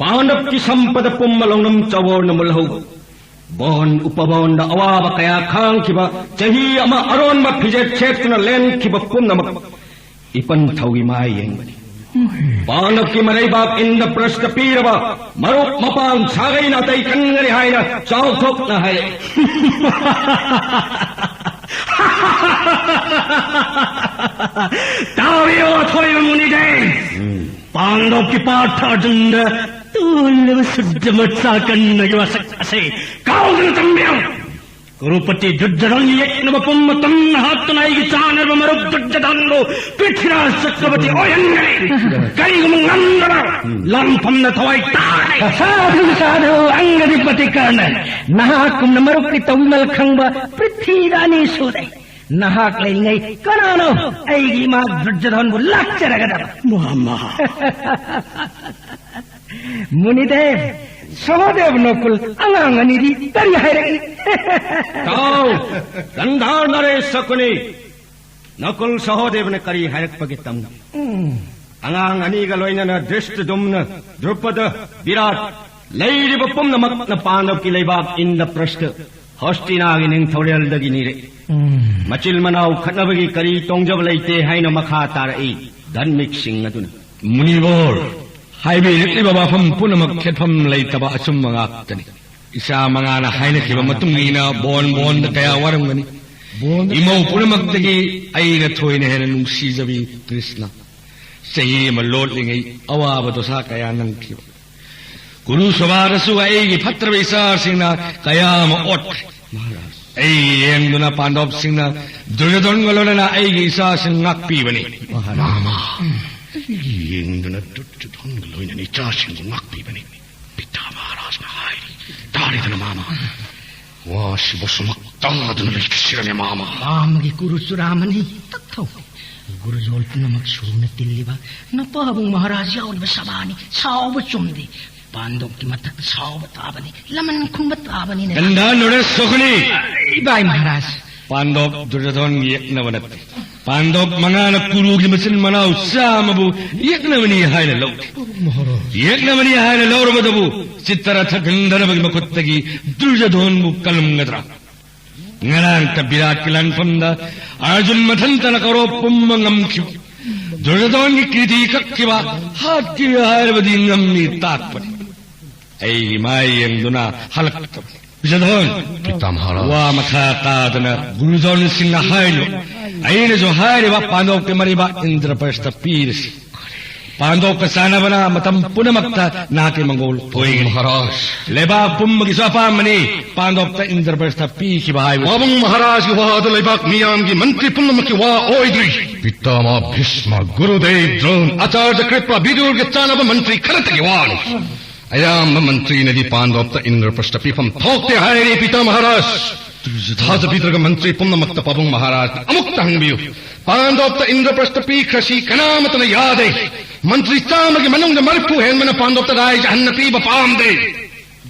ꯄꯥꯟꯗꯕꯀꯤ ꯁꯝꯄꯗ ꯄꯨꯝꯕ ꯂꯧꯅꯝ ꯆꯋꯣꯔꯅ ꯃꯨꯜꯍꯧꯕ, ꯕꯣꯟ ꯎꯄꯕꯣꯟꯗ ꯑꯋꯥꯕ ꯀꯌꯥ ꯈꯥꯡꯈꯤꯕ, ꯆꯍꯤ ꯑꯃ ꯑꯔꯣꯟꯕ ꯐꯤꯖꯦꯠ ꯁꯦꯠꯇꯨꯅ ꯂꯦꯟꯈꯤꯕ ꯄꯨꯝꯅꯃꯛ ꯏꯄꯟꯊꯧꯒꯤ ꯃꯥꯏ ꯌꯦꯡꯕꯅꯤ꯫ ꯄꯥꯟꯗꯕꯀꯤ ꯃꯔꯩꯕꯥꯛ ꯏꯟꯗ꯭ꯔꯄ꯭ꯔꯁꯇ ꯄꯤꯔꯕ ꯃꯔꯨꯞ ꯃꯄꯥꯡ ꯁꯥꯒꯩ ꯅꯥꯇꯩ ꯀꯟꯒꯅꯤ ꯍꯥꯏꯅ ꯆꯥꯎꯊꯣꯛꯅ ꯍꯥꯏꯔꯛꯏ꯫ ꯇꯥꯕꯤꯌꯨ, ꯑꯊꯣꯏꯕ ꯃꯨꯅꯤꯗꯦ꯫ ꯎꯝ꯫ ꯄꯥꯟꯗꯕꯀꯤ ꯄꯥꯔꯊ ꯑꯔꯖꯨꯟꯗ ꯇꯨꯜꯂꯕ ꯁꯨꯗ꯭ꯔ ꯃꯆꯥ ꯀꯟꯅꯒꯤ ꯋꯥꯁꯛ ꯑꯁꯦ ꯀꯥꯎꯗꯅ ꯇꯝꯕꯤꯌꯨ꯫ ꯀ꯭ꯔꯨꯄꯇꯤ ꯗꯨꯔꯖꯣꯙꯟꯒꯤ ꯌꯦꯛꯅꯕ ꯄꯨꯝꯕ ꯇꯝꯅ ꯍꯥꯠꯇꯨꯅ ꯑꯩꯒꯤ ꯆꯥꯅꯔꯕ ꯃꯔꯨꯞ ꯗꯨꯔꯖꯣꯙꯟꯕꯨ ꯄ꯭ꯔꯤꯊꯤꯔꯥꯖ ꯆꯀ꯭ꯔꯕꯇꯤ ꯑꯣꯏꯍꯟꯒꯅꯤ꯫ ꯀꯔꯤꯒꯨꯝꯕ ꯉꯝꯗꯕ ꯂꯥꯟꯐꯝꯅ ꯊꯋꯥꯏ ꯇꯥꯔꯦ꯫ ꯁꯥꯙꯨ, ꯁꯥꯙꯨ, ꯑꯪꯒꯗꯤꯄꯇꯤ ꯀꯔꯅ, ꯅꯍꯥꯛꯀꯨꯝꯅ ꯃꯔꯨꯞꯀꯤ ꯇꯧꯕꯤꯃꯜ ꯈꯪꯕ ꯄ꯭ꯔꯤꯊꯤꯕꯤꯗ ꯑꯅꯤ ꯁꯨꯔꯦ꯫ ꯅꯍꯥꯛ ꯂꯩꯔꯤꯉꯩ ꯀꯅꯥꯅꯣ ꯑꯩꯒꯤ ꯏꯃꯥ ꯗꯨꯔꯖꯣꯙꯟꯕꯨ ꯂꯥꯛꯆꯔꯒꯗꯕ? ꯃꯃꯥ꯫ ꯃꯨꯅꯤꯗꯦꯕ, ꯁꯍꯣꯗꯦꯕ ꯅꯀꯨꯜ ꯑꯉꯥꯡ ꯑꯅꯤꯗꯤ ꯀꯔꯤ ꯍꯥꯏꯔꯛꯏ? ꯇꯥꯎ, ꯒꯟꯙꯥꯔ ꯅꯔꯦꯁ ꯁꯀꯨꯅꯤ, ꯅꯀꯨꯜ ꯁꯍꯣꯗꯦꯕꯅ ꯀꯔꯤ ꯍꯥꯏꯔꯛꯄꯒꯦ ꯇꯝꯒꯦ꯫ ꯎꯝ꯫ ꯑꯉꯥꯡ ꯑꯅꯤꯒ ꯂꯣꯏꯅꯅ ꯙ꯭ꯔꯤꯁꯇꯗꯨꯝꯅ, ꯗ꯭ꯔꯨꯄꯗ, ꯕꯤꯔꯥꯠ, ꯂꯩꯔꯤꯕ ꯄꯨꯝꯅꯃꯛꯅ ꯄꯥꯟꯗꯕꯀꯤ ꯂꯩꯕꯥꯛ ꯏꯟꯗ꯭ꯔꯄ꯭ꯔꯁꯇ ꯍꯣꯁꯇꯤꯅꯥꯒꯤ ꯅꯤꯡꯊꯧꯔꯦꯜꯗꯒꯤ ꯅꯤꯔꯛꯏ꯫ ꯎꯝ꯫ ꯃꯆꯤꯜ ꯃꯅꯥꯎ ꯈꯠꯅꯕꯒꯤ ꯀꯔꯤ ꯇꯣꯡꯖꯕ ꯂꯩꯇꯦ ꯍꯥꯏꯅ ꯃꯈꯥ ꯇꯥꯔꯛꯏ ꯙꯔꯃꯤꯛꯁꯤꯡ ꯑꯗꯨꯅ꯫ ꯃꯨꯅꯤꯕꯣꯔ, ꯍꯥꯏꯕꯤꯔꯛꯂꯤꯕ ꯋꯥꯐꯝ ꯄꯨꯝꯅꯃꯛ ꯊꯦꯠꯐꯝ ꯂꯩꯇꯕ ꯑꯆꯨꯝꯕ ꯉꯥꯛꯇꯅꯤ꯫ ꯏꯆꯥ ꯃꯉꯥꯅ ꯍꯥꯏꯅꯈꯤꯕ ꯃꯇꯨꯡ ꯏꯟꯅ ꯕꯣꯟ ꯕꯣꯟꯗ ꯀꯌꯥ ꯋꯥꯔꯝꯒꯅꯤ꯫ ꯕꯣꯟꯗ ꯏꯃꯧ ꯄꯨꯝꯅꯃꯛꯇꯒꯤ ꯑꯩꯅ ꯊꯣꯏꯅ ꯍꯦꯟꯅ ꯅꯨꯡꯁꯤꯖꯕꯤ ꯀ꯭ꯔꯤꯁꯅ꯫ ꯆꯍꯤ ꯑꯃ ꯂꯣꯠꯂꯤꯉꯩ ꯑꯋꯥꯕ ꯗꯣꯁꯥ ꯀꯌꯥ ꯅꯪꯈꯤꯕ꯫ ꯀꯨꯔꯨ ꯁꯚꯥꯗꯁꯨ ꯑꯩꯒꯤ ꯐꯠꯇ꯭ꯔꯕ ꯏꯆꯥꯁꯤꯡꯅ ꯀꯌꯥ ꯑꯃ ꯑꯣꯠꯈ꯭ꯔꯦ꯫ ꯃꯍꯥꯔꯥꯖ꯫ ꯑꯩ ꯌꯦꯡꯗꯨꯅ ꯄꯥꯟꯗꯕꯁꯤꯡꯅ ꯗꯨꯔꯌꯣꯙꯟꯒ ꯂꯣꯏꯅꯅ ꯑꯩꯒꯤ ꯏꯆꯥꯁꯤꯡ ꯉꯥꯛꯄꯤꯕꯅꯤ꯫ ꯃꯍꯥꯔꯥꯖ꯫ ꯃꯥꯃꯥ, ꯑꯩ ꯌꯦꯡꯗꯨꯅ ꯗꯨꯔꯌꯣꯙꯟꯒ ꯂꯣꯏꯅꯅ ꯏꯆꯥꯁꯤꯡꯕꯨ ꯉꯥꯛꯄꯤꯕꯅꯤ꯫ ꯄꯤꯇꯥꯃꯍ꯫ ꯌꯥꯔꯦꯗꯅ, ꯃꯥꯃ꯫ ꯋꯥꯁꯤꯕꯨ ꯁꯨꯃꯛ ꯇꯥꯗꯨꯅ ꯂꯩꯈꯤꯁꯤꯔꯅꯦ, ꯃꯥꯃ꯫ ꯃꯥꯃꯒꯤ ꯀꯨꯔꯨ ꯆꯨꯔꯥꯃꯅꯤ ꯇꯛꯊꯧ꯫ ꯒꯨꯔꯨꯖꯣꯜ ꯄꯨꯝꯅꯃꯛ ꯁꯨꯅ ꯇꯤꯜꯂꯤꯕ ꯅꯄꯥꯕꯨꯡ ꯃꯍꯥꯔꯥꯖ ꯌꯥꯎꯔꯤꯕ ꯁꯚꯥꯅꯤ꯫ ꯁꯥꯎꯕ ꯆꯨꯝꯗꯦ꯫ ꯄꯥꯟꯗꯣꯞꯀꯤ ꯃꯊꯛꯇ ꯁꯥꯎꯕ ꯇꯥꯕꯅꯤ, ꯂꯃꯟ ꯈꯨꯝꯕ ꯇꯥꯕꯅꯤꯅꯦ꯫ ꯒꯟꯙꯥ ꯅꯔꯦꯁ ꯁꯣꯈꯅꯤ! ꯏꯕꯥꯏ ꯃꯍꯥꯔꯥꯖ꯫ ꯄꯥꯟꯗꯣꯞ ꯗꯨꯔꯖꯣꯙꯟꯒꯤ ꯌꯦꯛꯅꯕ ꯅꯠꯇꯦ꯫ ꯄꯥꯟꯗꯣꯞ ꯃꯉꯥꯅ ꯀꯨꯔꯨꯒꯤ ꯃꯆꯤꯟ ꯃꯅꯥꯎ ꯆꯥꯝꯃꯕꯨ ꯌꯦꯛꯅꯕꯅꯤ ꯍꯥꯏꯅ ꯂꯧꯏ꯫ ꯃꯍꯥꯔꯥꯖ꯫ ꯌꯦꯛꯅꯕꯅꯤ ꯍꯥꯏꯅ ꯂꯧꯔꯕꯗꯕꯨ ꯆꯤꯠꯇꯔꯊ ꯒꯟꯙꯔꯕꯒꯤ ꯃꯈꯨꯠꯇꯒꯤ ꯗꯨꯔꯖꯣꯙꯟꯕꯨ ꯀꯜꯂꯝꯒꯗ꯭ꯔꯥ? ꯉꯔꯥꯡꯇ ꯕꯤꯔꯥꯠꯀꯤ ꯂꯥꯟꯐꯝꯗ ꯑꯔꯖꯨꯟ ꯃꯊꯟꯇꯅ ꯀꯧꯔꯣꯞ ꯄꯨꯝꯕ ꯉꯝꯈꯤꯕ, ꯗꯨꯔꯖꯣꯙꯟꯒꯤ ꯀꯤꯔꯇꯤ ꯀꯛꯈꯤꯕ, ꯍꯥꯠꯈꯤꯕ ꯍꯥꯏꯔꯕꯗꯤ ꯉꯝꯃꯤ ꯇꯥꯛꯄꯅꯤ꯫ ꯑꯩꯒꯤ ꯃꯥꯏ ꯌꯦꯡꯗꯨꯅ ꯍꯜꯂꯛꯇꯕꯅꯤ꯫ ꯗꯨꯔꯖꯣꯙꯟ! ꯄꯤꯇꯥ ꯃꯍꯥꯔꯥꯖ꯫ ꯋꯥ ꯃꯈꯥ ꯇꯥꯗꯅ ꯒꯨꯔꯨꯖꯣꯟ ꯁꯤꯡꯅ ꯍꯥꯏꯔꯤꯕ, ꯑꯩꯅꯁꯨ ꯍꯥꯏꯔꯤꯕ ꯄꯥꯟꯗꯣꯞꯀꯤ ꯃꯔꯩꯕꯥꯛ ꯏꯟꯗ꯭ꯔꯄ꯭ꯔꯁꯇ ꯄꯤꯔꯁꯤ꯫ ꯄꯥꯟꯗꯣꯞꯀ ꯆꯥꯟꯅꯕꯅ ꯃꯇꯝ ꯄꯨꯝꯅꯃꯛꯇ ꯅꯍꯥꯛꯀꯤ ꯃꯪꯒꯣꯜ ꯑꯣꯏꯒꯅꯤ꯫ ꯃꯍꯥꯔꯥꯖ꯫ ꯂꯩꯕꯥꯛ ꯄꯨꯝꯕꯒꯤꯁꯨ ꯑꯄꯥꯝꯕꯅꯤ ꯄꯥꯟꯗꯣꯞꯇ ꯏꯟꯗ꯭ꯔꯄ꯭ꯔꯁꯇ ꯄꯤꯈꯤꯕ ꯍꯥꯏꯕꯁꯤ꯫ ꯄꯥꯕꯨꯡ ꯃꯍꯥꯔꯥꯖꯒꯤ ꯋꯥꯗ ꯂꯩꯕꯥꯛ ꯃꯤꯌꯥꯝꯒꯤ ꯃꯟꯇ꯭ꯔꯤ ꯄꯨꯝꯅꯃꯛꯀꯤ ꯋꯥ ꯑꯣꯏꯗ꯭ꯔꯤ꯫ ꯄꯤꯇꯥꯃꯥ ꯚꯤꯁꯃ, ꯒꯨꯔꯨꯗꯦꯕ ꯗ꯭ꯔꯣꯟ, ꯑꯆꯥꯔꯌ ꯀ꯭ꯔꯤꯄ, ꯕꯤꯗꯨꯔꯒ ꯆꯥꯟꯅꯕ ꯃꯟꯇ꯭ꯔꯤ ꯈꯔꯇꯒꯤ ꯋꯥꯅꯤ꯫ ꯑꯌꯥꯝꯕ ꯃꯟꯇ꯭ꯔꯤꯅꯗꯤ ꯄꯥꯟꯗꯣꯞꯇ ꯏꯟꯗ꯭ꯔꯄ꯭ꯔꯁꯇ ꯄꯤꯐꯝ ꯊꯣꯛꯇꯦ ꯍꯥꯏꯔꯤ, ꯄꯤꯇꯥ ꯃꯍꯥꯔꯥꯖ꯫ ꯊꯥꯖꯕꯤꯗ꯭ꯔꯒ ꯃꯟꯇ꯭ꯔꯤ ꯄꯨꯝꯅꯃꯛꯇ ꯄꯥꯕꯨꯡ ꯃꯍꯥꯔꯥꯖꯅ ꯑꯃꯨꯛꯇ ꯍꯪꯕꯤꯌꯨ꯫ ꯄꯥꯟꯗꯣꯞꯇ ꯏꯟꯗ꯭ꯔꯄ꯭ꯔꯁꯇ ꯄꯤꯈ꯭ꯔꯁꯤ ꯀꯅꯥꯃꯠꯇꯅ ꯌꯥꯗꯦ꯫ ꯃꯟꯇ꯭ꯔꯤ ꯆꯥꯝꯃꯒꯤ ꯃꯅꯨꯡꯗ ꯃꯔꯤꯐꯨ ꯍꯦꯟꯕꯅ ꯄꯥꯟꯗꯣꯞꯇ ꯔꯥꯏꯖ ꯑꯍꯟꯅ ꯄꯤꯕ ꯄꯥꯝꯗꯦ꯫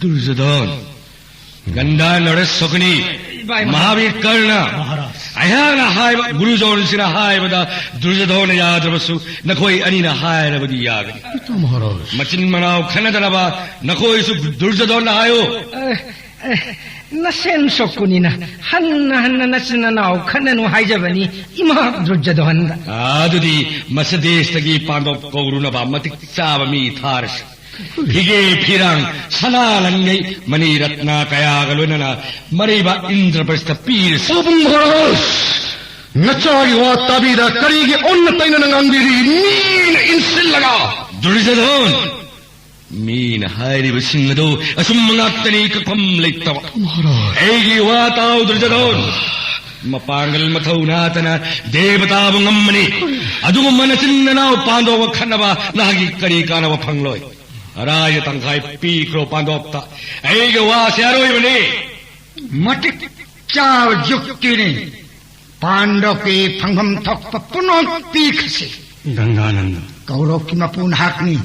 ꯗꯨꯔꯖꯣꯙꯟ, ꯒꯟꯙꯥ ꯅꯔꯦꯁ ꯁꯣꯈꯅꯤ, ꯏꯕꯥꯏ ꯃꯍꯥꯔꯥꯖ꯫ ꯃꯍꯥꯕꯤꯔ ꯀꯔꯅ, ꯃꯍꯥꯔꯥꯖ꯫ ꯑꯩꯍꯥꯛꯅ ꯍꯥꯏꯕ, ꯒꯨꯔꯨꯖꯣꯟꯁꯤꯅ ꯍꯥꯏꯕꯗ ꯗꯨꯔꯖꯣꯙꯟꯅ ꯌꯥꯗ꯭ꯔꯕꯁꯨ ꯅꯈꯣꯏ ꯑꯅꯤꯅ ꯍꯥꯏꯔꯕꯗꯤ ꯌꯥꯒꯅꯤ꯫ ꯄꯤꯇꯥ ꯃꯍꯥꯔꯥꯖ꯫ ꯃꯆꯤꯟ ꯃꯅꯥꯎ ꯈꯟꯅꯗꯅꯕ ꯅꯈꯣꯏꯁꯨ ꯗꯨꯔꯖꯣꯙꯟꯅ ꯍꯥꯏꯌꯨ꯫ ꯑꯦ, ꯑꯦ, ꯅꯁꯦꯟ ꯁꯣꯛꯄꯅꯤꯅ ꯍꯟꯅ ꯍꯟꯅ ꯅꯆꯤꯟ ꯅꯅꯥꯎ ꯈꯟꯅꯅꯨ ꯍꯥꯏꯖꯕꯅꯤ, ꯏꯃꯥ ꯗꯨꯔꯖꯣꯙꯟꯗ꯫ ꯑꯗꯨꯗꯤ ꯃꯁꯗꯦꯁꯇꯒꯤ ꯄꯥꯟꯗꯣꯞ ꯀꯧꯔꯨꯅꯕ ꯃꯇꯤꯛ ꯆꯥꯕ ꯃꯤ ꯊꯥꯔꯁꯤ꯫ ꯐꯤꯒꯦ ꯐꯤꯔꯥꯡ, ꯁꯅꯥ ꯂꯟꯉꯩ, ꯃꯅꯤ ꯔꯠꯅ ꯀꯌꯥꯒ ꯂꯣꯏꯅꯅ ꯃꯔꯩꯕꯥꯛ ꯏꯟꯗ꯭ꯔꯄ꯭ꯔꯁꯇ ꯄꯤꯔꯁꯤ꯫ ꯄꯥꯕꯨꯡ ꯃꯍꯥꯔꯥꯖ, ꯅꯆꯥꯒꯤ ꯋꯥ ꯇꯥꯕꯤꯗ ꯀꯔꯤꯒꯤ ꯑꯣꯟꯅ ꯇꯩꯅꯅ ꯉꯥꯡꯕꯤꯔꯤ? ꯃꯤꯅ ꯏꯟꯁꯤꯜꯂꯒ꯫ ꯗꯨꯔꯖꯣꯙꯟ, ꯃꯤꯅ ꯍꯥꯏꯔꯤꯕꯁꯤꯡ ꯑꯗꯨ ꯑꯆꯨꯝꯕ ꯉꯥꯛꯇꯅꯤ, ꯀꯛꯐꯝ ꯂꯩꯇꯕ꯫ ꯃꯍꯥꯔꯥꯖ꯫ ꯑꯩꯒꯤ ꯋꯥ ꯇꯥꯎ ꯗꯨꯔꯖꯣꯙꯟ꯫ ꯃꯄꯥꯡꯒꯜ ꯃꯊꯧ ꯅꯥꯇꯅ ꯗꯦꯕꯇꯥꯕꯨ ꯉꯝꯃꯅꯤ꯫ ꯑꯗꯨꯒꯨꯝꯕ ꯅꯆꯤꯟ ꯅꯅꯥꯎ ꯄꯥꯟꯗꯣꯞꯀ ꯈꯠꯅꯕ ꯅꯍꯥꯛꯀꯤ ꯀꯔꯤ ꯀꯥꯟꯅꯕ ꯐꯪꯂꯣꯏ? ꯅꯔꯥꯏꯒꯤ ꯇꯪꯈꯥꯏ ꯄꯤꯈ꯭ꯔꯣ ꯄꯥꯟꯗꯣꯞꯇ꯫ ꯑꯩꯒꯤ ꯋꯥꯁꯦ ꯑꯔꯣꯏꯕꯅꯤ꯫ ꯃꯇꯤꯛ ꯆꯥꯕ ꯖꯨꯛꯇꯤꯅꯤ꯫ ꯄꯥꯟꯗꯣꯞꯀꯤ ꯐꯪꯐꯝ ꯊꯣꯛꯄ ꯄꯨꯝꯅꯃꯛ ꯄꯤꯈ꯭ꯔꯁꯤ꯫ ꯒꯪꯒꯥꯅꯟꯗ꯫ ꯀꯧꯔꯧꯀꯤ ꯃꯄꯨ ꯅꯍꯥꯛꯅꯤ꯫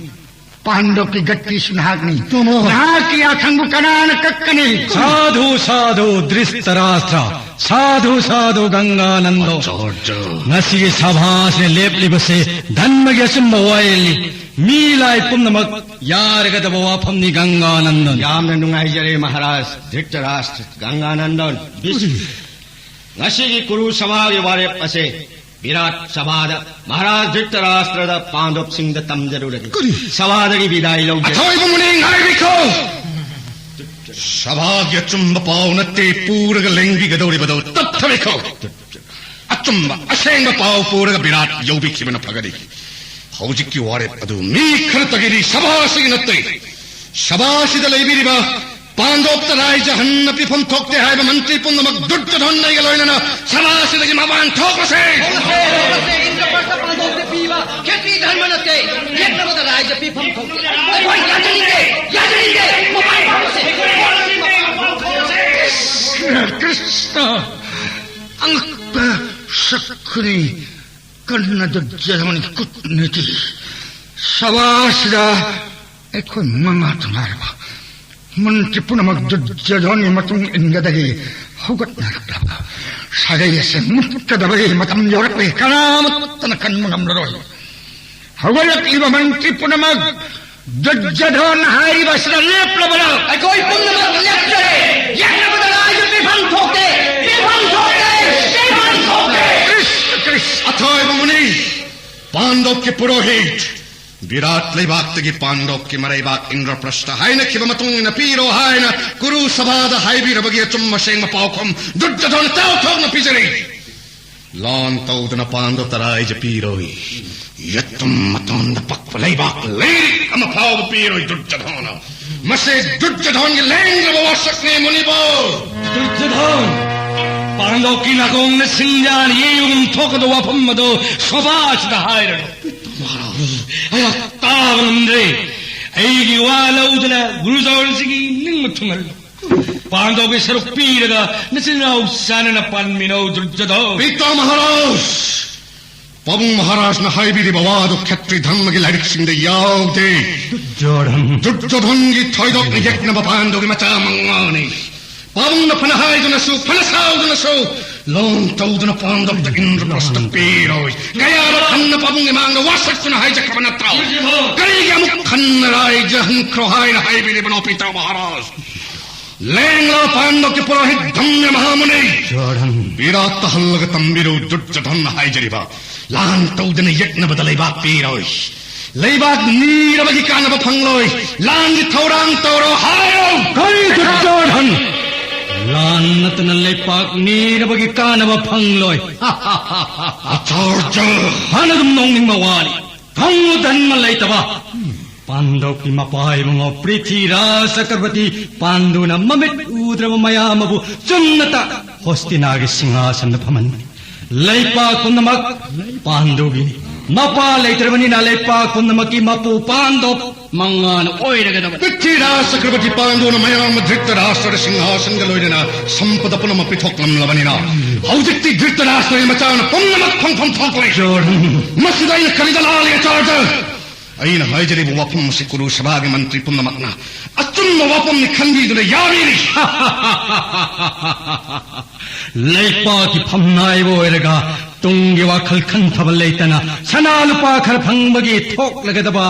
ꯄꯥꯟꯗꯣꯞꯀꯤ ꯒꯠꯇꯤꯁꯨ ꯅꯍꯥꯛꯅꯤ꯫ ꯇꯣꯃꯣ꯫ ꯅꯍꯥꯛꯀꯤ ꯌꯥꯊꯪꯕꯨ ꯀꯅꯥꯅ ꯀꯛꯀꯅꯤ? ꯁꯥꯙꯨ, ꯁꯥꯙꯨ, ꯙ꯭ꯔꯤꯇꯔꯥꯁꯇ꯭ꯔ꯫ ꯁꯥꯙꯨ, ꯁꯥꯙꯨ, ꯒꯪꯒꯥꯅꯟꯗꯣ꯫ ꯑꯆꯥꯔꯌ꯫ ꯉꯁꯤꯒꯤ ꯁꯚꯥꯁꯤꯗ ꯂꯦꯞꯂꯤꯕꯁꯦ ꯙꯔꯃꯒꯤ ꯑꯆꯨꯝꯕ ꯋꯥꯌꯦꯜꯅꯤ꯫ ꯃꯤ ꯂꯥꯏ ꯄꯨꯝꯅꯃꯛ ꯌꯥꯔꯒꯗꯕ ꯋꯥꯐꯝꯅꯤ, ꯒꯪꯒꯥꯅꯟꯗꯟ꯫ ꯌꯥꯝꯅ ꯅꯨꯡꯉꯥꯏꯖꯔꯦ, ꯃꯍꯥꯔꯥꯖ ꯙ꯭ꯔꯤꯇꯔꯥꯁꯇ꯭ꯔ, ꯒꯪꯒꯥꯅꯟꯗꯟ꯫ ꯉꯁꯤꯒꯤ ꯀꯨꯔꯨ ꯁꯚꯥꯒꯤ ꯋꯥꯔꯦꯞ ꯑꯁꯦ ꯕꯤꯔꯥꯠ ꯁꯚꯥꯗ ꯃꯍꯥꯔꯥꯖ ꯙ꯭ꯔꯤꯇꯔꯥꯁꯇ꯭ꯔꯗ ꯄꯥꯟꯗꯣꯞꯁꯤꯡꯗ ꯇꯝꯖꯔꯨꯔꯒꯦ꯫ ꯀꯔꯤ? ꯁꯚꯥꯗꯒꯤ ꯕꯤꯗꯥꯏ ꯂꯧꯖꯔꯦ꯫ ꯑꯊꯣꯏꯕ ꯃꯨꯅꯤ, ꯉꯥꯏꯕꯤꯈꯣ꯫ ꯁꯚꯥꯒꯤ ꯑꯆꯨꯝꯕ ꯄꯥꯎ ꯅꯠꯇꯦ ꯄꯨꯔꯒ ꯂꯦꯡꯕꯤꯒꯗꯧꯔꯤꯕꯗꯣ, ꯇꯞꯊꯕꯤꯈꯣ꯫ ꯑꯆꯨꯝꯕ ꯑꯁꯦꯡꯕ ꯄꯥꯎ ꯄꯨꯔꯒ ꯕꯤꯔꯥꯠ ꯌꯧꯕꯤꯈꯤꯕꯅ ꯐꯒꯅꯤ꯫ ꯍꯧꯖꯤꯛꯀꯤ ꯋꯥꯔꯦꯞ ꯑꯗꯨ ꯃꯤ ꯈꯔꯇꯒꯤꯗꯤ, ꯁꯚꯥꯁꯤꯒꯤ ꯅꯠꯇꯦ꯫ ꯁꯚꯥꯁꯤꯗ ꯂꯩꯕꯤꯔꯤꯕ ꯄꯥꯟꯗꯣꯞꯇ ꯔꯥꯏꯖ ꯍꯟꯅ ꯄꯤꯐꯝ ꯊꯣꯛꯇꯦ ꯍꯥꯏꯕ ꯃꯟꯇ꯭ꯔꯤ ꯄꯨꯝꯅꯃꯛ ꯗꯨꯔꯖꯣꯙꯟ ꯑꯩꯒ ꯂꯣꯏꯅꯅ ꯁꯚꯥꯁꯤꯗꯒꯤ ꯃꯄꯥꯟ ꯊꯣꯛꯂꯁꯦ꯫ ꯍꯧꯔꯁꯦ, ꯍꯧꯔꯁꯦ, ꯏꯟꯗ꯭ꯔꯄ꯭ꯔꯁꯊ ꯄꯥꯟꯗꯣꯞꯇ ꯄꯤꯕ ꯈꯦꯇ꯭ꯔꯤ ꯙꯔꯃ ꯅꯠꯇꯦ꯫ ꯌꯦꯛꯅꯕꯗ ꯔꯥꯏꯖ ꯄꯤꯐꯝ ꯊꯣꯛꯇꯦ꯫ ꯑꯩꯈꯣꯏ ꯌꯥꯖꯅꯤꯡꯗꯦ, ꯌꯥꯖꯅꯤꯡꯗꯦ꯫ ꯃꯄꯥꯟ ꯊꯣꯛꯂꯁꯦ꯫ ꯀ꯭ꯔꯤꯁꯅ, ꯀ꯭ꯔꯤꯁꯅ, ꯑꯉꯛꯄ ꯁꯛꯈꯨꯅꯤ꯫ ꯀꯔꯅ ꯗꯨꯔꯖꯣꯙꯟꯒꯤ ꯈꯨꯠꯅꯤꯇꯤ꯫ ꯁꯚꯥꯁꯤꯗ ꯑꯩꯈꯣꯏ ꯃꯉꯥꯇ ꯉꯥꯏꯔꯕ꯫ ꯃꯟꯇ꯭ꯔꯤ ꯄꯨꯝꯅꯃꯛ ꯗꯨꯔꯖꯣꯙꯟꯒꯤ ꯃꯇꯨꯡ ꯏꯟꯒꯗꯒꯤ ꯍꯧꯒꯠꯅꯔꯛꯂꯕ꯫ ꯁꯥꯒꯩ ꯑꯁꯤ ꯃꯨꯠꯀꯗꯕꯒꯤ ꯃꯇꯝ ꯌꯧꯔꯛꯂꯦ꯫ ꯀꯅꯥꯃꯠꯇꯅ ꯀꯟꯕ ꯉꯝꯂꯔꯣꯏ꯫ ꯍꯧꯒꯠꯂꯛꯂꯤꯕ ꯃꯟꯇ꯭ꯔꯤ ꯄꯨꯝꯅꯃꯛ ꯗꯨꯔꯖꯣꯙꯟ ꯍꯥꯏꯔꯤꯕ ꯑꯁꯤꯗ ꯂꯦꯞꯂꯕꯔꯥ? ꯑꯩꯈꯣꯏ ꯄꯨꯝꯅꯃꯛ ꯂꯦꯞꯆꯔꯦ꯫ ꯌꯦꯛꯅꯕꯗ ꯔꯥꯏꯖ ꯄꯤꯐꯝ ꯊꯣꯛꯇꯦ, ꯄꯤꯐꯝ ꯊꯣꯛꯇꯦ, ꯄꯤꯐꯝ ꯊꯣꯛꯇꯦ꯫ ꯀ꯭ꯔꯤꯁ, ꯀ꯭ꯔꯤꯁ, ꯑꯊꯣꯏꯕ ꯃꯨꯅꯤ, ꯄꯥꯟꯗꯣꯞꯀꯤ ꯄꯨꯔꯣꯍꯤꯠ, ꯕꯤꯔꯥꯠ ꯂꯩꯕꯥꯛꯇꯒꯤ ꯄꯥꯟꯗꯣꯞꯀꯤ ꯃꯔꯩꯕꯥꯛ ꯏꯟꯗ꯭ꯔꯄ꯭ꯔꯁꯊ ꯍꯥꯏꯅꯈꯤꯕ ꯃꯇꯨꯡ ꯏꯟꯅ ꯄꯤꯔꯣ ꯍꯥꯏꯅ ꯀꯨꯔꯨ ꯁꯚꯥꯗ ꯍꯥꯏꯕꯤꯔꯕꯒꯤ ꯑꯆꯨꯝꯕ ꯑꯁꯦꯡꯕ ꯄꯥꯎꯈꯨꯝ ꯗꯨꯔꯖꯣꯙꯟ ꯇꯥꯎꯊꯣꯛꯅ ꯄꯤꯖꯔꯤ꯫ ꯂꯥꯟ ꯇꯧꯗꯅ ꯄꯥꯟꯗꯣꯞꯇ ꯔꯥꯏꯖ ꯄꯤꯔꯣꯏ꯫ ꯌꯦꯇꯨꯝ ꯃꯇꯣꯟꯗ ꯄꯛꯄ ꯂꯩꯕꯥꯛ ꯂꯩꯔꯤꯛ ꯑꯃ ꯐꯥꯎꯕ ꯄꯤꯔꯣꯏ ꯗꯨꯔꯖꯣꯙꯅ꯫ ꯃꯁꯤ ꯗꯨꯔꯖꯣꯙꯟꯒꯤ ꯂꯦꯡꯗ꯭ꯔꯕ ꯋꯥꯁꯛꯅꯤ ꯃꯨꯅꯤꯕꯣ꯫ ꯗꯨꯔꯖꯣꯙꯟ, ꯄꯥꯟꯗꯣꯞꯀꯤ ꯅꯥꯀꯣꯡꯅ ꯁꯤꯡꯖꯥꯅ ꯌꯩꯕꯒꯨꯝ ꯊꯣꯛꯀꯗꯕ ꯋꯥꯐꯝ ꯑꯗꯨ ꯁꯣꯚꯥꯁꯤꯗ ꯍꯥꯏꯔꯅꯨ꯫ ꯃꯍꯥꯔꯥꯖ, ꯑꯩꯍꯥꯛ ꯇꯥꯕ ꯉꯝꯗ꯭ꯔꯦ꯫ ꯑꯩꯒꯤ ꯋꯥ ꯂꯧꯗꯨꯅ ꯒꯨꯔꯨꯖꯥꯎꯟꯁꯤꯒꯤ ꯅꯤꯡꯕ ꯊꯨꯡꯍꯜꯂꯨ꯫ ꯄꯥꯟꯗꯧꯒꯤ ꯁꯔꯨꯛ ꯄꯤꯔꯒ ꯅꯆꯤꯟ ꯅꯅꯥꯎ ꯆꯥꯟꯅꯅ ꯄꯥꯟꯃꯤꯟꯅꯧ, ꯗꯨꯔꯖꯣꯙꯟ꯫ ꯄꯤꯇꯥ ꯃꯍꯥꯔꯥꯖ, ꯄꯥꯕꯨꯡ ꯃꯍꯥꯔꯥꯖꯅ ꯍꯥꯏꯕꯤꯔꯤꯕ ꯋꯥꯗꯨ ꯈꯦꯇ꯭ꯔꯤ ꯙꯔꯃꯒꯤ ꯂꯥꯏꯔꯤꯛꯁꯤꯡꯗ ꯌꯥꯎꯗꯦ꯫ ꯗꯨꯔꯖꯣꯙꯟ꯫ ꯗꯨꯔꯖꯣꯙꯟꯒꯤ ꯊꯣꯏꯗꯣꯛꯅ ꯌꯦꯛꯅꯕ ꯄꯥꯟꯗꯧꯒꯤ ꯃꯆꯥ ꯃꯉꯥꯅꯤ꯫ ꯄꯥꯕꯨꯡꯅ ꯐꯅ ꯍꯥꯏꯗꯨꯅꯁꯨ, ꯐꯅ ꯁꯥꯎꯗꯨꯅꯁꯨ, ꯂꯣꯟ ꯇꯧꯗꯨꯅ ꯄꯥꯟꯗꯧꯗ ꯏꯟꯗ꯭ꯔꯄ꯭ꯔꯁꯇ ꯄꯤꯔꯣꯏ꯫ ꯀꯌꯥꯔꯛ ꯍꯟꯅ ꯄꯥꯕꯨꯡꯒꯤ ꯃꯥꯡꯗ ꯋꯥꯁꯛꯇꯨꯅ ꯍꯥꯏꯖꯈ꯭ꯔꯕ ꯅꯠꯇ꯭ꯔꯣ? ꯀꯔꯤꯒꯤ ꯑꯃꯨꯛ ꯍꯟꯅ ꯔꯥꯏꯖ ꯍꯟꯈ꯭ꯔꯣ ꯍꯥꯏꯅ ꯍꯥꯏꯕꯤꯔꯤꯕꯅꯣ, ꯄꯤꯇꯥ ꯃꯍꯥꯔꯥꯖ? ꯂꯦꯡꯂꯥ ꯄꯥꯟꯗꯧꯒꯤ ꯄꯨꯔꯣꯍꯤꯠ ꯙꯝꯌ ꯃꯍꯥꯃꯨꯅꯤ꯫ ꯗꯨꯔꯖꯣꯙꯟ꯫ ꯄꯤꯔꯥꯠꯇ ꯍꯜꯂꯒ ꯇꯝꯕꯤꯔꯨ, ꯗꯨꯔꯖꯣꯙꯟꯅ ꯍꯥꯏꯖꯔꯤꯕ꯫ ꯂꯥꯟ ꯇꯧꯗꯅ ꯌꯦꯛꯅꯕꯗ ꯂꯩꯕꯥꯛ ꯄꯤꯔꯣꯏ꯫ ꯂꯩꯕꯥꯛ ꯅꯤꯔꯕꯒꯤ ꯀꯥꯟꯅꯕ ꯐꯪꯂꯣꯏ꯫ ꯂꯥꯟꯒꯤ ꯊꯧꯔꯥꯡ ꯇꯧꯔꯣ ꯍꯥꯏꯔꯣ꯫ ꯀꯔꯤ ꯗꯨꯔꯖꯣꯙꯟ? ꯂꯥꯟ ꯅꯠꯇꯅ ꯂꯩꯄꯥꯛ ꯅꯤꯔꯕꯒꯤ ꯀꯥꯟꯅꯕ ꯐꯪꯂꯣꯏ꯫ ꯑꯆꯥꯔꯖ! ꯍꯥꯟꯅ ꯑꯗꯨꯝ ꯅꯣꯛꯅꯤꯡꯕ ꯋꯥꯅꯤ꯫ ꯈꯪꯉꯨ ꯙꯟꯃ ꯂꯩꯇꯕ꯫ ꯄꯥꯟꯗꯧꯒꯤ ꯃꯄꯥ ꯏꯕꯨꯡꯉꯣ ꯄ꯭ꯔꯤꯊꯤꯔꯥꯖ ꯆꯀ꯭ꯔꯕꯔꯇꯤ ꯄꯥꯟꯗꯨꯅ ꯃꯃꯤꯠ ꯎꯗ꯭ꯔꯕ ꯃꯌꯥꯝ ꯑꯃꯕꯨ ꯆꯨꯝꯅꯇ ꯍꯣꯁꯇꯤꯅꯥꯒꯤ ꯁꯤꯡꯍꯥꯁꯟꯗ ꯐꯝꯍꯟꯒꯅꯤ꯫ ꯂꯩꯄꯥꯛ ꯄꯨꯝꯅꯃꯛ ꯄꯥꯟꯗꯨꯒꯤꯅꯤ꯫ ꯃꯄꯥ ꯂꯩꯇ꯭ꯔꯕꯅꯤꯅ ꯂꯩꯄꯥꯛ ꯄꯨꯝꯅꯃꯛꯀꯤ ꯃꯄꯨ ꯄꯥꯟꯗꯣꯞ ꯃꯉꯥꯅ ꯑꯣꯏꯔꯒꯗꯕꯅꯤ꯫ ꯄ꯭ꯔꯤꯊꯤꯔꯥꯖ ꯆꯀ꯭ꯔꯕꯔꯇꯤ ꯄꯥꯟꯗꯨꯅ ꯃꯌꯥꯝ ꯙ꯭ꯔꯤꯇꯔꯥꯁ꯭ꯇ꯭ꯔꯗ ꯁꯤꯡꯍꯥꯁꯟꯒ ꯂꯣꯏꯅꯅ ꯁꯝꯄꯗ ꯄꯨꯝꯅꯃꯛ ꯄꯤꯊꯣꯛꯂꯝꯂꯕꯅꯤꯅ ꯍꯧꯖꯤꯛꯇꯤ ꯙ꯭ꯔꯤꯇꯔꯥꯁ꯭ꯇ꯭ꯔꯒꯤ ꯃꯆꯥꯅ ꯄꯨꯝꯅꯃꯛ ꯐꯪꯐꯝ ꯊꯣꯛꯂꯦ꯫ ꯃꯁꯤꯗ ꯑꯩꯅ ꯀꯔꯤꯗ ꯂꯥꯜꯂꯤ, ꯑꯆꯥꯔꯖ? ꯑꯩꯅ ꯍꯥꯏꯖꯔꯤꯕ ꯋꯥꯐꯝ ꯑꯁꯤ ꯀꯨꯔꯨ ꯁꯚꯥꯒꯤ ꯃꯟꯇ꯭ꯔꯤ ꯄꯨꯝꯅꯃꯛꯅ ꯑꯆꯨꯝꯕ ꯋꯥꯐꯝꯅꯤ ꯈꯟꯕꯤꯗꯨꯅ ꯌꯥꯕꯤꯔꯤ꯫ ꯂꯩꯄꯥꯛꯀꯤ ꯐꯝꯅꯥꯏꯕ ꯑꯣꯏꯔꯒ ꯇꯨꯡꯒꯤ ꯋꯥꯈꯜ ꯈꯟꯊꯕ ꯂꯩꯇꯅ ꯁꯅꯥ ꯂꯨꯄꯥ ꯈꯔ ꯐꯪꯕꯒꯤ ꯊꯣꯛꯂꯒꯗꯕ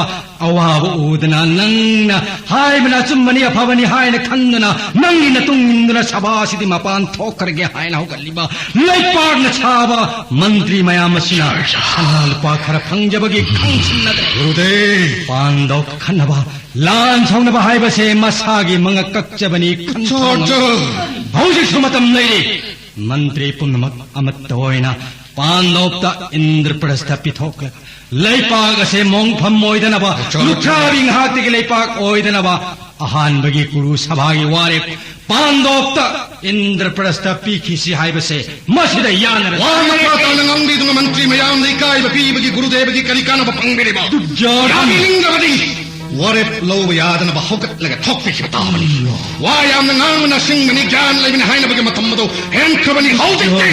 ꯑꯋꯥꯕ ꯎꯗꯅ ꯅꯪꯅ ꯍꯥꯏꯕꯅ ꯑꯆꯨꯝꯕꯅꯤ, ꯑꯐꯕꯅꯤ ꯍꯥꯏꯅ ꯈꯟꯗꯨꯅ ꯅꯪꯒꯤ ꯅꯇꯨꯡ ꯏꯟꯗꯨꯅ ꯁꯚꯥ ꯑꯁꯤꯗꯤ ꯃꯄꯥꯟ ꯊꯣꯛꯈ꯭ꯔꯒꯦ ꯍꯥꯏꯅ ꯍꯧꯒꯠꯂꯤꯕ ꯂꯩꯄꯥꯛꯅ ꯁꯥꯕ ꯃꯟꯇ꯭ꯔꯤ ꯃꯌꯥꯝ ꯑꯁꯤꯅ ꯁꯅꯥ ꯂꯨꯄꯥ ꯈꯔ ꯐꯪꯖꯕꯒꯤ ꯈꯪꯁꯤꯟꯅꯗ꯭ꯔꯦ꯫ ꯒꯨꯔꯨꯗꯦꯕ! ꯄꯥꯟꯗꯧ ꯈꯟꯅꯕ, ꯂꯥꯟ ꯁꯥꯎꯅꯕ ꯍꯥꯏꯕꯁꯦ ꯃꯁꯥꯒꯤ ꯃꯉꯛ ꯀꯛꯆꯕꯅꯤ, ꯈꯟꯊꯕ ꯉꯝ-, ꯍꯧꯖꯤꯛꯁꯨ ꯃꯇꯝ ꯂꯩꯔꯤ꯫ ꯃꯟꯇ꯭ꯔꯤ ꯄꯨꯝꯅꯃꯛ ꯑꯃꯠꯇ ꯑꯣꯏꯅ ꯄꯥꯟꯗꯧꯇ ꯏꯟꯗ꯭ꯔꯄ꯭ꯔꯁꯇ ꯄꯤꯊꯣꯛꯂꯒ ꯂꯩꯄꯥꯛ ꯑꯁꯦ ꯃꯣꯡꯐꯝ ꯑꯣꯏꯗꯅꯕ, ꯂꯨꯈ꯭ꯔꯥꯕꯤ ꯉꯥꯏꯍꯥꯛꯇꯒꯤ ꯂꯩꯄꯥꯛ ꯑꯣꯏꯗꯅꯕ ꯑꯍꯥꯟꯕꯒꯤ ꯀꯨꯔꯨ ꯁꯚꯥꯒꯤ ꯋꯥꯔꯦꯞ ꯄꯥꯟꯗꯣꯞꯇ ꯏꯟꯗ꯭ꯔꯄ꯭ꯔꯁꯇ ꯄꯤꯈꯤꯁꯤ ꯍꯥꯏꯕꯁꯦ ꯃꯁꯤꯗ ꯌꯥꯅꯔꯦ꯫ ꯋꯥ ꯃꯈꯥ ꯇꯥꯅ ꯉꯥꯡꯕꯤꯗꯨꯅ ꯃꯟꯇ꯭ꯔꯤ ꯃꯌꯥꯝꯗ ꯏꯀꯥꯏꯕ ꯄꯤꯕꯒꯤ ꯒꯨꯔꯨꯗꯦꯕꯒꯤ ꯀꯔꯤ ꯀꯥꯟꯅꯕ ꯐꯪꯕꯤꯔꯤꯕ? ꯗꯨꯔꯖꯣꯙꯟ! ꯌꯥꯕꯤꯅꯤꯡꯗ꯭ꯔꯕꯗꯤ ꯋꯥꯔꯦꯞ ꯂꯧꯕ ꯌꯥꯗꯅꯕ ꯍꯧꯒꯠꯂꯒ ꯊꯣꯛꯄꯤꯈꯤꯕ ꯇꯥꯕꯅꯤ꯫ ꯋꯥ ꯌꯥꯝꯅ ꯉꯥꯡꯕꯅ ꯁꯤꯡꯕꯅꯤ, ꯒ꯭ꯌꯥꯟ ꯂꯩꯕꯅꯤ ꯍꯥꯏꯅꯕꯒꯤ ꯃꯇꯝ ꯑꯗꯨ ꯍꯦꯟꯈ꯭ꯔꯕꯅꯤ꯫ ꯍꯧꯖꯤꯛꯇꯤ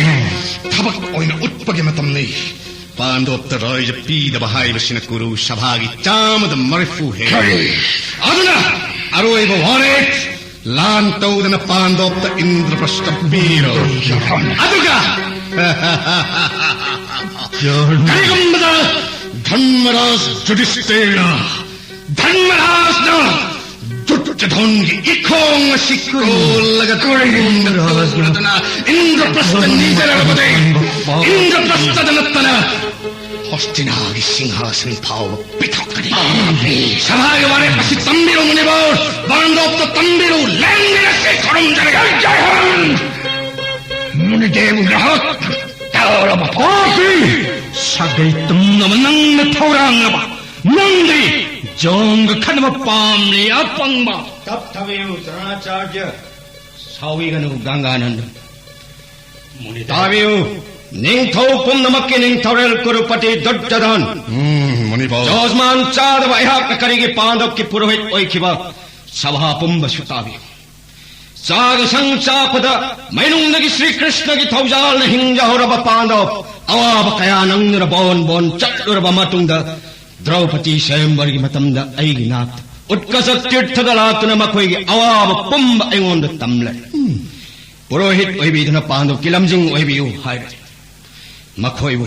ꯊꯕꯛ ꯑꯣꯏꯅ ꯎꯠꯄꯒꯤ ꯃꯇꯝꯅꯤ꯫ ꯄꯥꯟꯗꯣꯞꯇ ꯔꯥꯏꯖ ꯄꯤꯗꯕ ꯍꯥꯏꯕꯁꯤꯅ ꯀꯨꯔꯨ ꯁꯚꯥꯒꯤ ꯆꯥꯝꯃꯗ ꯃꯔꯤꯐꯨ ꯍꯦꯜꯂꯤ꯫ ꯀꯔꯤ? ꯑꯗꯨꯅ ꯑꯔꯣꯏꯕ ꯋꯥꯔꯦꯞ, ꯂꯥꯟ ꯇꯧꯗꯅ ꯄꯥꯟꯗꯣꯞꯇ ꯏꯟꯗ꯭ꯔꯄ꯭ꯔꯁꯇ ꯄꯤꯔꯣ꯫ ꯑꯗꯨꯒ ꯀꯔꯤꯒꯨꯝꯕꯗ ꯙꯔꯃꯔꯥꯖ ꯖꯨꯗꯤꯁꯇꯤꯔꯅ, ꯙꯔꯃꯔꯥꯖꯅ ꯗꯨꯔꯖꯣꯙꯟꯒꯤ ꯏꯈꯣꯡ ꯑꯁꯤ ꯀꯣꯜꯂꯒ ꯀꯔꯤꯒꯨꯝꯕꯗ ꯏꯟꯗ꯭ꯔꯄ꯭ꯔꯁꯇ ꯅꯤꯖꯔꯕꯗꯤ, ꯏꯟꯗ꯭ꯔꯄ꯭ꯔꯁꯇꯗ ꯅꯠꯇꯅ ꯍꯣꯁꯇꯤꯅꯥꯒꯤ ꯁꯤꯡꯍꯥꯁꯟ ꯐꯥꯎꯕ ꯄꯤꯊꯣꯛꯀꯅꯤ꯫ ꯁꯚꯥꯒꯤ ꯋꯥꯔꯦꯞ ꯑꯁꯤ ꯇꯝꯕꯤꯔꯨ ꯃꯨꯅꯤꯕꯔ, ꯄꯥꯟꯗꯣꯞꯇ ꯇꯝꯕꯤꯔꯨ, ꯂꯦꯡꯗꯅ ꯁꯤ ꯈꯨꯔꯨꯝꯖꯔꯤ꯫ ꯖꯩ ꯍꯤꯟꯗ! ꯃꯨꯅꯤꯗꯦꯕ ꯅꯍꯥꯛ ꯇꯥꯔꯕ ꯄꯥꯄꯤ! ꯁꯥꯒꯩ ꯇꯨꯝꯅꯕ ꯅꯪꯅ ꯊꯧꯔꯥꯡꯂꯕ, ꯅꯪꯗꯤ ꯖꯣꯟꯒ ꯈꯠꯅꯕ ꯄꯥꯝꯂꯤ, ꯑꯄꯪꯕ! ꯇꯞꯊꯕꯤꯌꯨ, ꯗ꯭ꯔꯣꯅꯥꯆꯥꯔ꯭ꯌ꯫ ꯁꯥꯎꯕꯤꯒꯅꯨ, ꯒꯪꯒꯥꯅꯟꯗ꯫ ꯃꯨꯅꯤꯗꯦꯕ꯫ ꯇꯥꯕꯤꯌꯨ, ꯅꯤꯡꯊꯧ ꯄꯨꯝꯅꯃꯛꯀꯤ ꯅꯤꯡꯊꯧꯔꯦꯜ ꯀꯨꯔꯨꯄꯇꯤ ꯗꯨꯔꯖꯣꯙꯟ꯫ ꯎꯝ, ꯃꯨꯅꯤꯕꯔ꯫ ꯖꯖꯃꯥꯟ ꯆꯥꯗꯕ ꯑꯩꯍꯥꯛꯅ ꯀꯔꯤꯒꯤ ꯄꯥꯟꯗꯕꯀꯤ ꯄꯨꯔꯣꯍꯤꯠ ꯑꯣꯏꯈꯤꯕ? ꯁꯚꯥ ꯄꯨꯝꯕꯁꯨ ꯇꯥꯕꯤꯌꯨ꯫ ꯆꯥꯒ ꯁꯪ ꯆꯥꯛꯄꯗ ꯃꯩꯅꯨꯡꯗꯒꯤ ꯁ꯭ꯔꯤ ꯀ꯭ꯔꯤꯁꯅꯒꯤ ꯊꯧꯖꯥꯜꯅ ꯍꯤꯡꯖꯍꯧꯔꯕ ꯄꯥꯟꯗꯕ, ꯑꯋꯥꯕ ꯀꯌꯥ ꯅꯪꯗꯨꯅ ꯕꯣꯟ ꯕꯣꯟ ꯆꯠꯂꯨꯔꯕ ꯃꯇꯨꯡꯗ, ꯗ꯭ꯔꯧꯄꯗꯤ ꯁ꯭ꯋꯌꯝꯕꯔꯒꯤ ꯃꯇꯝꯗ ꯑꯩꯒꯤ ꯅꯥꯛꯇ ꯎꯠꯀꯁ ꯇꯤꯔꯊꯗ ꯂꯥꯛꯇꯨꯅ ꯃꯈꯣꯏꯒꯤ ꯑꯋꯥꯕ ꯄꯨꯝꯕ ꯑꯩꯉꯣꯟꯗ ꯇꯝꯂꯦ꯫ ꯄꯨꯔꯣꯍꯤꯠ ꯑꯣꯏꯕꯤꯗꯨꯅ ꯄꯥꯟꯗꯕꯀꯤ ꯂꯝꯖꯤꯡ ꯑꯣꯏꯕꯤꯌꯨ ꯍꯥꯏꯔꯦ꯫ ꯃꯈꯣꯏꯕꯨ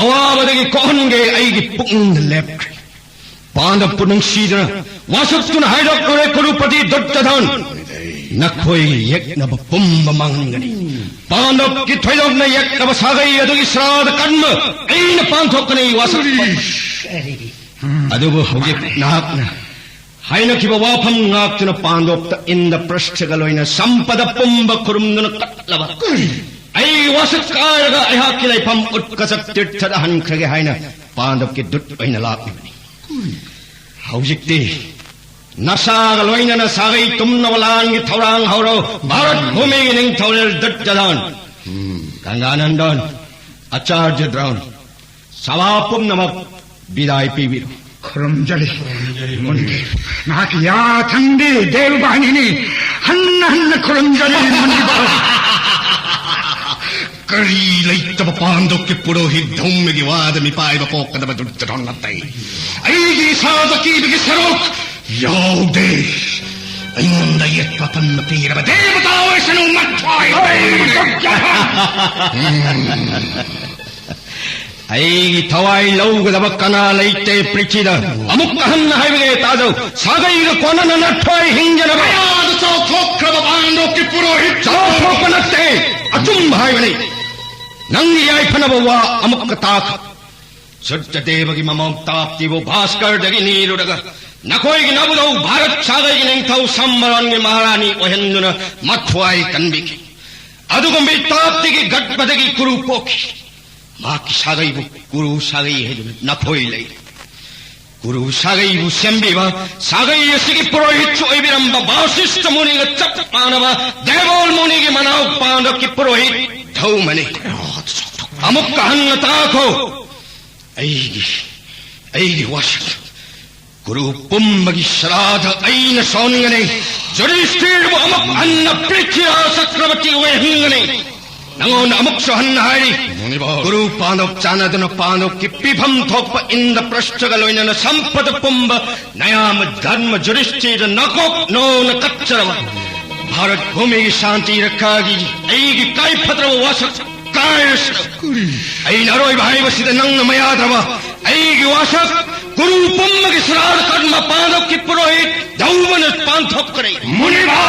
ꯑꯋꯥꯕꯗꯒꯤ ꯀꯣꯛꯍꯟꯒꯦ ꯑꯩꯒꯤ ꯄꯨꯛꯅꯤꯡꯗ ꯂꯦꯞꯈ꯭ꯔꯦ꯫ ꯄꯥꯟꯗꯕꯄꯨ ꯅꯨꯡꯁꯤꯗꯨꯅ ꯋꯥꯁꯛꯇꯨꯅ ꯍꯥꯏꯔꯛꯂꯨꯔꯦ, ꯀꯨꯔꯨꯄꯇꯤ ꯗꯨꯔꯖꯣꯙꯟ, ꯅꯈꯣꯏꯒꯤ ꯌꯦꯛꯅꯕ ꯄꯨꯝꯕ ꯃꯥꯡꯍꯟꯒꯅꯤ꯫ ꯄꯥꯟꯗꯕꯀꯤ ꯊꯣꯏꯗꯣꯛꯅ ꯌꯦꯛꯅꯕ ꯁꯥꯒꯩ ꯑꯗꯨꯒꯤ ꯁ꯭ꯔꯥꯗ ꯀꯟꯕ ꯑꯩꯅ ꯄꯥꯟꯊꯣꯛꯀꯅꯤ꯫ ꯋꯥꯁꯛ, ꯑꯗꯨꯕꯨ ꯍꯧꯖꯤꯛ ꯅꯍꯥꯛꯅ ꯍꯥꯏꯅꯈꯤꯕ ꯋꯥꯐꯝ ꯉꯥꯛꯇꯨꯅ ꯄꯥꯟꯗꯣꯞꯇ ꯏꯟꯗ꯭ꯔꯄ꯭ꯔꯁꯊꯒ ꯂꯣꯏꯅ ꯁꯝꯄꯗ ꯄꯨꯝꯕ ꯈꯨꯔꯨꯝꯗꯨꯅ ꯀꯠꯂꯕ ꯑꯩꯒꯤ ꯋꯥꯁꯛ ꯀꯥꯏꯔꯒ ꯑꯩꯍꯥꯛꯀꯤ ꯂꯩꯐꯝ ꯎꯠꯀꯁ ꯇꯤꯔꯊꯗ ꯍꯟꯈ꯭ꯔꯒꯦ ꯍꯥꯏꯅ ꯄꯥꯟꯗꯣꯞꯀꯤ ꯗꯨꯠ ꯑꯣꯏꯅ ꯂꯥꯛꯂꯤꯕꯅꯤ꯫ ꯍꯧꯖꯤꯛꯇꯤ ꯅꯁꯥꯒ ꯂꯣꯏꯅꯅ ꯁꯥꯒꯩ ꯇꯨꯝꯅꯕ ꯂꯥꯟꯒꯤ ꯊꯧꯔꯥꯡ ꯍꯧꯔꯣ, ꯚꯥꯔꯠ ꯚꯨꯃꯤꯒꯤ ꯅꯤꯡꯊꯧꯔꯦꯜ ꯗꯨꯔꯖꯣꯙꯟ, ꯒꯪꯒꯥꯅꯟꯗꯟ, ꯑꯆꯥꯔ꯭ꯌ ꯗ꯭ꯔꯣꯟ, ꯁꯚꯥ ꯄꯨꯝꯅꯃꯛ ꯕꯤꯗꯥꯏ ꯄꯤꯕꯤꯔꯣ꯫ ꯈꯨꯔꯨꯝꯖꯔꯤ꯫ ꯈꯨꯔꯨꯝꯖꯔꯤ꯫ ꯃꯨꯅꯤꯗꯦꯕ꯫ ꯅꯍꯥꯛꯀꯤ ꯌꯥꯊꯪꯗꯤ ꯗꯦꯕ ꯕꯥꯍꯤꯅꯤꯅꯤ꯫ ꯍꯟꯅ ꯍꯟꯅ ꯈꯨꯔꯨꯝꯖꯔꯤ, ꯃꯨꯅꯤꯕ꯫ ꯀꯔꯤ ꯂꯩꯇꯕ ꯄꯥꯟꯗꯣꯞꯀꯤ ꯄꯨꯔꯣꯍꯤꯠ ꯙꯧꯃꯒꯤ ꯋꯥꯗ ꯃꯤꯄꯥꯏꯕ ꯄꯣꯛꯀꯗꯕ ꯗꯨꯔꯖꯣꯙꯟ ꯅꯠꯇꯦ꯫ ꯑꯩꯒꯤ ꯏꯁꯥꯗ ꯀꯤꯕꯒꯤ ꯁꯔꯨꯛ ꯌꯥꯎꯗꯦ꯫ ꯑꯩꯉꯣꯟꯗ ꯌꯦꯠꯄ ꯄꯟꯕ ꯄꯤꯔꯕ ꯗꯦꯕꯇꯥ ꯑꯣꯏꯁꯅꯨ, ꯃꯊ꯭ꯋꯥꯏ ꯂꯩ꯫ ꯑꯩꯒꯤ ꯊꯋꯥꯏ ꯂꯧꯒꯗꯕ ꯀꯅꯥ ꯂꯩꯇꯦ ꯄ꯭ꯔꯤꯊꯤꯗ꯫ ꯑꯃꯨꯛ ꯍꯟꯅ ꯍꯥꯏꯕꯒꯦ ꯇꯥꯖꯧ, ꯁꯥꯒꯩꯒ ꯀꯣꯟꯅꯅ ꯅꯊ꯭ꯋꯥꯏ ꯍꯤꯡꯖꯅꯕ꯫ ꯀꯌꯥꯗ ꯆꯥꯎꯊꯣꯛꯈ꯭ꯔꯕ ꯄꯥꯟꯗꯣꯞꯀꯤ ꯄꯨꯔꯣꯍꯤꯠ꯫ ꯆꯥꯎꯊꯣꯛꯄ ꯅꯠꯇꯦ, ꯑꯆꯨꯝꯕ ꯍꯥꯏꯕꯅꯤ꯫ ꯅꯪꯒꯤ ꯌꯥꯏꯐꯅꯕ ꯋꯥ ꯑꯃꯨꯛꯀ ꯇꯥꯈ꯫ ꯁꯨꯔꯖꯗꯦꯕꯒꯤ ꯃꯃꯧ ꯇꯥꯞꯇꯤꯕꯨ ꯚꯥꯁꯀꯔꯗꯒꯤ ꯅꯤꯔꯨꯔꯒ ꯅꯈꯣꯏꯒꯤ ꯅꯕꯨꯙꯧ ꯚꯥꯔꯠ ꯁꯥꯒꯩꯒꯤ ꯅꯤꯡꯊꯧ ꯁꯝꯕꯔꯟꯒꯤ ꯃꯍꯥꯔꯥꯅꯤ ꯑꯣꯏꯍꯟꯗꯨꯅ ꯃꯊ꯭ꯋꯥꯏ ꯀꯟꯕꯤꯈꯤ꯫ ꯑꯗꯨꯒꯨꯝꯕ ꯇꯥꯞꯇꯤꯒꯤ ꯒꯠꯚꯗꯒꯤ ꯀꯨꯔꯨ ꯄꯣꯛꯈꯤ꯫ ꯃꯍꯥꯛꯀꯤ ꯁꯥꯒꯩꯕꯨ ꯀꯨꯔꯨ ꯁꯥꯒꯩ ꯍꯥꯏꯗꯨꯅ ꯅꯈꯣꯏ ꯂꯩ꯫ ꯀꯨꯔꯨ ꯁꯥꯒꯩꯕꯨ ꯁꯦꯝꯕꯤꯕ, ꯁꯥꯒꯩ ꯑꯁꯤꯒꯤ ꯄꯨꯔꯣꯍꯤꯠꯁꯨ ꯑꯣꯏꯕꯤꯔꯝꯕ ꯚꯥꯁꯤꯁꯇ ꯃꯨꯅꯤꯒ ꯆꯞ ꯃꯥꯟꯅꯕ ꯗꯦꯕꯣꯜ ꯃꯨꯅꯤꯒꯤ ꯃꯅꯥꯎ ꯄꯥꯟꯗꯣꯞꯀꯤ ꯄꯨꯔꯣꯍꯤꯠ ꯙꯧꯃꯅꯤ꯫ ꯑꯃꯨꯛꯀ ꯍꯟꯅ ꯇꯥꯈꯣ꯫ ꯑꯩꯒꯤ, ꯑꯩꯒꯤ ꯋꯥꯁꯛ ꯀꯨꯔꯨ ꯄꯨꯝꯕꯒꯤ ꯁꯔꯥꯗ ꯑꯩꯅ ꯁꯣꯟꯒꯅꯤ꯫ ꯖꯨꯔꯤꯁꯇꯤꯔꯕꯨ ꯑꯃꯨꯛ ꯍꯟꯅ ꯄ꯭ꯔꯤꯊꯤꯔꯥ ꯆꯀ꯭ꯔꯕꯔꯇꯤ ꯑꯣꯏꯍꯟꯒꯅꯤ꯫ ꯅꯉꯣꯟꯗ ꯑꯃꯨꯛꯁꯨ ꯍꯟꯅ ꯍꯥꯏꯔꯤ, ꯃꯨꯅꯤꯕꯥ꯫ ꯀꯨꯔꯨ ꯄꯥꯟꯗꯣꯞ ꯆꯥꯟꯅꯗꯨꯅ ꯄꯥꯟꯗꯣꯞꯀꯤ ꯄꯤꯐꯝ ꯊꯣꯛꯄ ꯏꯟꯗ꯭ꯔꯄ꯭ꯔꯁꯊꯒ ꯂꯣꯏꯅꯅ ꯁꯝꯄꯗ ꯄꯨꯝꯕ ꯅꯌꯥꯝꯕ ꯙꯔꯃ ꯖꯨꯔꯤꯁꯇꯤꯔꯗ ꯅꯀꯣꯛ ꯅꯣꯅ ꯀꯠꯆꯔꯕ ꯚꯥꯔꯠ ꯚꯨꯃꯤꯒꯤ ꯁꯥꯟꯇꯤ ꯔꯛꯈꯥꯒꯤ ꯑꯩꯒꯤ ꯀꯥꯏꯐꯗ꯭ꯔꯕ ꯋꯥꯁꯛ ꯀꯥꯏꯔꯁꯅꯨ꯫ ꯀꯔꯤ? ꯑꯩꯅ ꯑꯔꯣꯏꯕ ꯍꯥꯏꯕꯁꯤꯗ ꯅꯪꯅ ꯃꯌꯥꯗ꯭ꯔꯕ ꯑꯩꯒꯤ ꯋꯥꯁꯛ ꯀꯨꯔꯨ ꯄꯨꯝꯕꯒꯤ ꯁꯔꯥꯔ ꯀꯔꯃ ꯄꯥꯟꯗꯣꯞꯀꯤ ꯄꯨꯔꯣꯍꯤꯠ ꯙꯧꯃꯅ ꯄꯥꯟꯊꯣꯛꯀꯅꯤ꯫ ꯃꯨꯅꯤꯕꯥ!